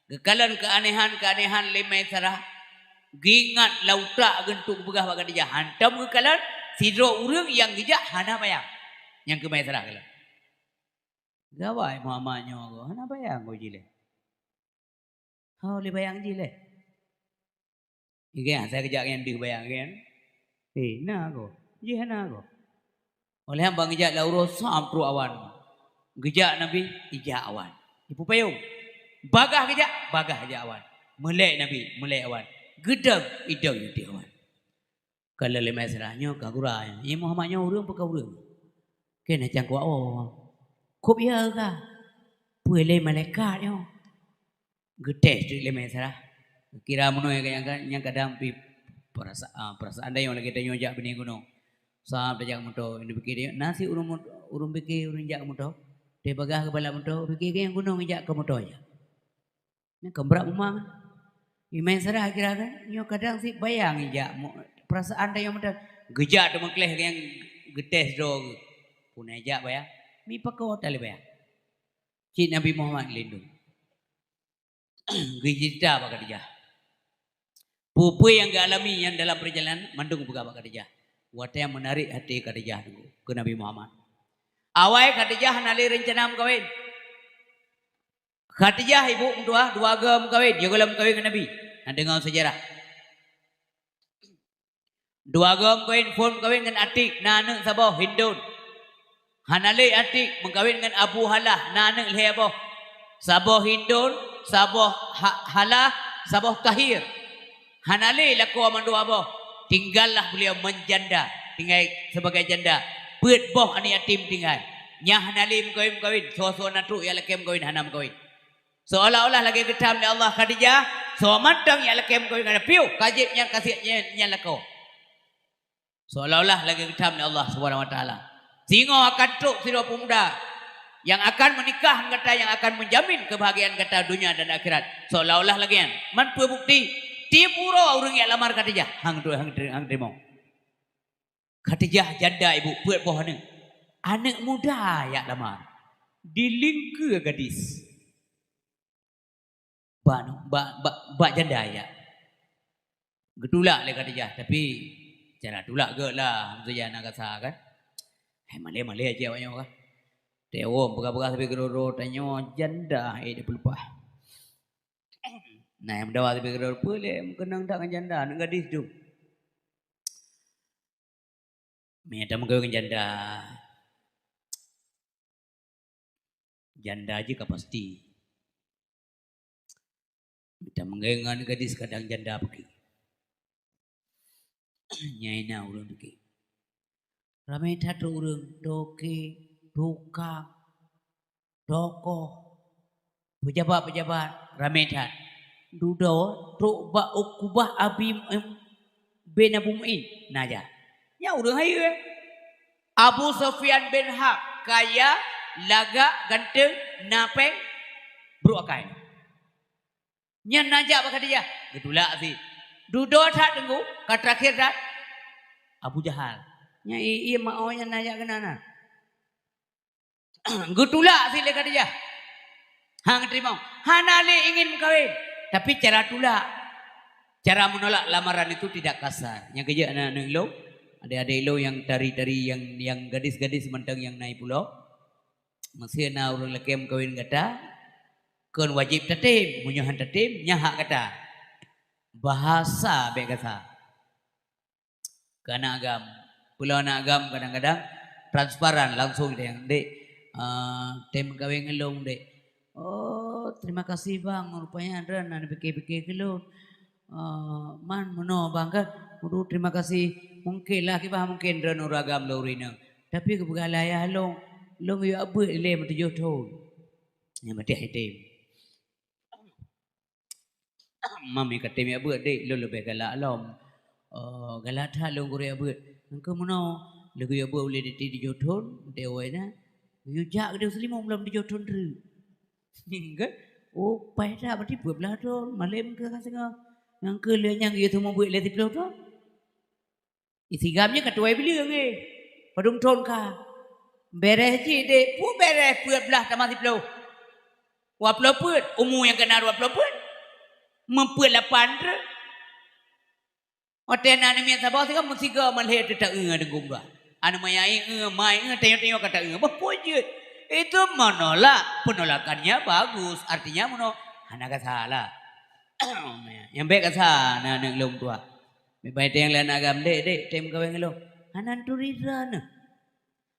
Geukalon keuanehan-keuanehan lé Maisarah, geuingat lam utak geuh untuk geupeugah bak Khadijah, hantom geukalon sidroe ureuëng nyang geujak hana bayang. Nyang keu Maisarah kalon. Gawai Muhammad nyoe goe, hana bayang goe jih lé. Ho lé bayang jih lé. Igeh, asai geujak nyan deuh bayang kan? Eh, na goe. Jih hana goe. Óh lheueh ban geujak lam uroe Syam trok awan. Geujak Nabi, ijak awan. Ipupayong. Bagaih geujak, bagaih geujak awan. Meulek Nabi, meulek awan. Geudong, idong ideh awan. Ka lheueh lé Maisarah nyoe ka gura nyoe. Ié Muhammad nyoe ureuëng peu ka ureuëng? Keuneuk cangkok awak. Kop ya ka. Peue lé malaikat nyoe? Geutés teuk lé Maisarah. Kira meunoe nyang ka-, nyang kadang pih perasa-, ah, perasaan tanyoe lagée tanyoe jak binéh gunong. Sab tajak moto, inong pike, na si ureuëng mot-, ureuëng pike ureuëng jak moto. Teupeugah keubalak moto, pike nyang gunong jak keu moto jak. Nyan ka brat memang. Ié Maisarah kira kan, nyoe kadang si bayang ijak mo-, perasaan tanyoe meudan. Geujak teumeukleh nyang geutés droe geuh. Puna ijak bayang, mi pakon tali bayang. Cit Nabi Muhammad lindong. Geuceurita bak Khadijah. Peue-peue nyang geualami nyan dalam peurjalanan, mandum geupeugah bak Khadijah. Watée meunarék até Khadijah teungku keu Nabi Muhammad. Awai Khadijah hana lé reuncana meukawen. Khadijah ibu meutuah dua goe meukawen, jiôh gohlom meukawen ngon Nabi. Na deungoe seujarah. Dua goe meukawen, phon meukawen ngon Atik, na aneuëk saboh, Hindun. Hana lé Atik, meukawen ngon Abu Halah, na aneuëk lhée boh. Saboh Hindun, saboh Ha-, Halah, saboh Tahir. Hana lé lakoe mandua boh, tinggallah beliau menjanda, tinggai sebagai janda. Peuet boh aneuk yatim tinggai. Nyang hana lé meukawen-meukawen, soe-soe na trok jak lakée meukawen hana meukawen. Seolah-olah lagée geutham lé Allah Khadijah, soe mantong jak lakée meukawen ngon piôh, ka jieb nyang ka siek nyan, nyan lakoe. Seolah-olah lagée geutham lé Allah Subhanahu wa Taala. Singoh akan trok sidroe peumuda nyang akan meunikah ngon gata, nyang akan meujamin keubahagiaan gata donya dan akhirat. Seolah-olah lagée nyan. Man peue bukeuti? Tieb uroe ureuëng jak lamar Khadijah, hang tu, hang teu-, hang teurimong. Khadijah janda ibu peuet boh aneuk. Aneuk muda jak lamar. Dilingkeue gadis. Bak, bak, bak, bak janda jak. Geutulak lé Khadijah, tapi cara tulak gét lah, meuseuja na gasa kan. Hai malée-malée cit awaknyoe kan. Teuwom peugah-peugah sabe keudroe-droe tanyoe janda, eh, dipeulupah. Nah, nyang meudawa sabe keudroe peue lé meukeunong that ngon janda, aneuk gadis tu. Meunyo tameugoe ngon janda, janda jih ka pasti. Tameugoe ngon gadis kadang janda peuki. Nyai na ureuëng peuki. Ramé that trok ureuëng, toke, tukang, tokoh, peujabat-peujabat, ramé that. Dudoe trok bak u kubah Abi, em, bin Abu Muin, na jak. Nyan ureuëng hayeue. Abu Sufyan bin Harb, kaya, lagak, ganteng, na péng, brok akai. Nyan na jak bak Khadijah, geutulak sit. Dudoe that teungku, ka terakhir that Abu Jahal. Nyan i, i meu'oh nyan na jak keunan na. Geutulak sit lé Khadijah. Hana geuteurimong. Hana lé ingin meukawen. Tapi cara tulak, cara menolak lamaran itu tidak kasar. Nyang keujeuet aneuk-aneuk lôn, adék-adék lôn nyang tari-tari, nyang, nyang gadis-gadis mantong nyang na i pulo. Meusé na ureuëng lakée meukawen gata, kon wajéb tatem. Meunyoe han tatem, nyan hak gata. Bahasa bék gata. Keu aneuk agam. Peue lom aneuk agam kadang-kadang transparan langsung, "Dek, eh, tem meukawen ngon lôn, Dek." "Oh, terima kasih, Bang. Rupanya droeneuh na pike-pike keu lôn. Eh, man meunoe, Bang, kan? Waduh, terima kasih. Mungkin lah, kiban mungkin droeneuh ureuëng agam lôn ureuëng inong. Tapi geupeugah lé ayah lôn, lôn geuyue abeuet ilée meutujoh thon." Nyang maté item. "Mami katem jak beuet, Dek, lôn leubeh galak lom." "Oh, galak that lôn gurée jak beuet." "Nyan keuh meunoe, lôn geuyue beuet ulée diti tujoh thon, dewai na. Geuyue jak keudeh seulimong lom tujoh thon treuk." Kan? "Oh, paih that, berarti peuet blaih thon, malém keuh ka singoh. Nyan keuh lheueh nyan geuyue teumeu beuet lé siploh thon." Isigam nyan ka tuwai bileueng, eh. Padum thon ka. Bèrèh cit, Dek. Peue bèrèh peuet blaih tamah siploh? Dua ploh peuet. Umu nyang keunan dua ploh peuet. Meupeuet lapan treuk. Watée na aneuk miet saboh sigoe, meusigoe malhé teuta-eu deungon bah. Aneuk manyai eu, mai eu, tanyoe-tanyoe ka ta-eu. Bah peue jeuet? Itu menolak. Penolakannya bagus. Artinya meunoe, hana gasa lah. Nyang bék gasa na aneuk lôn tuha. Mibai teueng lé aneuk agam, "Dek, Dek, tem meukawen ngon lôn." "Hana turi droeneuh.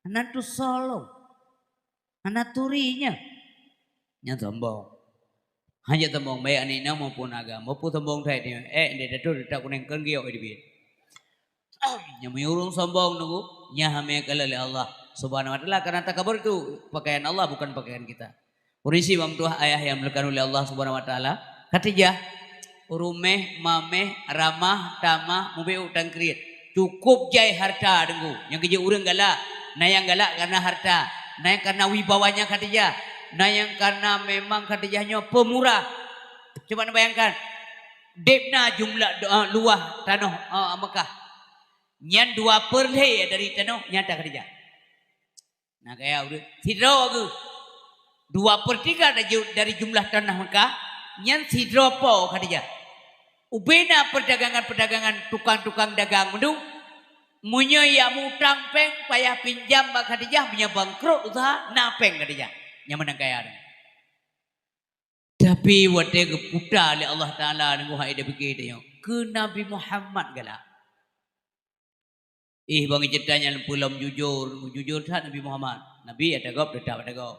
Hana tusoe lôn. Hana turi nyan." Nyan sombong. Hana sombong, baik aneuk inong maupun agam. Maupun sombong that nyoe. Eh, ndék tatot, tatot kuneng kon giok di biet. Nyang meunyoe ureuëng sombong nunggu, nyan hamé kalon lé Allah Subhanahu wa Taala, karena takabur itu pakaian Allah, bukan pakaian kita. Ureuëng syiek bak meutuah ayah nyang dimuliakan oleh Allah Subhanahu wa Taala, Khadijah, ruméh, maméh, ramah, tamah, mubiôh tangkriet. Cukup jai harta deungoe. Nyang keujeuet ureuëng galak, na nyang galak karena harta, na nyang karena wibawanya Khadijah, na nyang karena memang Khadijah nyoe pemurah. Cuba neubayangkan, deb na jumlah do-, luwah tanoh, eh, Mekah. Nyan dua per lhée dari tanoh nyang ata Khadijah. Na kaya ureuëng sidroe geuh. Dua per tiga dari ju-, dari jumlah tanah Mekah, nyan sidroe po Khadijah. Ubé na perdagangan-perdagangan, tukang-tukang dagang meudung. Meunyoe jak mutang péng, payah pinjam bak Khadijah, meunyoe bangkrot usaha, na péng Khadijah. Nyan meunan kaya nyan. Tapi watée geuputa lé Allah Taala nunggu hai dipike tanyoe, keu Nabi Muhammad galak. Ih, bang cerita nyan peulom jujur, jujur that Nabi Muhammad. Nabi ata gob, teutap ata gob.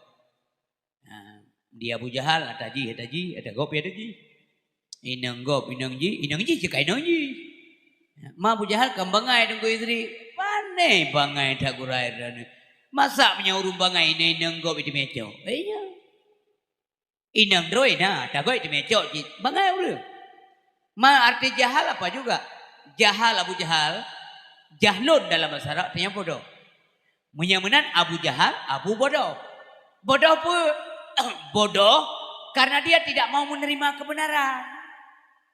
Ha, di Abu Jahal, ata jih, ata jih, ata gob, ata jih. Inong gob, inong jih, inong jih, cit ka inong jih. Ma Abu Jahal kan bangai Teungku Idris. Pane bangai that gurée droeneuh. Masa meunyoe ureuëng bangai inong, inong gob itu mecok? Eh, iya. Inong droe na, tagoe teumé cok cit. Bangai ureuëng. Ma arti jahal apa juga? Jahal, Abu Jahal, jahlun dalam bahasa Arab artinya bodoh. Meunyoe meunan Abu Jahal, Abu bodoh. Bodoh peue? Bodoh karena dia tidak mau menerima kebenaran.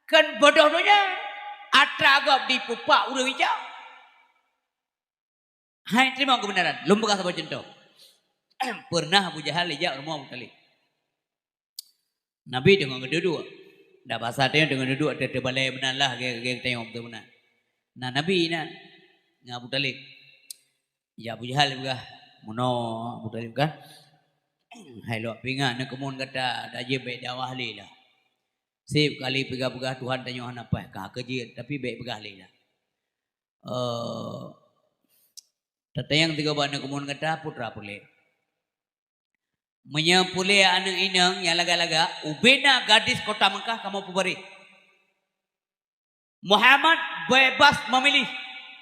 Kan bodoh donya, atra gob dipeupak ureuëng icok. Hai teurimong keubeunaran. Lôn peugah saboh cuntoh. Peureunah Abu Jahal ijak rumoh Abu Thalib. Nabi teungoh geuduek-duek. Dak basa teuh teungoh duek-duek, teubalée meunan lah, lagée, lagée geutanyoe beutôi meunan. Nah, Nabi na ngon Abu Thalib. Ya Abu Jahal peugah, meunoe Abu Thalib kan. Hai lôn peugah, neukeumon gata, dak jeuet bék dakwah lé lah. Seb kali peugah-peugah Tuhan tanyoe hana paih, ka keu jeuet, tapi bék peugah lé lah. Eh, tatanyong sigoe bak neukeumon gata, putra puléh. Meunyoe puléh aneuëk inong nyang lagak-lagak, ubena gadis kota Mekah kamoe peubareh. Muhammad bebas memilih,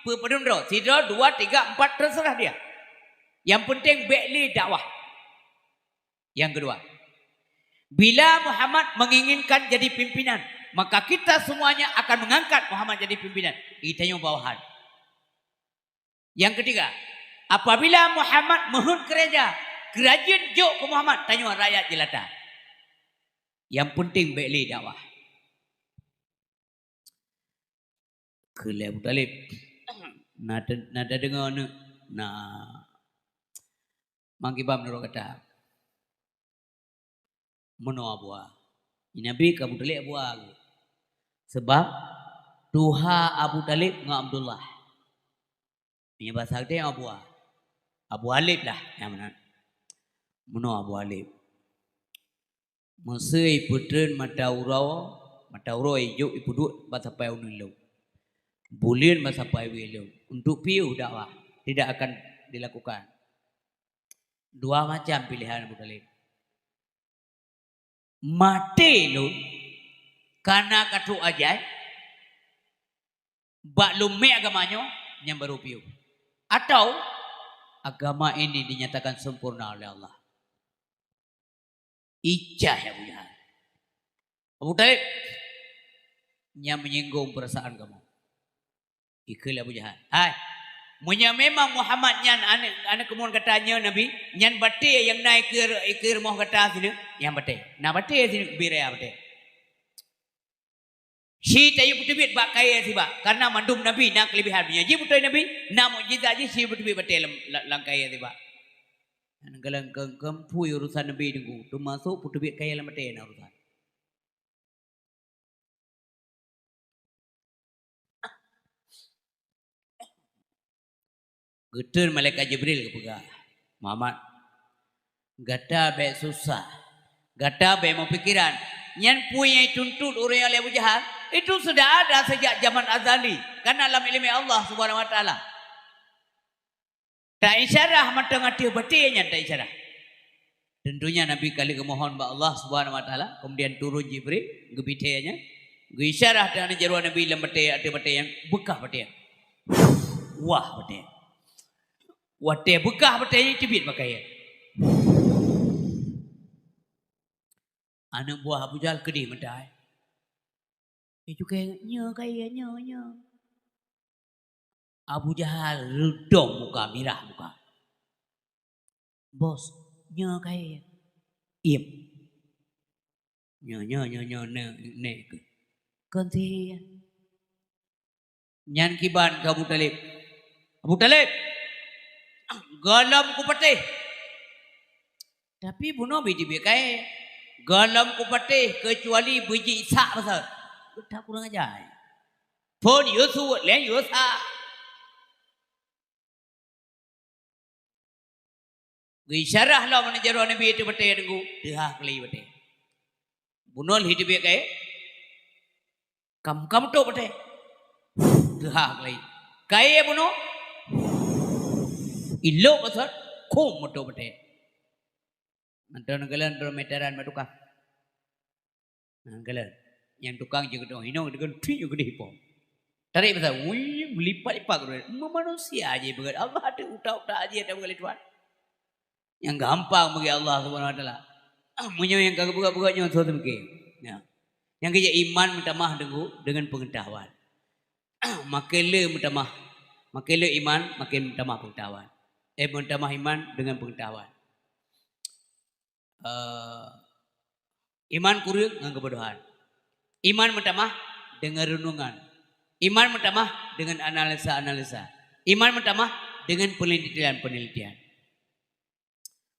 peu-, padum droe, sidroe, dua, tiga, empat, terserah dia. Yang penting bék lé dakwah. Yang kedua, bila Muhammad menginginkan jadi pimpinan, maka kita semuanya akan mengangkat Muhammad jadi pimpinan. Geutanyoe bawahan. Yang ketiga, apabila Muhammad meuheuet keuraja, keurajeuen jok keu Muhammad, tanyoe rakyat jeulata. Yang penting bék lé dakwah. Keu lé Abu Thalib. Na te-, na tadeungoe neuk. Na. Mangkibam nurot gata. Meunoe Abu A. Nabi ka Abu Thalib Abu A. Sebab tuha Abu Thalib ngon Abdullah. Meunyoe basa geutanyoe Abu A. Abu Alib lah nyang meunan. Meunoe Abu Alib. Meusé ipeutreun mata uroe, mata uroe ijok ipeuduek bak sapai uneuen lom. Buleuen bak sapai wie lom. Untuk piôh dakwah tidak akan dilakukan. Dua macam pilihan Abu Thalib. Maté lôn kana ka trok ajai, bak lôn mé agama nyoe, nyan barô piôh. Atau agama ini dinyatakan sempurna oleh Allah. Icah Abu Jahal. Abu Thalib, nyan menyinggung perasaan kamoe. Ikheun lé Abu Jahal, "Hai, meunyoe memang Muhammad nyan aneuëk, aneuëk keumuen gata nyoe Nabi, nyan batée nyang na ikeue, ikeue rumoh gata sineuk, nyan batée. Na batée sineuk, bri raya batée. Ci tayue peuteubiet bak kayée sibak, kareuna mandum nabi na keulebihan. Meunyoe jih beutôi nabi, na mukjizat jih, ci peuteubiet batée lam, lam, lam kayée sibak." Nyan galak keu-, keu pui urusan nabi Teungku, teumasok peuteubiet kayée lam batée na urusan. Geutreun malaikat Jibril geupeugah, "Muhammad, gata bék susah, gata bék meupikeran. Nyan peue nyang jituntut ureuëng nyan lé Abu Jahal, itu sudah ada sejak zaman azali, kana lam iéleumé Allah Subhanahu wa Taala." Ta-isyarah mantong ateueh batée nyan ta-isyarah. Tentunya Nabi ka lheueh geumohon bak Allah Subhanahu wa Taala, kemudian turun Jibril, geubitée nyan, geuisyarah dan jaroe Nabi lam batée, ateueh batée nyan, beukah batée nyan. Wah batée nyan. Watée beukah batée nyan, teubiet bak kayée. Aneuëk buah Abu Jahal keudeh meutai. Itu kayée nyoe, kayée nyoe, nyoe. Abu Jahal reudong muka, mirah muka. "Bos, nyoe kayée." "Iem." "Nyoe, nyoe, nyoe, nyoe, nyoe, nyoe keuh." "Kon sie." Nyan kiban keu Abu Thalib. "Abu Thalib, gohlom kupatéh." Tapi bunoe bit-bit kayée, "Gohlom kupatéh keucuali beujih Ishak pasot." Geutak kurang aja. Phon Yusuf lén Yusuf. Geuisyarah lom meunan jaroe Nabi ateueh batée Teungku, teuhah keulai batée. Bunoe lheueh teubiet kayée, kam, kam meutok batée. Teuhah keulai. Kayée bunoe, ilok pasot, khum meutok batée. Mantong geulan droe meteran bak tukang. Nah, geulan. Nyang tukang jeuet keudroe inong deungon tueng geudeh ipo. Tarek pasot, wui, meulipat-lipat keudroe. Meumanusia jih beugét. Allah teuh utak-utak jih ata beugét lé Tuhan. Nyang gampang bagi Allah Subhanahu wa Taala. Meunyoe nyang ka geupeugah-peugah nyoe soe teumeuke. Ya. Nyang keujeuet iman meutamah deungon, deungon peungeutahuan. Makin le meutamah, makin le iman, makin meutamah peungeutahuan. Eh, meutamah iman deungon peungeutahuan. Eh, iman kureueng ngon keubodohan. Iman meutamah deungon reunungan. Iman meutamah deungon analisa-analisa. Iman meutamah deungon peunelitian-peunelitian.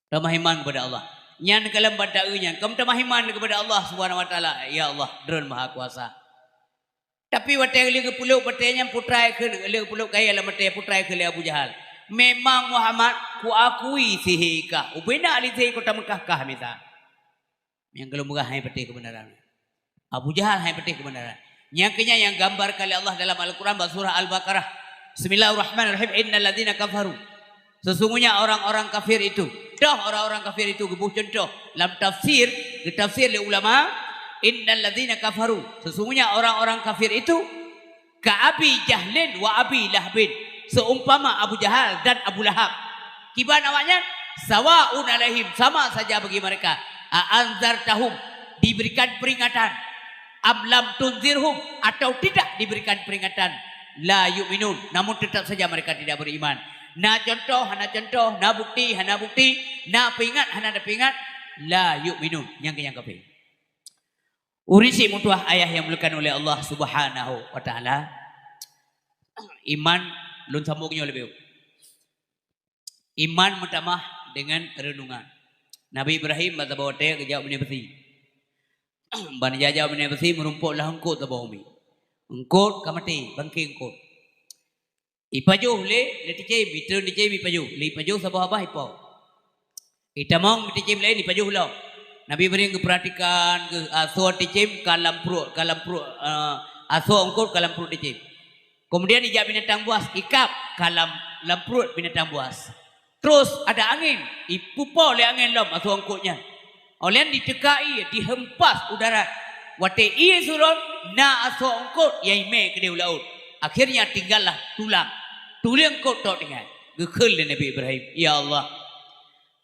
Tamah iman kepada Allah. Nyan ka lam banda nyan. Kamoe tamah iman kepada Allah Subhanahu wa Taala. Ya Allah, Droen Maha Kuasa. Tapi watée lheueh geupeuleuk, watée nyan putra kheun, lheueh geupeuleuk kayée lam watée putra kheun lé Abu Jahal. Memang Muhammad, kuakui sihé kah. Ubena lé sihé kota Meukah kah mita. Nyang golom peugah hana patéh keubeunaran. Abu Jahal hana patéh keubeunaran. Nyang keu nyan nyang gambarkan lé Allah dalam Al-Quran bak surah Al-Baqarah. Bismillahirrahmanirrahim. Innal ladzina kafaru. Sesungguhnya orang-orang kafir itu. Toh orang-orang kafir itu geuboh cuntoh. Lam tafsir, geutafsir lé ulama, innal ladzina kafaru. Sesungguhnya orang-orang kafir itu ka Abi Jahlin wa Abi Lahabin, seumpama Abu Jahal dan Abu Lahab. Kiban awaknyan, sawaun alaihim, sama saja bagi mereka. A anzartahum, diberikan peringatan, am lam tunzirhum, atau tidak diberikan peringatan, la yu'minun, namun tetap saja mereka tidak beriman. Na contoh, hana contoh, na bukti, hana bukti, na peuingat, hana na peuingat, la yu'minun, nyang keu nyang kafé. Ureuëng syiek meutuah ayah nyang dimuliakan oleh Allah Subhanahu wa Taala, iman lôn sambung nyoe leubeh. Iman meutamah deungon reunungan. Nabi Ibrahim bak saboh watée geujak u binéh beusi. Ban jijak u binéh beusi meurumpok lam eungkôt saboh umiek. Eungkôt ka maté, bangké eungkôt. Ipajoh lé, lé ticém, itreun ticém ipajoh, lé ipajoh saboh babah ipo. Itamong ticém laén ipajoh lom. Nabi Ibrahim geupeuratikan geuh asoe ticém ka lam pruet, ka lam pruet, eh, asoe eungkôt ka lam pruet ticém. Keumudian ijak binatang buas, ikab ka lam, lam pruet binatang buas. Terus ada angén, ipupo lé angén lom asoe eungkôt nyan. Óh lheueh nyan diteuka ié, dihempas u darat. Watée ié surot, na asoe eungkôt nyang imé keudéh u laôt. Akhirnya tinggallah tulang. Tuléng eungkôt tok tinggai. Geukheun lé Nabi Ibrahim, "Ya Allah,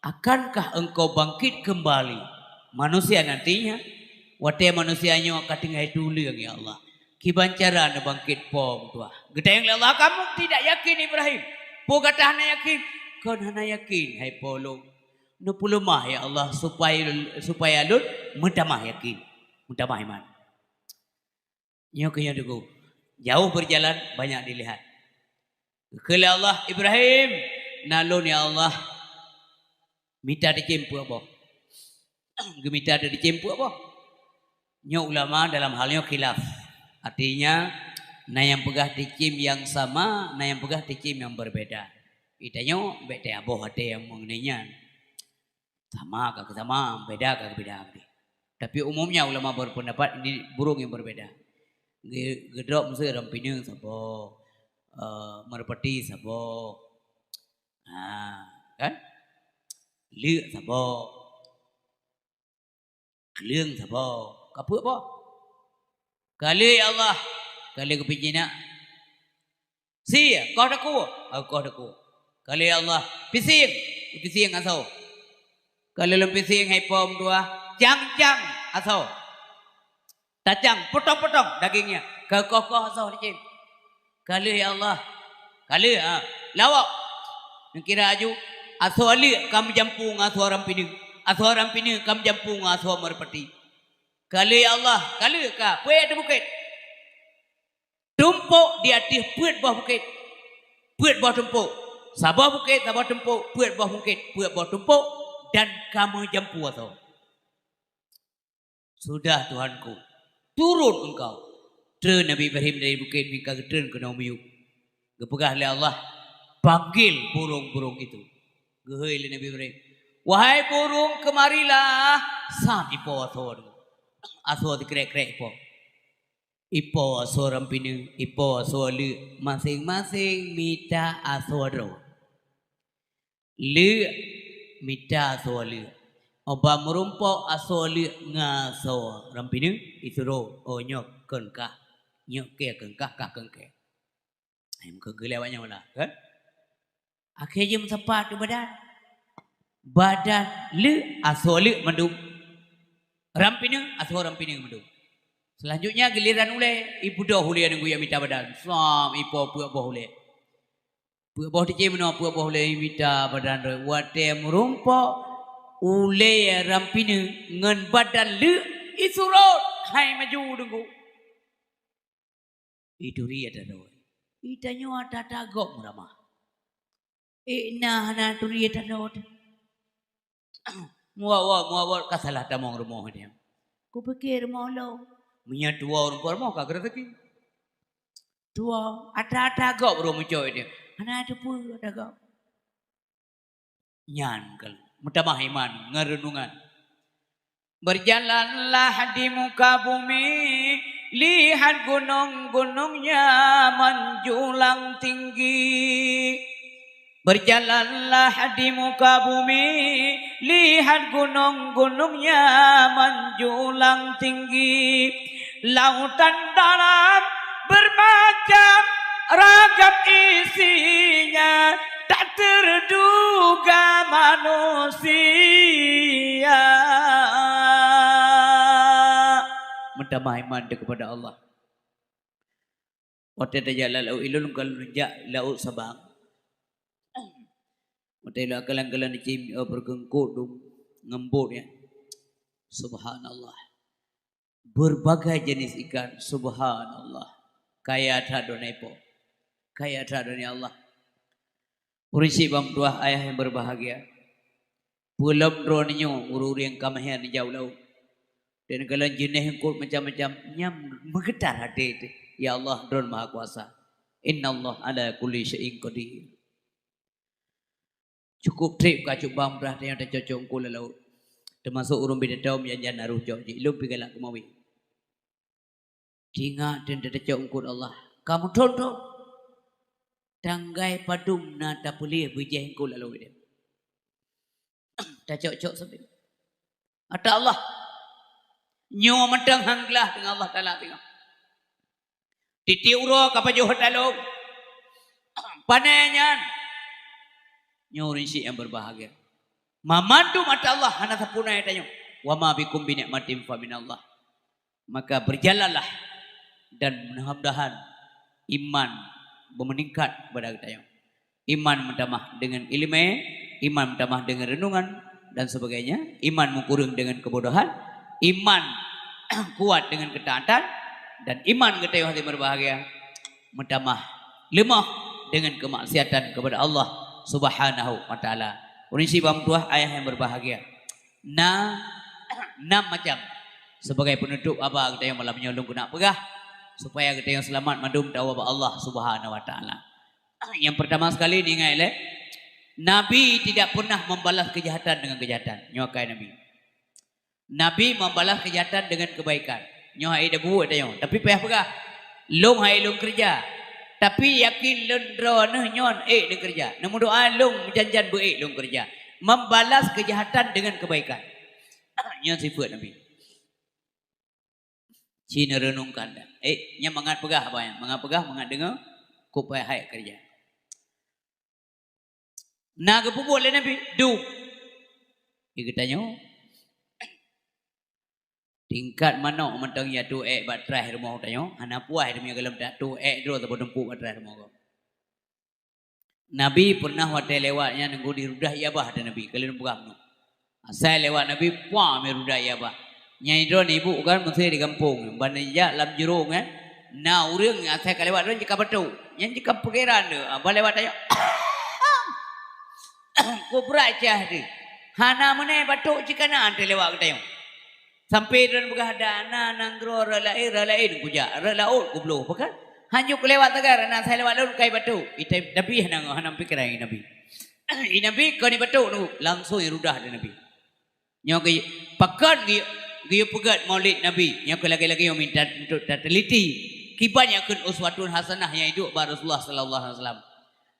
akankah Engkau bangkit kembali manusia nantinya?" Watée manusia nyoe ka tinggai tuléng, ya Allah. Kiban cara neubangkét po meutuah. Geutanyong lé Allah, "Kamu tidak yakin, Ibrahim? Po gata hana yakin?" "Kon hana yakin, hai po lôn." "Neupeuleumah, ya Allah, supaya, supaya lôn meutamah yakin, meutamah iman." Nyoe keuh nyoe teungku. Jauh berjalan, banyak dilihat. Geukheun lé Allah, "Ibrahim, na lôn, ya Allah, mita teucém peuet boh." Geumita teucém peuet boh. Nyoe ulama dalam hal nyoe khilaf. Artinya, na nyang peugah teucém nyang sama, na nyang peugah teucém nyang berbeda. Geutanyoe bék taboh até nyang mengenai nyan. Sama ka sama, beda ka beda. Tapi umumnya ulama berpendapat ini burung yang berbeda. Ge-, geudrop meuseu rampineung saboh, eh, merpati saboh. Ha, kan? Leuk saboh. Kleueng saboh. Ka peuet boh. Ka lheueh ya Allah. Ka lheueh geupeujinak. Sie, koh takue. Oh, koh takue. Ka lheueh ya Allah. Piseng. Piseng asoe. Ka lheueh lôn piseng hai po meutuah. Cang-cang asoe. Tacang, potong-potong dagingnya. Ka koh-koh asoe licin. Ka lheueh ya Allah. Ka lheueh, ha. Lawok. Neukira aju, asoe leuk ka meujampu ngon asoe rampineung. Asoe rampineung ka meujampu ngon asoe meureupeudi. Ka lheueh ya Allah, ka lheueh ka. Peuet ateueh bukét. Tumpôk di ateueh peuet boh bukét. Peuet boh tumpôk. Saboh bukét, saboh tumpôk, peuet boh bukét, peuet boh tumpôk, dan ka meujampu asoe. Sudah, Tuhanku, turun engkau. Treun Nabi Ibrahim dari bukét, meuka geutreun keunoe miyueb. Geupeugah lé Allah, "Panggil burung-burung itu." Geuhôi lé Nabi Ibrahim, "Wahai burung, kemarilah!" Sam ipo asoe. Asoe sikrek-krek ipo. Ipo asoe rampineung, ipo asoe leuk, maséng-maséng mita asoe droe. Leuk mita asoe leuk. Óh ban meurumpok asoe leuk ngon asoe rampineung, isuroh, "Oh, nyoe kon kah, nyoe kèe kon kah, kah kon kèe." Hai, meukeugeuh lé awak nyan meunan, kan? Akhé jeuet meusapat u badan. Badan leuk, asoe leuk mandum. Rampineung, asoe rampineung mandum. Selanjutnya giliran ulée, ibeudôh ulée ngon guyée mita badan. Sam ipo peuet boh ulée. Peuet boh teucém meunoe, peuet boh ulée mita badan droe. Watée meurumpok, ulée rampineung ngon badan leuk isurot hai maju deungon. Ituri ata droe. Itanyoe ata-ata gob meuramah. Eh, na hana turi tanoh. Muwat-wat, muwat-wat, ka salah tamong rumoh dia. Kupikir rumoh lôn. Meunyo tuwoe ureuëng po rumoh ka geuraseuki. Tuwoe, atra-atra gob ureuëng meucok dia. Hana teupeue atra gob. Nyan keuh meutamah iman ngon reunungan. Berjalanlah di muka bumi, lihat gunung-gunungnya menjulang tinggi. Berjalanlah di muka bumi, lihat gunung-gunungnya menjulang tinggi. Lautan dalam bermacam ragam isinya, tak terduga manusia. Meutamah iman teuh kepada Allah. Watée tajak lam laôt, ilôn ka lôn jak laôt Sabang. Watée lôn kalon-kalon cim, eh, peukeungkot dum ngembot ya. Subhanallah. Berbagai jenis ikan, subhanallah. Kaya that droeneuh Po. Kaya that droeneuh Allah. Ureuëng syiek bang tuah ayah yang berbahagia. Peulom droeneuh nyoe ureuëng-ureuëng ka meuhén jauh laôt. Dan kalon jeuneh eungkot macam-macam, nyang meugeutar até teuh, "Ya Allah, Droen Maha Kuasa. Innallaha ala kulli syai'in qadir." Cukup treb ka cubang brah nyang tacok-cok eungkot lam laôt. Teumasok ureuëng bidatong nyang jan aroh cok jih, ilôn pih galak keumawé. Tingat dan tacok eungkot Allah. Ka meuthon-thon. Tanggai padum na tapeuleueh beujeh eungkot lam laôt. Tacok-cok sabe. Ata Allah. Nyoe mantong han glah deungon Allah Taala teungoh. Tieb-tieb uroe ka pajoh ata lôn. Pane nyan. Nyoe ureuëng syiek nyang berbahagia. Mamandum ata Allah hana sapeue na tanyoe. Wa ma bikum bi ni'matin fa minallah. Maka berjalanlah dan mudah-mudahan iman beumeuningkat bak geutanyoe. Iman meutamah deungon iéleumé, iman meutamah deungon reunungan dan sebagainya, iman meukureueng deungon keubodohan, iman kuat deungon keutaatan, dan iman geutanyoe hati berbahagia meutamah leumoh deungon keumaksiatan kepada Allah Subhanahu wa Taala. Ureuëng syiek bang tuah ayah yang berbahagia. Na, nam macam. Sebagai penutup haba geutanyoe malam nyoe lôn keuneuk peugah, supaya geutanyoe seulamat mandum tawoe bak Allah Subhanahu wa Taala. Yang pertama sekali diingat lé, Nabi tidak pernah membalas kejahatan dengan kejahatan. Nyoe akai Nabi. Nabi membalas kejahatan dengan kebaikan. Nyoe hai debu tanyoe. Tapi payah peugah, "Lôn hai lôn keureuja." Tapi yakin lôn droeneuh nyoe ék lôn keureuja. Neumeudoa lôn janjan beu ék lôn keureuja. Membalas kejahatan dengan kebaikan. Nyoe sifat Nabi. Ci neureunungkan dah. Eh, nyan mangat peugah apa nyan? Mangat peugah, mangat deungoe, kupai hai keureuja. Na geupeubuet lé Nabi, dum. Di geutanyoe, tingkat manok mantong ya tu ék bak traih rumoh tanyoe, hana puas tanyoe gohlom tak tu ék droe saboh tumpuk bak traih rumoh gob. Nabi pernah watée lewat nyan nunggu di rudah ié babah ada Nabi, kalian peugah meunoe. Asai lewat Nabi, puah mi rudah ié babah. Nyang droe ibu kan meusti di gampông, ban jak lam jurông kan. Na ureuëng asai ka lewat droe jika batuk. Nyan jika pikiran tu, ah, ban lewat tanyoe. Kubra cah tu. Hana meunai batuk jika na antre lewat geutanyoe. Sampai droe peugah, "Dana nanggroe rot laén, rot laén kujak, rot laôt kubloh." Pakon? Hanjeuet kulewat sagai, na asai lewat lôn kai batuk. Itai Nabi hana, hana pikiran Nabi. I Nabi kon ibatuk tu, langsung irudah di Nabi. Nyoe geu-, pakon geu-, geuyue peugét maulid Nabi, nyoe keu lagée-lagée nyoe minta untuk tateliti. Kiban nyang kheun uswatun hasanah nyang iduek bak Rasulullah sallallahu alaihi wasallam.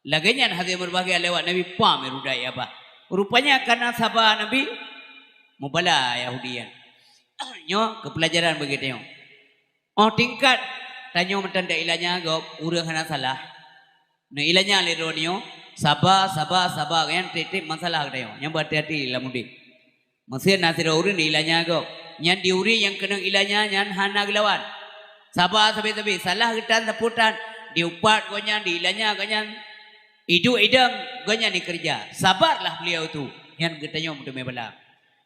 Lagée nyan hase meubahgia lewat Nabi pam irudah ié babah. Rupanya kana saba Nabi mubala Yahudi nyan. Nyoe keu peulajaran bagi tanyoe. Óh tingkat tanyoe meutan da ilanya gob ureuëng hana salah. Neuilanya lé droe nyoe, saba, saba, saba, nyan tieb-tieb masalah geutanyoe. Nyan beuhati-hati lam udeb. Meusé na sidroe ureuëng neuilanya gob. Nyan di ureuëng nyang keunong ilanya nyan hana geulawan. Saba sabe-sabe, salah geutan sapeue tan, diupat gobnyan, diilanya gobnyan, iduek idong gobnyan dikeureuja. Sabarlah beliau tu. Nyan geutanyoe meuteumé bala.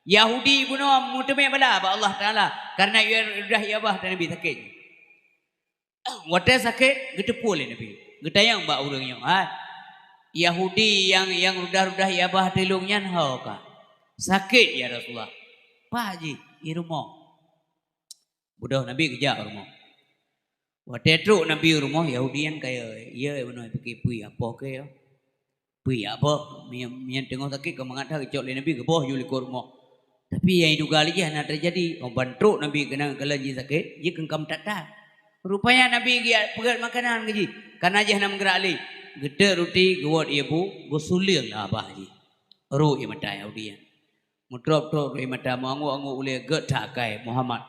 Yahudi bunoe meuteumé bala bak Allah Taala, kareuna ié babah, ié babah Nabi sakét. Watée sakét, geuteupeue lé Nabi. Geutanyong bak ureuëng nyoe, "Hai, Yahudi nyang, nyang rudah-rudah ié babah ateueh lôn nyan ho ka. Sakét, ya Rasulullah. Paih jih, i rumoh. Beudôh Nabi geujak u rumoh. Watée trok Nabi u rumoh, Yahudi nyan kaya, ié bunoe pike peue apoh keu. Peue apoh, meunyan, meunyan teungoh sakét ka mangat that geucok lé Nabi geuboh ju likot rumoh. Tapi nyang iduga lé jih hana teujadi. Oh, ban trok Nabi keunan kalon jih sakét, jih keunkam that-that. Rupanya Nabi geujak peugét makanan keu jih. Kana jih hana meugerak lé. Geuteuk ruti, geuwot ié bu, geusuleueng lam babah jih. Rhot ié mata Yahudi nyan. Meutrôp-trôp rhot ié mata, meuangguk-angguk ulée, gét that akai Muhammad.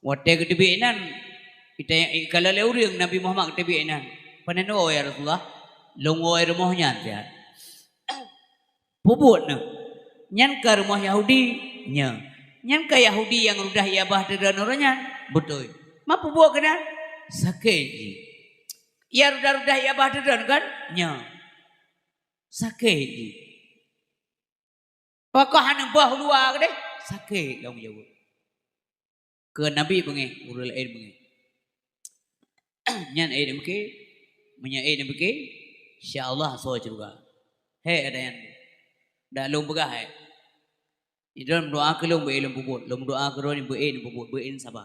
Watée geuteubiet inan, ita-, ikalon lé ureuëng Nabi Muhammad geuteubiet inan. Pane neuwoe, ya Rasulullah? Lôn woe rumoh nyan siat. Peubuet neuh. Nyan ka rumoh Yahudi? Nyo. Nyan ka Yahudi nyang rudah ié babah ateueh droeneuh nyan? Beutôi. Ma peubuet keunan? Sakét jih. Ié rudah-rudah ié babah ateueh droeneuh kan? Nyo. Sakét jih. Pakon hana boh luwa keudeh? Sakét lom jaweueb. Keu Nabi beungéh, ureuëng laén beungéh. Nyan ék neupike, meunyoe ék neupike, insya Allah asoe syeuruga. Hék ada nyan. Dak lôn peugah hék. Di dalam doa keu lôn beu ék lôn peubuet, lôn doa keu droeneuh beu ék lôn peubuet, beu ék lôn saba.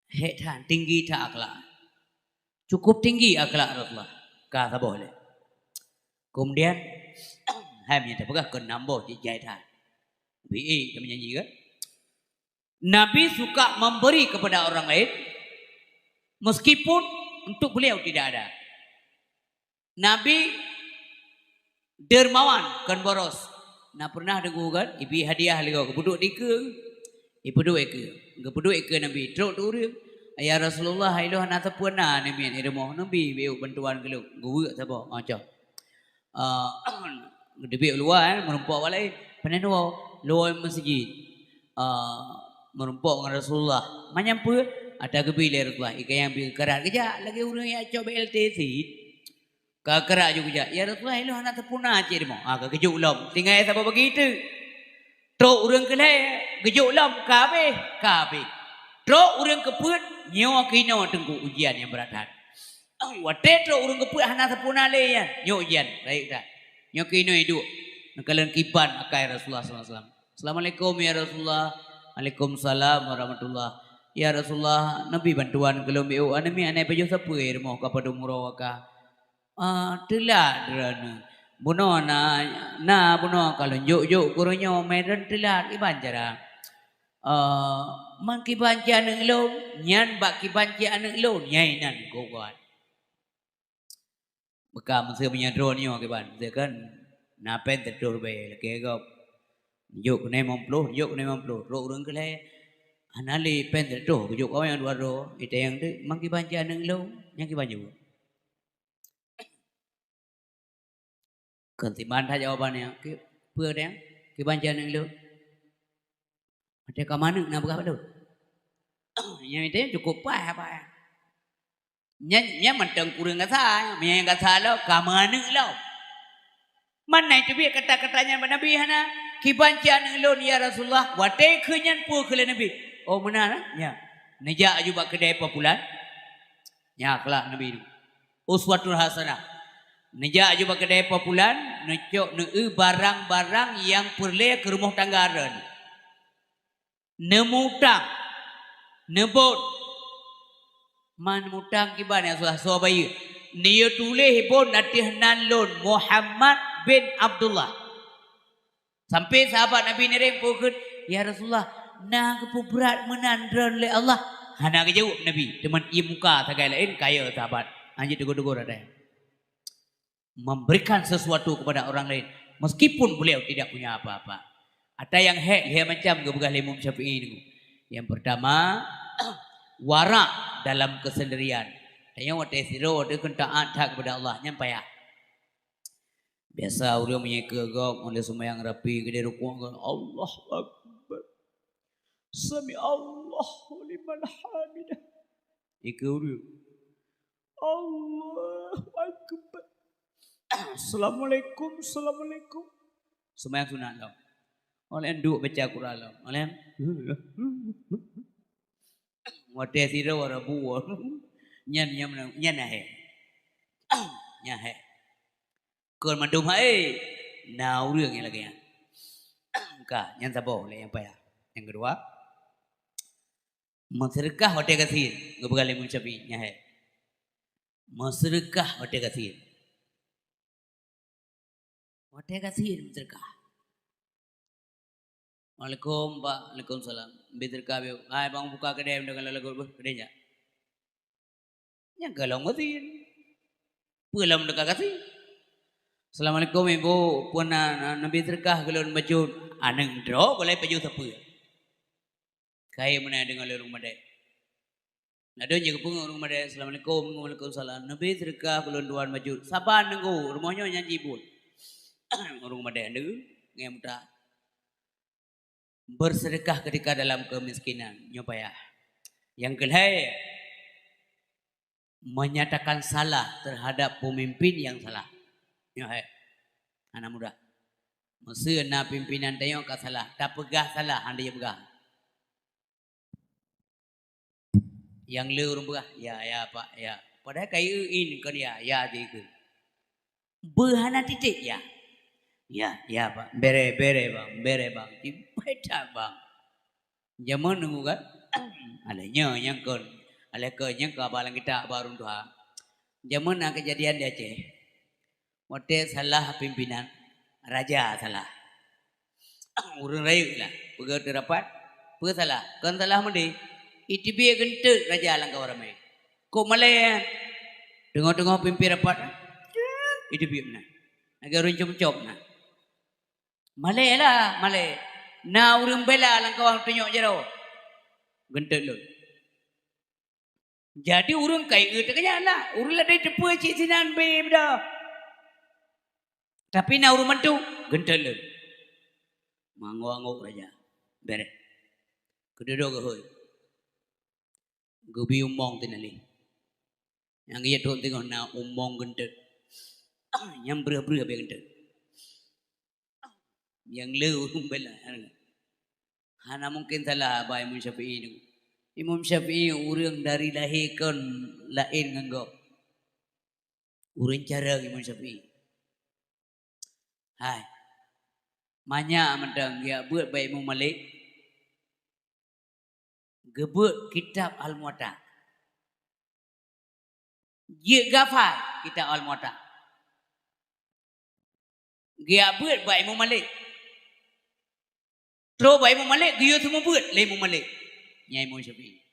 Hék that, tinggi that akhlak. Cukup tinggi akhlak Rasulullah. Ka saboh lé. Kemudian, hai meunyoe tapeugah keu nam boh cit jai that. Bi ék ka meunyanyi kan? Nabi suka memberi kepada orang lain meskipun untuk beliau tidak ada. Nabi dermawan, kon boros. Na pernah deungoe kan, ibi hadiah lé gob, geupeuduek dikeue, ipeuduek ikeue, geupeuduek ikeue Nabi, trok tu ureuëng, "Ya Rasulullah, ilôn hana sapeue na neumiet di rumoh, neubi beu bantuan keu lôn." Geuweuek saboh, macam. Ah, geuteubiet u luwa, eh, meurumpok awak laén. Pane neuwoe, luwa meuseujid. Ah, meurumpok ngon Rasulullah. Manyam peue? Ata geubi lé Rasulullah, ié kayang bi geukarat geujak lagée ureuëng nyang cok B L T cit. Ka karat ju geujak, "Ya Rasulullah, ilôn hana sapeue na cit rumoh." Ah, ka geujok lom. Tinggai saboh bagi teuk. Trok ureuëng keu lhée, geujok lom, ka habéh, ka habéh. Trok ureuëng keu peuet, nyoe keunoe teungku ujian nyang brat that. Watée trok ureuëng keu peuet hana sapeue na lé nyan, nyoe ujian, rayeuk that. Nyoe keunoe iduek, neukalon kiban akai Rasulullah sallallahu alaihi wasallam. "Assalamualaikum ya Rasulullah." "Waalaikumsalam warahmatullah." "Ya Rasulullah, neubi bantuan keu lôn beu, aneuk miet hana pajoh sapeue di rumoh ka padum uroe ka." "Ah, teulat droeneuh. Bunoe na, na bunoe ka lôn jok-jok keu uroe nyoe, mé droeneuh teulat, kiban cara?" "Ah, man kiban cit aneuk lôn, nyan bak kiban cit aneuk lôn, nyang inan keu gob." Beuka meuseu meunyoe droeneuh nyoe kiban, meuseu kan na péng siratoh ribée lakée gob. Jok keunoe limong ploh, jok keunoe limong ploh, trok ureuëng keu lhée. Hana lé péng siratoh, geujok awaknyan dua droe, itanyong teuk, "Man kiban cit aneuk lôn?" Nyang kiban jaweueb. Kon siman that jawaban nyan. Ki-, peue teuh? "Kiban cit aneuk lôn?" Watée ka meuaneuk na peugah bak lôn. Nyan teuh cukup paih apa nyan. Nyan, nyan mantong kureueng gasa, nyan gasa lom, ka meuaneuk lom. Man na teubiet kata-kata nyan bak Nabi hana? "Kiban cit aneuk lôn, ya Rasulullah?" Watée keu nyan peue kheun lé Nabi? Oh, meunan, eh? Nya. Neujak aju bak keudée po pulan. Nya akhlak Nabi nyoe. Uswatun hasanah. Neujak aju bak keudée po pulan, neucok neueu barang-barang nyang peureulée keu rumoh tangga droeneuh. Neumutang, neubon. Man mutang kiban nyang susah soe bayeue. Neuyue tuléh bon ateueh nan lôn, Muhammad bin Abdullah. Sampai sahabat Nabi nireng peue kheun, "Ya Rasulullah, na geupeubrat meunan droeneuh lé Allah?" Hana geujaweueb Nabi, teuma ie muka sagai laén kaya sahabat. Hanjeuet teugor-teugor atai. Memberikan sesuatu kepada orang lain, meskipun beliau tidak punya apa-apa. Ata nyang hék lhée macam geupeugah lé Imam Syafi'i nyoe. Yang pertama, warak dalam kesendirian. Tanyoe watée sidroe, watée kheun taát that kepada Allah, nyan payah. Biasa ureuëng meunyoe keu gob, ulée seumayang rapi, geudeh rukuk, "Allahu Akbar. Sami Allahu liman hamidah." Ikeu ureuëng, "Allahu Akbar. Assalamualaikum, assalamualaikum." Seumayang sunat lom. Ulée duek baca Quran lom. Ulée watée sidroe rabu. Nyan, nyan, nyan ahé. Nyan hèk. Kon mandum hai, na ureuëng nyang lagée nyan. Ka, nyan saboh lé nyang payah. Nyang keudua, meuseudeukah watée gasien, geupeugah lé Imam Syafi'i, nyan hèk. Meuseudeukah watée gasien. Watée gasien meuseudeukah. "Waalaikum, Pak." "Waalaikumsalam." "Bri seudeukah, Bri." "Hai, bang, buka keudè deungon lagu beuh, keudè nyak." Nyang golom gasien. Peue lom teuka gasien? "Assalamualaikum, Ibu. Peue na, na, na bri seudeukah keu lôn bacut?" Aneuk droe gulai pajoh sapeue. Kayée meunan deungon lé ureuëng madé. Ladôm jih geupeue ureuëng madé, "Assalamualaikum." "Waalaikumsalam." "Na bri seudeukah keu lôn dua bacut." Saban nunggu, rumoh nyoe nyan jibuet. Ureuëng madé neu, ngieng muta. Berseudeukah ketika dalam keumiskinan, nyoe payah. Nyang keulhèe, menyatakan salah terhadap pemimpin yang salah. Nyoe hèk. Hana mudah. Meuseu na pimpinan tanyoe ka salah, tapeugah salah, hana jipeugah. Nyang le ureuëng peugah, "Ya, ya, Pak, ya." Padahai ka ieu in kon ya, ya jih keu. Beuhana titek ya. "Ya, ya, Pak. Bere, bere, Bang, bere, Bang." Cibeda, Bang. Jameun nunggu kan? Alah nyoe nyang kon. Alah kon nyang ka balang kita baru tuha. Jameun na kejadian di Aceh. Watée salah pimpinan, raja salah. Ureuëng rayeuk lah, peugah teurapat, peue salah? Kon salah meudeh. Iteubiet geunteut raja lam kawan ramé. Kok malée? Teungoh-teungoh pimpin rapat, iteubiet meunan. Lagée ureuëng com-com na. Malée lah, malée. Na ureuëng bela lam kawan tunyok jaroe. Geunteut lôn. Jadi ureuëng kai eu teukeunyan lah. Ureuëng ladai teupeu cit sinan bri beudôh. Tapi na ureuëng mantu, geunteut lôn. Mango-ango raja. Bereh. Keududok geuhôi. Geubi umong teunaléh. Nyang geuyak trok teungoh na umong geunteut. Nyang breuh-breuh habéh geunteut. Nyang le ureuëng bela. Hana mungken salah haba Imam Syafi'i nyoe. Imam Syafi'i ureuëng dari lahé kon laén ngon gob. Ureuëng carông Imam Syafi'i. Hai. Manyak mantong geubeuet bak Imam Malik. Geubeuet kitab Al-Muwatta. Jeuet gafai kitab Al-Muwatta. Geubeuet bak Imam Malik. Trok bak Imam Malik, geuyue seumeubeuet lé Imam Malik. Nyan Imam Syafi'i.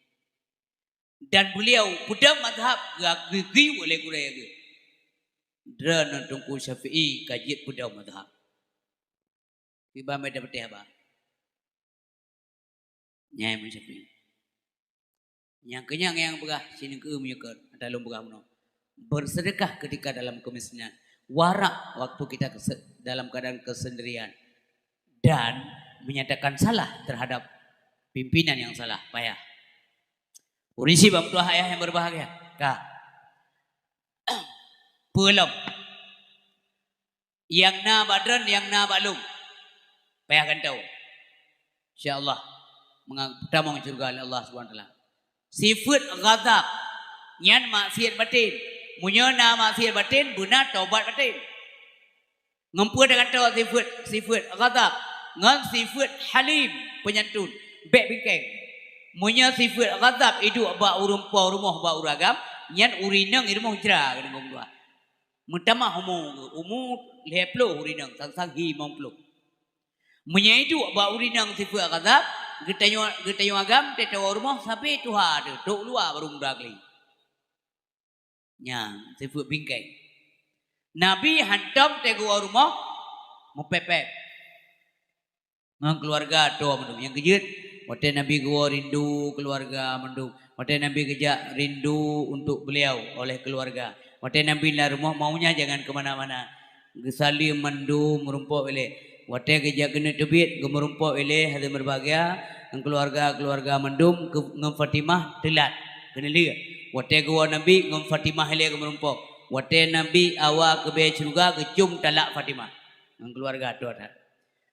Dan beliau peudong mazhab geu-, geuyue lé gurée geuh. Droeneuh Teungku Syafi'i ka jeuet peudong mazhab. Kiban bak teupeuteuh haba. Nyan Imam Syafi'i. Nyang keunyan nyang peugah sineuk keu meunyoe keu ata lôn peugah bunoe. Bersedekah ketika dalam kemiskinan. Warak waktu kita kese-, dalam keadaan kesendirian. Dan menyatakan salah terhadap pimpinan yang salah. Payah. Ureuëng syiek bak meutuah ayah yang berbahagia. Ka. Peue lom. Nyang na bak droen, nyang na bak lôn. Payah gantoe. Insya Allah, meunga-, peutamong syeuruga lé Allah Subhanahu Wa Taala. Sifeuet ghadab, nyan maksiet baten. Meunyoe na maksiet baten, beuna tobat baten. Ngon peue tagantoe sifeuet, sifeuet ghadab? Ngon sifeuet halim, peunyantun, bék bingkeng. Meunyoe sifeuet ghadab iduek bak ureuëng po rumoh bak ureuëng agam, nyan ureuëng inong i rumoh jra keuneuk gom dua. Meutamah umu, umu lhée ploh ureuëng inong, sang-sang hi limong ploh. Meunyoe iduek bak ureuëng inong sifeuet ghadab, geutanyoe, geutanyoe agam teuh tawoe rumoh sabe tuha teuh, trok luwa baru muda kali. Nyan, sifeuet bingkeng. Nabi hantom teuh geuwoe rumoh, meupéb-péb. Ngon keuluwarga atoe mandum nyang keujeuet. Watée Nabi geuwoe rindu keuluwarga mandum. Watée Nabi geujak rindu untuk beliau oleh keuluwarga. Watée Nabi lam rumoh maunya jangan ke mana-mana. Geusaleuem mandum meurumpok ilée. Watée geujak keuneuk teubiet geumeurumpok ilée hase meubahgia ngon keuluwarga-keuluwarga mandum keu-, ngon Fatimah teulat keuneulheueh. Watée geuwoe Nabi ngon Fatimah ilée geumeurumpok. Watée Nabi awa keubée syeuruga geucom talak Fatimah ngon keuluwarga atoe that.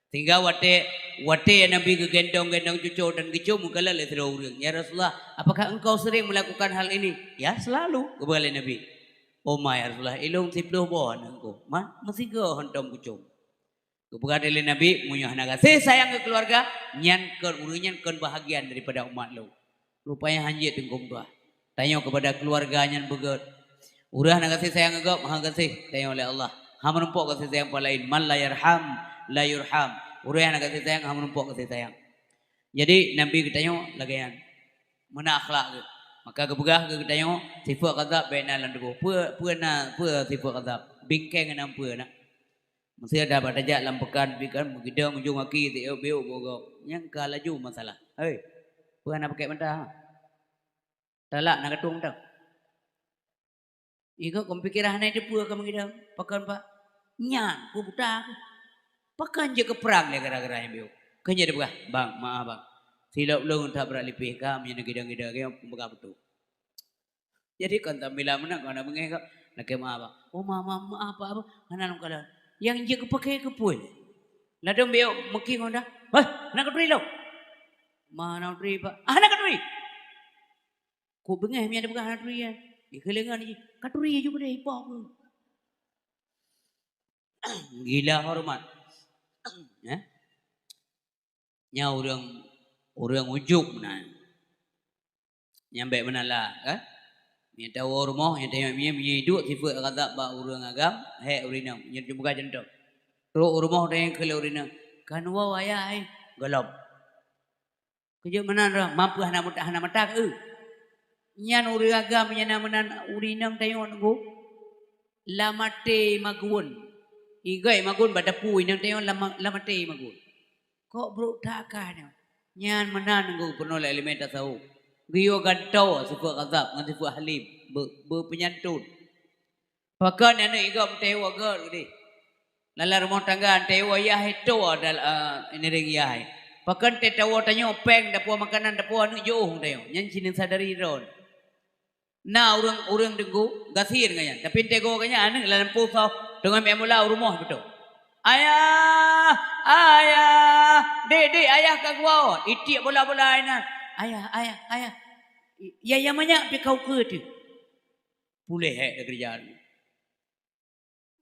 Sehingga watée, watée Nabi geugendong-gendong cucoe dan geucom meukalon lé sidroe ureuëng, "Ya Rasulullah, apakah engkau sering melakukan hal ini?" "Ya, selalu," geupeugah lé Nabi. "Oma, ya Rasulullah, ilôn siploh boh aneuk ku. Man, meusigoe hantom kucöm." Geupeugah lé Nabi, "Meunyoe hana gaséh sayang keu keuluwarga, nyan kon, ureuëng nyan kon bahagian daripada umat lôn." Rupanya hanjeuet teungku meutuah. Tanyoe keupada keuluwarga nyan beugét. Ureuëng hana gaséh sayang keu gob, hana gaséh tanyoe lé Allah. Hana meurumpok gaséh sayang pah laén. "Man la yarham, la yurham." Ureuëng hana gaséh sayang, hana meurumpok gaséh sayang. Jadi, Nabi geutanyoe lagée nyan. Meunan akhlak geuh. Maka geupeugah geuh geutanyoe, sifeuet ghadab bék na lam tuboh. Peue, peue na, peue sifeuet ghadab? Bingkeng na peue na? Meusé ada bak tajak lam peukan, pih kan, meugidong ujong aki, tiok-biok gogob. Nyang ka laju masalah. Hei, peue hana pakék mata? Talak na katueng mantong. Igob kon pikiran hana teupeue ka meugidong. Pakon, Pak? Nyan, peue buta keuh. Pakon jeuet keu prang lé gara-gara nyang biôh. Kon jeuet teupeugah, "Bang, maaf, Bang. Silop lôn that brat lipéh ka, meunyoe neugidong-gidong lagée nyoe, peue peugah beutôi." Jadi, kon tambilan meunan, kon na beungéh kok. Lakée maaf, Bang. "Oh, ma, ma, maaf, Pak, Abang. Hana lôn kalon." Nyang jeuet keu pakék keu peue? Ladôm biôh meuki ngon dah. "Hei, hana katuri lôn." "Ma hana katuri, Pak?" "Ah, hana katuri." Kok beungéh meunyo teupeugah hana turi nyan. Dikeuleungan jih, "Katuri ju keudeh, ipoh keuh." Gila horeumat. Ya? Nyan ureuëng, ureuëng ujub meunan. Nyan bék meunan lah, kan? Meunyo tawoe rumoh, nyan tanyong, meunyo, meunyo iduek sifeuet ghadab bak ureuëng agam, hék ureuëng inong. Nyan teupeugah contoh. Trok u rumoh tanyong keu lé ureuëng inong, "Kan woe ayah, eh?" "Gohlom." "Keu jeuet meunan roh, ma peue hana meuta-, hana meutak, eu?" Nyan ureuëng agam nyang na meunan ureuëng inong tanyoe nunggu. Lam até magun. Igob magun bak dapu inong tanyoe lam, lam até magun. Kok brok that kah nyoe? Nyan meunan nunggu peunoh lé ileumé tasawuf. Geuyue gantoe sifeuet ghadab ngon sifeuet halim, be-, beupeunyantun. Pakon aneuk igob meuteue gét keudeh. Lam rumoh tangga meuteue yah itu adalah, eh, ineureng yah. Pakon teuh tawoe tanyoe péng, dapoe makanan, dapoe aneuk jiôh tanyoe. Nyan cit neusadari droe. Na ureuëng, ureuëng teungku gasien ngon nyan. Tapi meuteue gobnyan aneuk lam lampôh soe teungoh meu'en bola u rumoh beutôi. "Ayah, ayah, dek, dek, ayah ka geuwoe." Itiek bola-bola inan. "Ayah, ayah, ayah." "Ya, ya manyak pih ka ukeue teuh." Puléh hék teukeurija.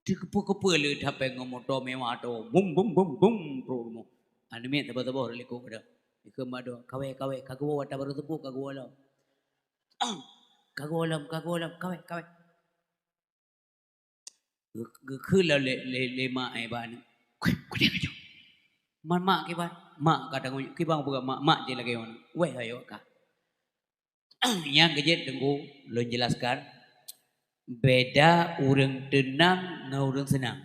Teukeupeu-keupeu lé that péng ngon moto mewah tu. Bum, bum, bum, bum, trok rumoh. Aneuk miet saboh-saboh rot likot keudeh. Dikheun bak droe, "Kawé, kawé, ka geuwoe ata barô teupeu, ka geuwoe lom." "Ka geuwoe lom, ka geuwoe lom, kawé, kawé." Geu-, geukheun lom lé, lé, lé mak, eh, bak aneuk. "Kueh, kueh, kueh." Man mak kiban, mak ka tanggong, kiban peugah mak, mak jih lagée nyoe. Wéh, ayo ka. Nyang keujeuet teungku lôn jelaskan, beda ureuëng teunang ngon ureuëng seunang.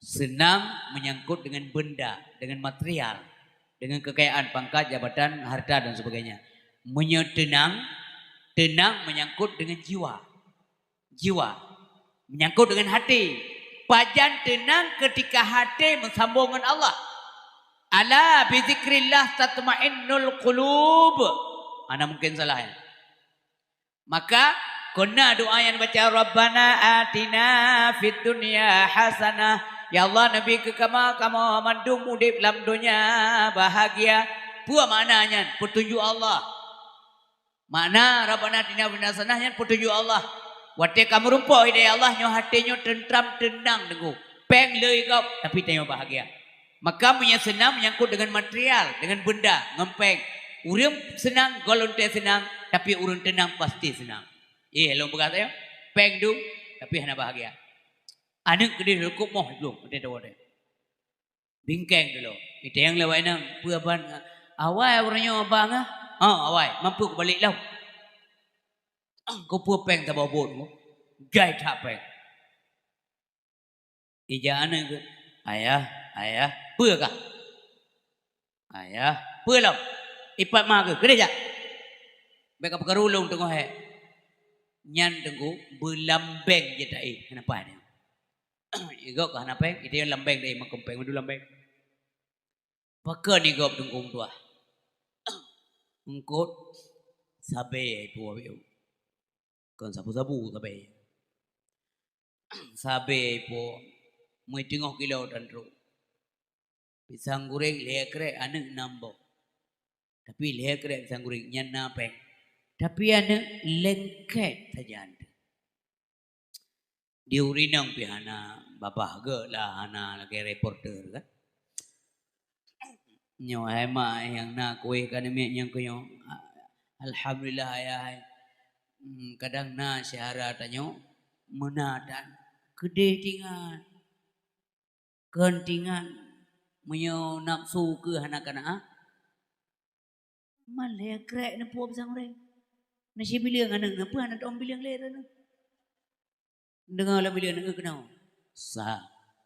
Seunang menyangkut dengan benda, dengan material, dengan kekayaan, pangkat, jabatan, harta dan sebagainya. Meunyoe teunang, teunang menyangkut dengan jiwa. Jiwa. Menyangkut dengan hati. Pajan teunang ketika hati meusambong ngon Allah. "Ala bizikrillah tatmainnul qulub." Hana mungkin salah, ya. Maka, kon na doa nyang baca, "Rabbana atina fid dunya hasanah." Ya Allah, neubri keu kamoe, kamoe mandum udeb lam donya bahagia. Peue makna nyan? Peutunjuk Allah. Makna Rabbana atina fid dunya hasanah nyan peutunjuk Allah. Watée ka meurumpok hidayah Allah, nyoe até nyoe teuntram, teunang teungku. Péng le igob, tapi tanyoe bahagia. Maka meunyoe seunang menyangkut dengan material, dengan benda, ngon péng. Ureuëng seunang, gohlom teuh seunang, tapi ureuëng teunang pasti seunang. Eh, lôn peugah tanyoe, péng dum, tapi hana bahagia. Aneuk keudeh leukup moh dum, watée tawoe. Bingkeng dulu. Iteng lé awak inong, "Peue ban awai uroe nyoe abang ah?" "Ha, awai, mampu kubalek lom." "Keupeue péng tabobot?" "Jai that péng." Ija aneuk, "Ayah, ayah, peue kah?" "Ayah, peue lom?" "Ipat ma keuh, keudeh jak. Bék ka peukaru lôn teungoh hék." Nyan teungku beulambeng jeuet taéh, kenapa dia? Igob ka hana péng, iteng lambeng deh, makam péng mandum lambeng. Pakon igob teungku meutuah? Eungkot sabe ipo, kon sabu-sabu sabe. Sabe ipo, meuteungoh kilo tan trok. Pisang goreng lhèe krek aneuk nam boh. Tapi lhèe krek pisang goreng nyan na péng. Tapi aneuk lengket sajan. Di ureueng inong pih hana babah geuh lah, hana lagèe reporter kan. Nyoe hai mak nyang na kueh ka namiet nyang keu nyoe. Alhamdulillah ayah hai. Hmm, kadang na syedara tanyoe meunan dan keudeh tingat. Kon tingat meunyoe nafsu keu hana kana ah. Malèe krek neupue pisang goreng. Na sibileung aneuk neupue hana tom bileung lé droeneuh. Deungoe lam bileung aneuk keunoe. Sa,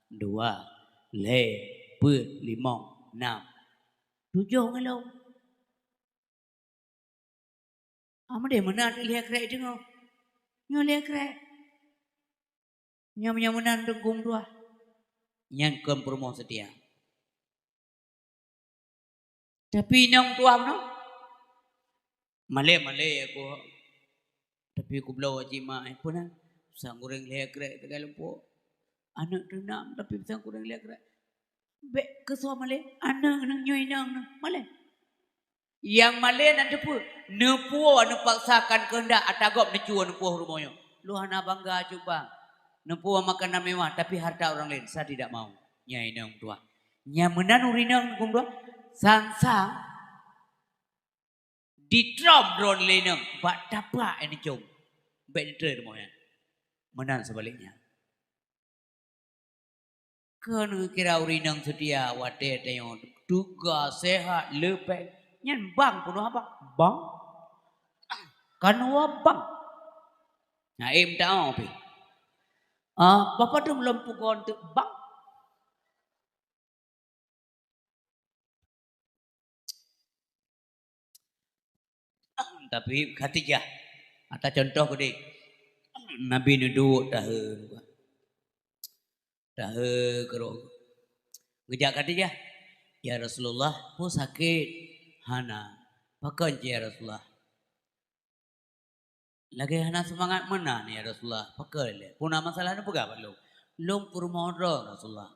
dua, lhèe, peuet, limong, nam, tujoh ngon lom. Ah, meudeh meunan lhèe krek deungoe. Nyoe lhèe krek. Nyoe, nyoe meunan Teungku meutuah. Nyan kon peurumoh seutia. Tapi inong tuah meunoe, malèe-malèe aku. Tapi kubloe cit mak, eh, peue na? Pisang goreng lhèe krek teuka lumpok. Aneuk teunam tapi pisang goreng lhèe krek. Bèk keusoe malèe, aneuk, aneuk nyoe inong nyoe, malèe. Nyang malèe na teupeue, neupue neupaksakan keuheundak ata gob neucue neupue rumoh nyoe. Lôn hana bangga cut bang. Neupue makanan mewah tapi harta orang lain, saya tidak mau. Nyan inong tuah. Nyan meunan ureueng inong geuh tuah. Sang-sang ditrom droeneuh lé inong bak tapak nyang neucom. Bèk neutrön rumoh nyan. Meunan seubaliknya. Keuneuk kira ureueng inong seutia watèe tanyoe teuga, sehat, leupeng. Nyan bang peunoh abang. Bang? Kan wa bang. Nah, em tahu pih. Ah, bapa tu lom pugon tu bang. Tapi Khadijah, ata contoh keudeh. Nabi neuduek tahe. Tahe keudroe. Geujak Khadijah, "Ya Rasulullah, peue sakét?" "Hana." "Pakon cit ya Rasulullah?" "Lagèe hana seumangat meunan ya Rasulullah." "Pakon lé? Peue na masalah neupeugah bak lôn?" "Lôn peurumoh droe Rasulullah."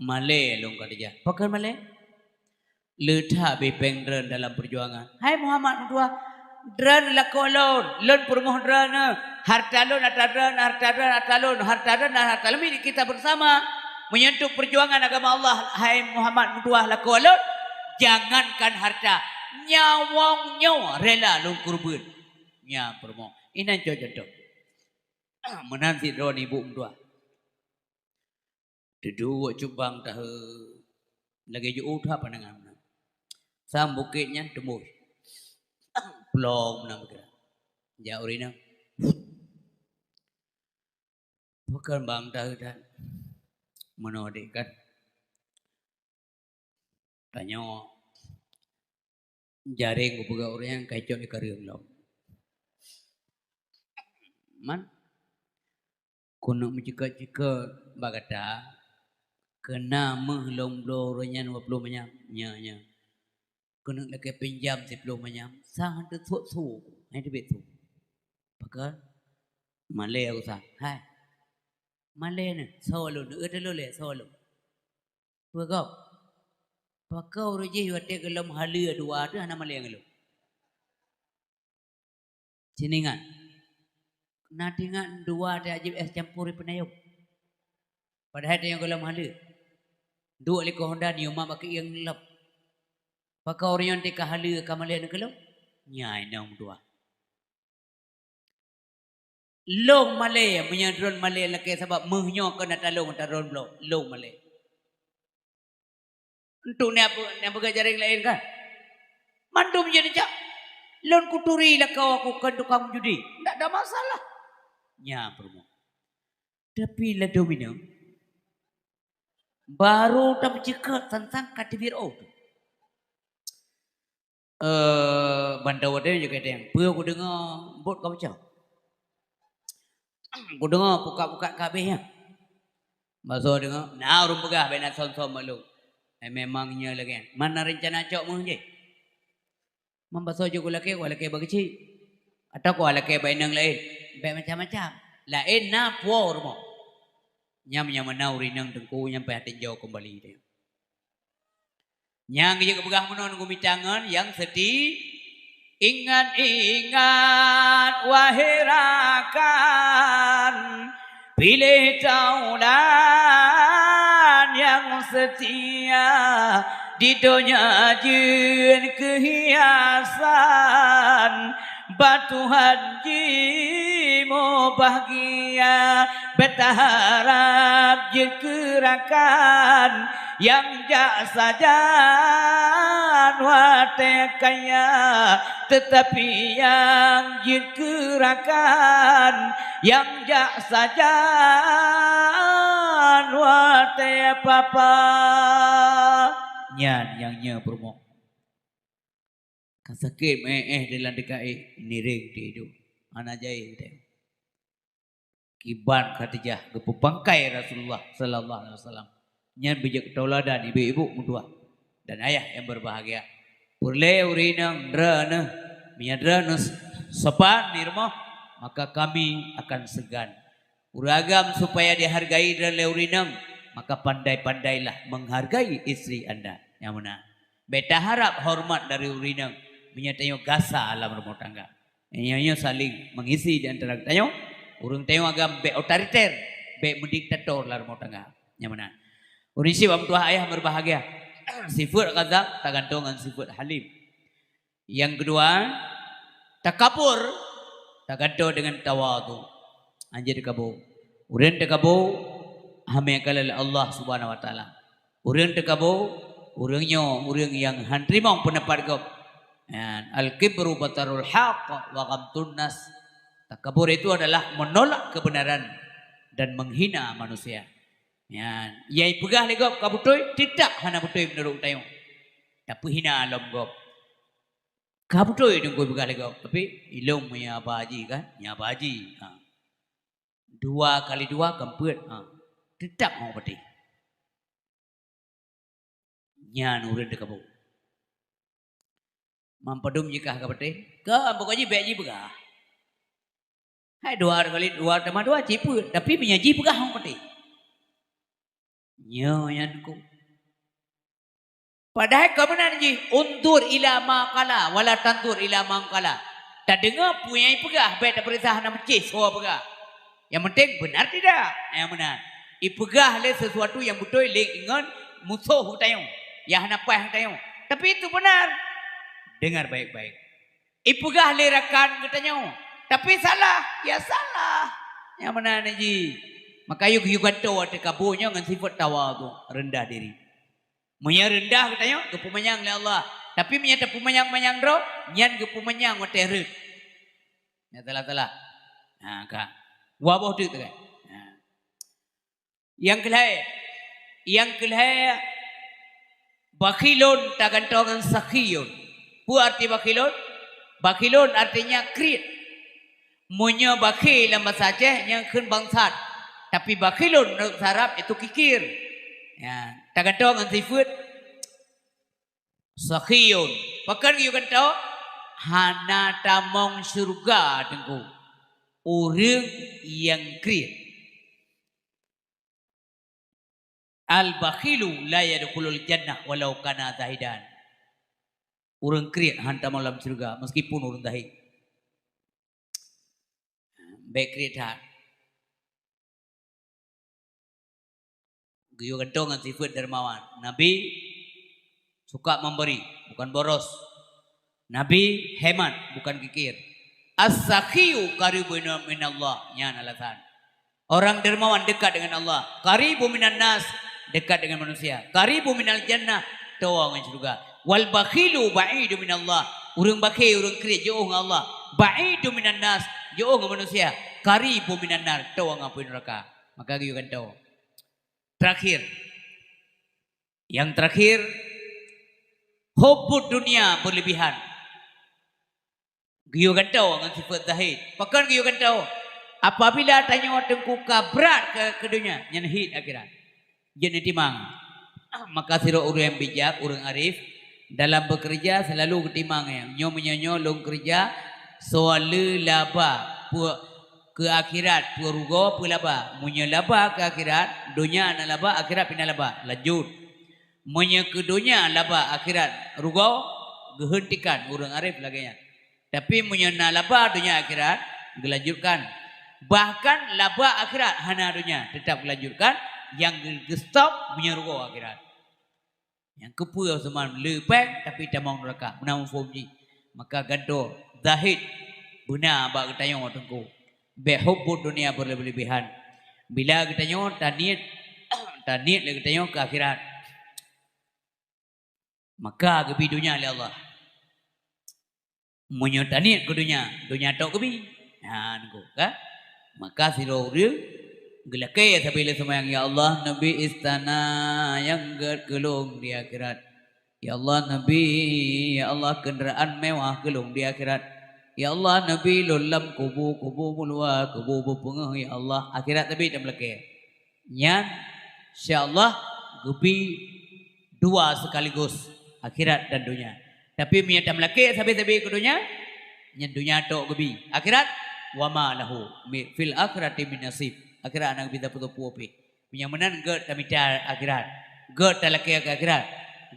"Malèe lôn Khadijah." "Pakon malèe?" "Leutak bipeng droen dalam peujuangan." "Hai Muhammad meutuah, droen lakoe lôn, lôn peurumoh droeneuh. Harta lôn ata droen, harta droen ata lôn, harta droen dan harta lôn milik kita bersama. Meunyoe untuk peujuangan agama Allah, hai Muhammad meutuah lakoe lôn, jangankan harta, nyawöng nyoe rela lôn keureubeuen." Nyan peurumoh. Inan contoh. Meunan sidroe ibu meutuah. Teuduek cubang tahe. Lagèe jiôh that pandangan meunan. Sang bukét nyan teumbôi. Plong meunan beugerak. Jak ureueng inong. Pakon bang tahe that. Meunoe deh kan. Tanyoe jareng geupeugah ureueng nyang ka cok di kareueng lom. Man, keuneuk meuceukeut-ceukeut bak gata, keu na meuh lôn bloe ureueng nyan dua ploh manyam. Nya, nya. Keuneuk lakèe pinjam siploh manyam, sang han teusok su, han teubiet su. Pakon? Malèe aku sang. Hai. Malèe nyoe, soe lôn, eu teulôn lé, soe lôn. Peue gob? Pakon ureueng jih watèe gohlom haleue dua teuh hana malèe ngon lôn. Cit ingat. Na teuingat dua teuh jieb es campur di peunayong. Padahai tanyoe gohlom haleue. Duek likot Honda nyoe mak bak keuieng lom. Pakon ureueng nyan teuka haleue ka malèe ngon lôn? Nyan inong meutuah. Lôn malèe, meunyoe droen malèe lakèe sabab meuh nyoe keuneuk talông ata droen bloe, lôn malèe. Untuk nyang peu-, nyang peugah jareng laén kan? Mandum jeuet jak. Lôn kuturi lakoe aku kon tukang judi. Ndak ada masalah. Nyan peurumoh. Tapi ladôm inong, barô tameuceukeut sang-sang ka teubiet ôh. Eh, ban tawoe teuh jeuet keu teueng. Peue kudeungoe bot ka peucah. Kudeungoe pukat-pukat ka abéh nyan. Basoe deungoe, na ureueng peugah bèk na som-som bak lôn. Eh, memang nyoe lagèe nyan. Man na reuncana cok meuh jih. Man basoe jeuet kulakèe, kulakèe bak keuchik. Atawa kulakèe bak inong laén. Bèk macam-macam. Laén na puwoe rumoh. Nyan, nyan meunan ureueng inong teungku nyan payah tinjau keumbali teuh. Nyang jeuet geupeugah meunan geumitangon nyang seuti, "Ingat-ingat, wahai rakan, Piléh taulan nyang seutia, di donya jeuet keuhiasan, bak Tuhan jimubahgia, beutaharab jeuet keu rakan nyang jak sajan watée kaya, teutapi nyang jeuet keu rakan nyang jak sajan watée papa. Nyan nyang nyoe peurumoh. Ka sakét meuéh-éh di lam teuka éh, niréng teuh idup. Hana jai teuh. Kiban Khadijah geupeupangkai Rasulullah sallallahu alaihi wasallam. Nyan beujeuet tauladan ibu-ibu meutuah dan ayah nyang berbahagia. Peureulée ureuëng inong droeneuh, meunyoe droeneuh sopan di rumoh, maka kami akan seugan. Ureuëng agam supaya dihargai droe lé ureuëng inong, maka pandai-pandailah menghargai istri anda. Nyang meunan. Bék taharab horeumat dari ureuëng inong, meunyoe tanyoe gasa lam rumoh tangga. Nyoe-nyoe saling mengisi di antara geutanyoe. Ureuëng tanyoe agam bék otoriter, bék meudiktator lam rumoh tangga. Nyang meunan. Ureuëng syiek bak meutuah ayah berbahagia. Sifeuet ghadab tagantoe ngon sifeuet halim. Nyang keudua, takabur tagantoe deungon tawadhu. Hanjeuet takabur. Ureuëng takabur, hamé kalon lé Allah Subhanahu wa Taala. Ureuëng takabur, ureuëng nyoe, ureuëng nyang han teurimong peundapat gob. Nyan, al-kibru batarul haq wa ghamtun nas. Takabur itu adalah menolak kebenaran dan menghina manusia. Nyan, nyang ipeugah lé gob ka beutôi, teutab hana beutôi meunurot tanyoe. Tapeuhina lom gob. Ka beutôi teungku ipeugah lé gob, tapi ilôn meunyoe haba jih kan, nyan haba jih. Ha. Dua kali dua kan peuet. Ha. Teutab hana patéh. Nyan ureuëng takabur. Mam padum jikah ka patéh? Ka, pokok jih bék jipeugah. Hai dua kali dua tambah dua cit peuet, tapi meunyoe jipeugah hana patéh. Nyoe nyan ku. Padahai ka meunan jih, unzur ila ma qala, wala tanzur ila man qala. Tadeungoe peue nyang ipeugah, bék tapeuriksa hana meucéh soe peugah. Yang penting benar tidak? Yang benar. Ipeugah lé sesuatu nyang beutôi lé ngon musoh geutanyoe, nyang hana paih geutanyoe. Tapi itu benar. Dengar baik-baik. Ipeugah lé rakan geutanyoe, tapi salah, ya salah. Nyang meunan jih. Maka yuk, yuk gantoe watée kabur nyoe ngon sifat tawadhu, rendah diri. Meunyoe rendah geutanyoe, geupeumanyang lé Allah. Tapi meunyoe tapeumanyang-manyang droe, nyan geupeumanyang watée rhot. Nyan salah-salah. Ha, ka. Dua boh teuk teuka. Ha. Nyang keulhée, nyang keulhée, bakhilun tagantoe ngon sakhiyun. Peue arti bakhilun? Bakhilun artinya kriet. Meunyoe bakhil lam basa Aceh, nyan kheun bangsat. Tapi bakhilun meunurot basa Arab, itu kikir. Ya, tagantoe ngon sifeuet sakhiyun. Pakon geuyue gantoe? Hana tamong syeuruga teungku ureuëng nyang kriet. Al-bakhilu la yadkhulul jannah walau kana zahidan. Ureuëng kriet han tamong lam syeuruga meskipun ureuëng zahid. Bék kriet that. Geuyue gantoe ngon sifeuet dermawan. Nabi suka memberi, bukan boros. Nabi hemat, bukan kikir. As-sakhiyu qaribun minallah. Nyan alasan. Orang dermawan dekat dengan Allah. Qaribun minan nas, dekat dengan manusia. Qaribun minal jannah, towa ngon syeuruga. Wal bakhilu ba'idu minallah. Ureuëng bakhil, ureuëng kriet, jiôh ngon Allah. Ba'idu minan nas, jiôh ngon manusia. Qaribun minan nar, towa ngon apui neuraka. Maka geuyue gantoe. Terakhir. Yang terakhir, hubbud dunia berlebihan. Geuyue gantoe ngon sifeuet zahid. Pakon geuyue gantoe? Apabila tanyoe teungku ka brat keu, keu donya, nyan hit akhirat. Jeuet neutimang. Maka sidroe ureuëng nyang bijak, ureuëng arif, dalam bekerja selalu geutimang nyan. Nyoe meunyoe nyoe lôn keureuja, soe le laba, peue keu akhirat, peue rugoe, peue laba. Meunyoe laba keu akhirat, donya na laba, akhirat pih na laba. Lanjut. Meunyoe keu donya laba, akhirat rugoe, geuheuntikan, ureuëng arif lagée nyan. Tapi meunyoe na laba donya akhirat, geulanjutkan. Bahkan laba akhirat hana donya, teutap geulanjutkan, nyang geu-, geustop meunyoe rugoe akhirat. Nyang keupeue seumah le péng, tapi tamong neuraka, meunan muphom jih. Maka gantoe zahid beuna bak geutanyoe teungku. Bék hubbud dunia berlebih-lebihan. Bila geutanyoe taniet, taniet lé geutanyoe keu akhirat, maka geubi donya lé Allah. Meunyoe taniet keu donya, donya tok geubi. Ha, nunggu, kan? Maka sidroe ureueng geulakée sabe lé seumayang, "Ya Allah, neubi istana nyang gét keu lôn di akhirat. Ya Allah, neubi, ya Allah, keundaraan mewah keu lôn di akhirat. Ya Allah, neubi lôn lam kubu, kubu meuluwa, kubu beupeungéh, ya Allah." Akhirat teubi tameulakée. Nyan, insya Allah, geubi dua sekaligus, akhirat dan donya. Tapi meunyoe tameulakée sabe-sabe keu donya, nyan donya tok geubi. Akhirat, wa ma lahu mi-, fil akhirati min nasib. Akhirat hana geubi sapeue-sapeue pih. Meunyoe meunan gét tamita akhirat, gét talakée keu akhirat,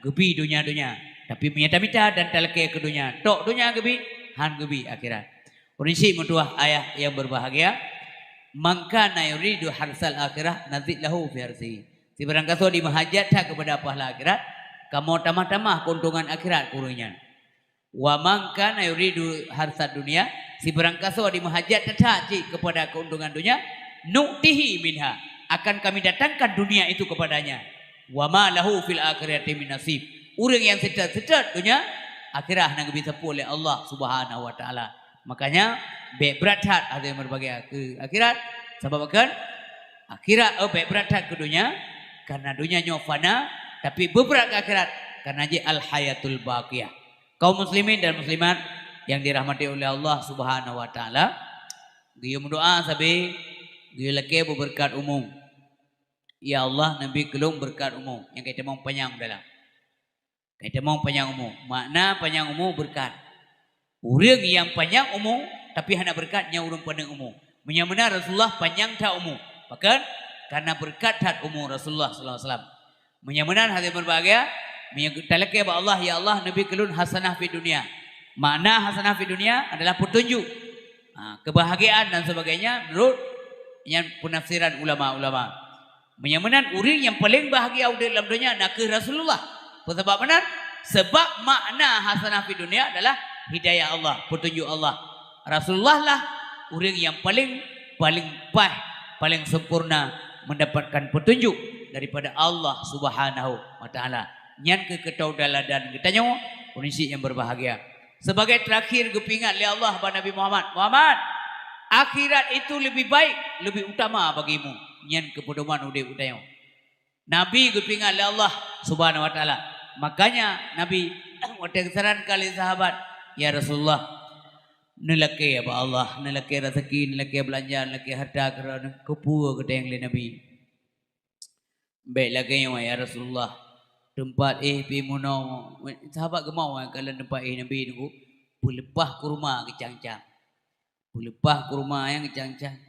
geubi donya-donya. Tapi meunyoe tamita dan talakée keu donya, tok donya geubi, han geubi akhirat. Ureueng syiek meutuwah ayah nyang berbahagia, "Man kana yuridu harsal akhirah nazid lahu fi harsihi." Sibarang gasoe dimeuhajat that keupada pahala akhirat, kamoe tamah-tamah keuntungan akhirat keu ureueng nyan. "Wa man kana yuridu harsad dunya," sibarang gasoe dimeuhajat that cit keupada keuntungan dunya, "nu'tihi minha," akan Kami datangkan dunia itu kepadanya. "Wa ma lahu fil akhirati min nasib." Ureueng nyang seutôt-seutôt donya, akhirat hana geubi sapeue lé Allah Subhanahu wa Taala. Makanya, bék brat that hati meureubagia keu akhirat. Sabab kan, akhirat, oh, bék brat that keu donya, karena donya nyoe fana, tapi beubrat keu akhirat, karena jih al-hayatul baqiyah. Kaum muslimin dan muslimat yang dirahmati oleh Allah Subhanahu wa Taala, geuyue meudoa sabe, geuyue lakée beubeureukat umu. "Ya Allah, neubi keu lôn beureukat umu." Nyang ka itamong panyang dalam. Ka itamong panyang umu. Makna panyang umu beureukat. Ureueng nyang panyang umu, tapi hana beureukat, nyan ureueng paneuk umu. Meunyoe meunan Rasulullah panyang that umu. Pakon? Karena beureukat that umu Rasulullah sallallahu alaihi wasallam. Meunyoe meunan hati berbahagia, meunyoe talakée bak Allah, "Ya Allah, neubi keu lôn hasanah fid dunya." Makna hasanah fid dunya adalah petunjuk. Ha, kebahagiaan dan sebagainya menurut nyan penafsiran ulama-ulama. Meunyoe meunan, ureueng nyang paleng bahagia udeb lam donya nakeuh Rasulullah. Peue sabab meunan? Sabab makna hasanah fid dunya adalah hidayah Allah, petunjuk Allah. Rasulullah lah ureueng nyang paleng, paleng paih, paleng sempurna mendapatkan petunjuk daripada Allah Subhanahu wa Taala. Nyan keuh keu taudaladan geutanyoe, ureueng syiek nyang berbahagia. Sebagai terakhir geupeuingat lé Allah bak Nabi Muhammad, "Muhammad, akhirat itu lebih baik, lebih utama bagimu." Nyan keuh peudoman udeb geutanyoe. Nabi geupeuingat lé Allah Subhanahu wa Taala. Makanya Nabi watée geusarankan lé sahabat, "Ya Rasulullah, neulakée bak Allah, neulakée raseuki, neulakée beulanja, neulakée hareuta keu droeneuh." Keupeue geutanyong lé Nabi? "Bék lagée nyoe, ya Rasulullah. Teumpat éh pih meunoe." Sahabat geumawai ka lam teumpat éh Nabi nunggu, peuleupah kurma geucang-cang. Peuleupah kurma nyang geucang-cang.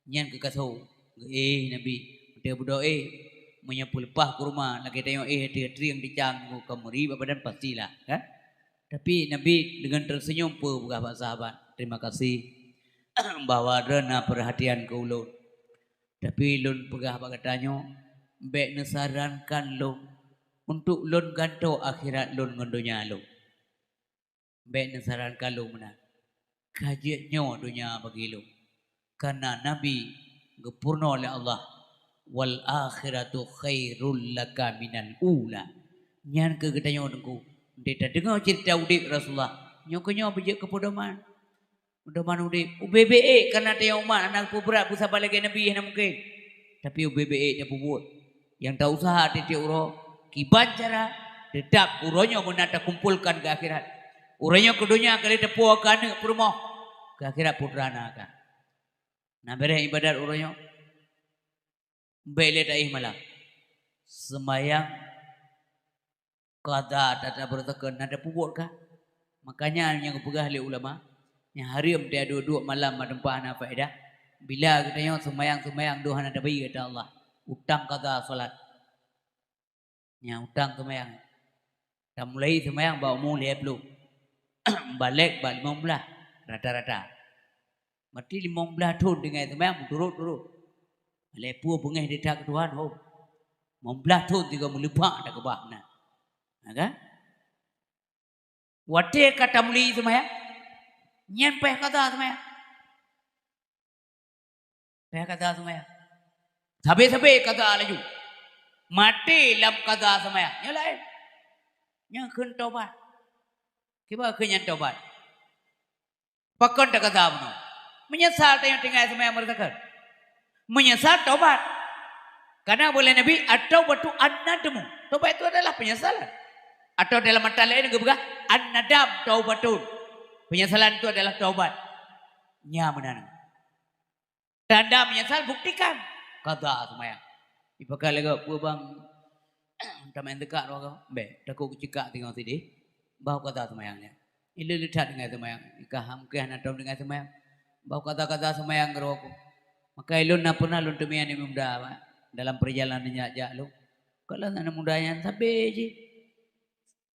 Nyan keuh ka soe? Geuéh Nabi. Watée beudôh éh, meunyoe peuleupah kurma, lagée tanyoe éh ateueh trieng dicang, ka meuri bak badan pastilah, kan? Tapi Nabi deungon teuseunyum peugah bak sahabat, "Terima kasih bahwa droeneuh na peurhatian keu ulôn. Tapi lôn peugah bak gata nyoe, bék neusarankan lôn untuk lôn gantoe akhirat lôn ngon donya lôn. Bék neusarankan lôn meunan. Ka jeuet nyoe donya bagi lôn." Karena Nabi geupeurunoe lé Allah, "Wal akhiratu khairul laka minal ula." Nyan keuh geutanyoe teungku. Deuh tadeungoe ceurita udeb Rasulullah. Nyoe keuh nyoe beujeuet keu peudoman. Peudoman udeb. Ubé-bé ék, karena tanyoe umat hana peubeurat peusaban lagée Nabi, hana mungken. Tapi ubé-bé ék tapeubuet. Nyang ta-useuha tieb-tieb uroe, kiban cara, teutap uroe nyoe meunan takumpolkan keu akhirat. Uroe nyoe keu donya ka lheueh tapuwoe keu aneuk peurumoh, keu akhirat putra na ka. Na béréh iébadat uroe nyoe, bék lé taéh malam. Seumayang qadha tata beureutokeun na tapeubuet ka. Makanya nyang geupeugah lé ulama, nyang hareuem taduek-duek malam bak teumpat hana faedah. Bila geutanyoe seumayang-seumayang deuh hana tabri gata Allah, utang qadha salat. Nyang utang seumayang. Tamulai seumayang bak umu lhée ploh. Balek bak limong blaih rata-rata. Berarti limong blaih thon tinggai seumayang meuturot-turot. Lheuh peue beungéh that keu Tuhan, ho. Limong blaih thon tiga meuleubak takeubah na. Ha kan? Watée ka tamulai seumayang, nyan paih kada seumayang. Paih kada seumayang. Sabe-sabe kada laju. Maté lam kada seumayang. Nyoe laén. Nyan kheun tobat. Kiban kheun nyan tobat? Pakon takada bunoe? Meunyeusal tanyoe tinggai seumayang meureusakan. Meunyeusal tobat. Karena ulée Nabi, "At-taubatu an-nadmu." Tobat itu adalah penyesalan. Atau dalam matan laén geupeugah, "An-nadam taubatun." Penyesalan itu adalah taubat. Nya meunan. Tanda meunyeusal, buktikan. Kada seumayang. Ipakat lagée peue bang, tameuin teuka roh kau. Bék, takot keucikak teungoh sideh. Bah kada seumayang nyan. Ilée le that tinggai seumayang. Ka mungken hana tom tinggai seumayang. Bah kada-kada seumayang keudroe ku. Maka ilôn na pernah lôn teumé aneuk muda, Pak. Dalam perjalanan jak-jak lôn. Kalon aneuk muda nyan sabe jih.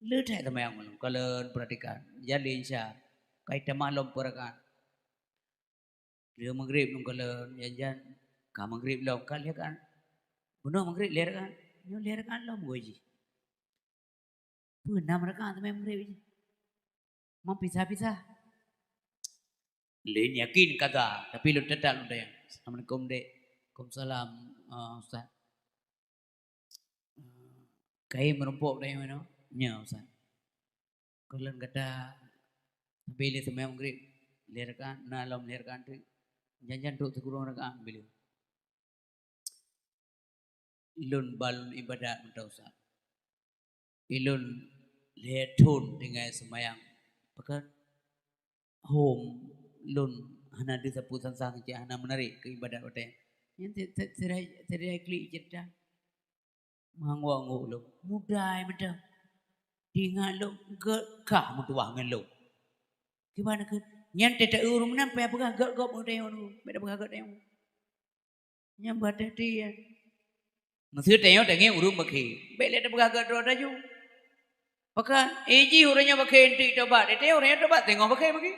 Le that seumayang ulôn. Kalon perhatikan. Jadi insya. Kai tamah lom peurakaat. Lheueh maghrib lôn kalon, jan-jan ka maghrib lom, ka lheueh kan. Bunoe maghrib lheueh kan. Nyoe lheueh kan lom goi jih. Peue nam rakaat teuma maghrib jih. Mam pisah-pisah. Lôn yakin kada, tapi lôn tetap lôn tanyong. Assalamualaikum, Dek. Waalaikumsalam, ah, Ustaz. Kayém meurumpok dayah manoe? Nyo, Ustaz. Kalon gata sabe lé seumayang maghrib, lhée rakaat, na lom lhée rakaat teuk. Jan-jan trok sikureueng rakaat bileu. Lôn ba lôn ibadat mantong, Ustaz. Ilôn lhée thon tinggai seumayang. Pakon? Hom lôn hana deuh sapeue sang-sang cit, hana meunarek keu ibadat watée nyan. Nyan te-, te-, teurai, teurai klik ceurita. Meuanggôk-anggôk lôn, muda mantong. Teuingat lôn, gét kah meutuwah ngon lôn. Kiban kheun, nyan teuta ureuëng meunan payah peugah gét gob ngon tanyoe, bék tapeugah gét tanyoe. Nyan beuhati-hati, ya. Meuseuti tanyoe tangieng ureuëng bakhe, bék lé tapeugah gét droe laju. Pakon, eh, jih ureuëng nyan bakhe eunteuk tobat, eh, tanyoe ureuëng nyan tobat teungoh bakhe, bakhe.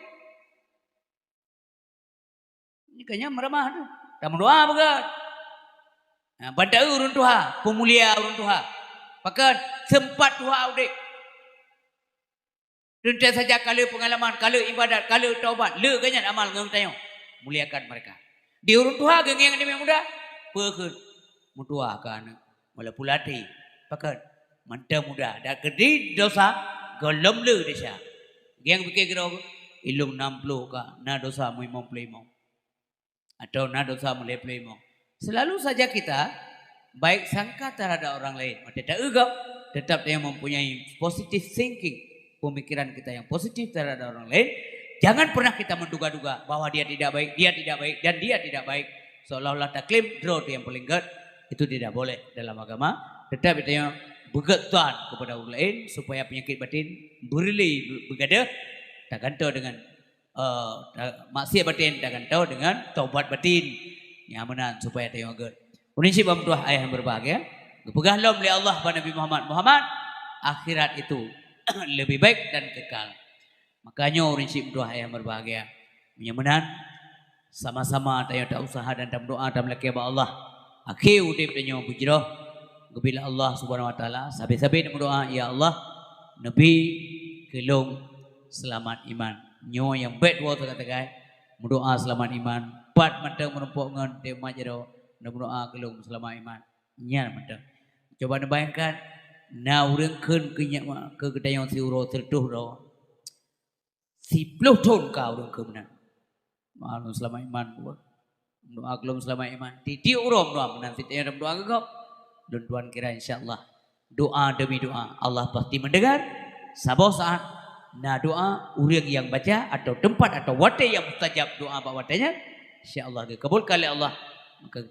Nyan ka nyan meuramah tu. Tameudoa beugét. Ha, ban taeu ureuëng tuha, peumulia ureuëng tuha. Pakon, seumpat tuha udeb. Teuntée saja ka le peungalaman, ka le ibadat, ka le taubat, le geuh nyan amal ngon tanyoe. Muliakan mereka. Di ureuëng tuha geungieng di muda, peue kheun? Meutuha keu aneuëk, walaupun latih. Pakon? Mantong muda, dak keudeh desya, gohlom le desya. Gieng pike keudroe, ilong nam ploh ka, na desya meulimong ploh limong. Atau na desya meulhèe ploh limong. Selalu saja kita baik sangka terhadap orang lain. Watée taeu gob, tetap dia mempunyai positive thinking, pemikiran kita yang positif terhadap orang lain. Jangan pernah kita menduga-duga bahwa dia tidak baik, dia tidak baik, dan dia tidak baik. Seolah-olah taklaim droe tu yang paling gét. Itu tidak boleh dalam agama. Tetap kita beugét tuan kepada orang lain supaya penyakit batin beureulee beugadeuh, tagantoe dengan eh, ta-, maksiat batin tagantoe dengan taubat batin. Nyang meunan supaya tanyoe gét. Ureuëng syiek bak meutuah ayah yang berbahagia, geupeugah lom lé Allah bak Nabi Muhammad, "Muhammad, akhirat itu lebih baik dan kekal." Makanya ureuëng syiek meutuah ayah yang berbahagia, meunyoe meunan, sama-sama tanyoe ta usaha dan tameudoa, tameulakée bak Allah. Akhé udeb tanyoe beujroh geubila Allah Subhanahu Wa Taala. Sabe-sabe neumeudoa, "Ya Allah, neubi keu lôn seulamat iman." Nyoe nyang bék tuwoe teuka-teuka, meudoa seulamat iman. Pat mantong meurumpok ngon teumat jaroe, neumeudoa keu lôn seulamat iman. Nyan mantong. Coba neubayangkan, na ureuëng kheun keu nyak ma-, keu geutanyoe siuroe sireutôh droe. Siploh thon ka ureuëng keu meunan. Meudoa lôn seulamat iman, buet. Meudoa keu lôn seulamat iman. Tiep-tiep uroe meudoa meunan, sitiap nyang meudoa keu gob. Lôn tuan kira insya Allah. Doa demi doa, Allah pasti mendengar. Saboh saat na doa, ureuëng nyang baca atau teumpat atau watée nyang mustajab doa bak watée nyan, insya Allah geukabulkan lé Allah. Maka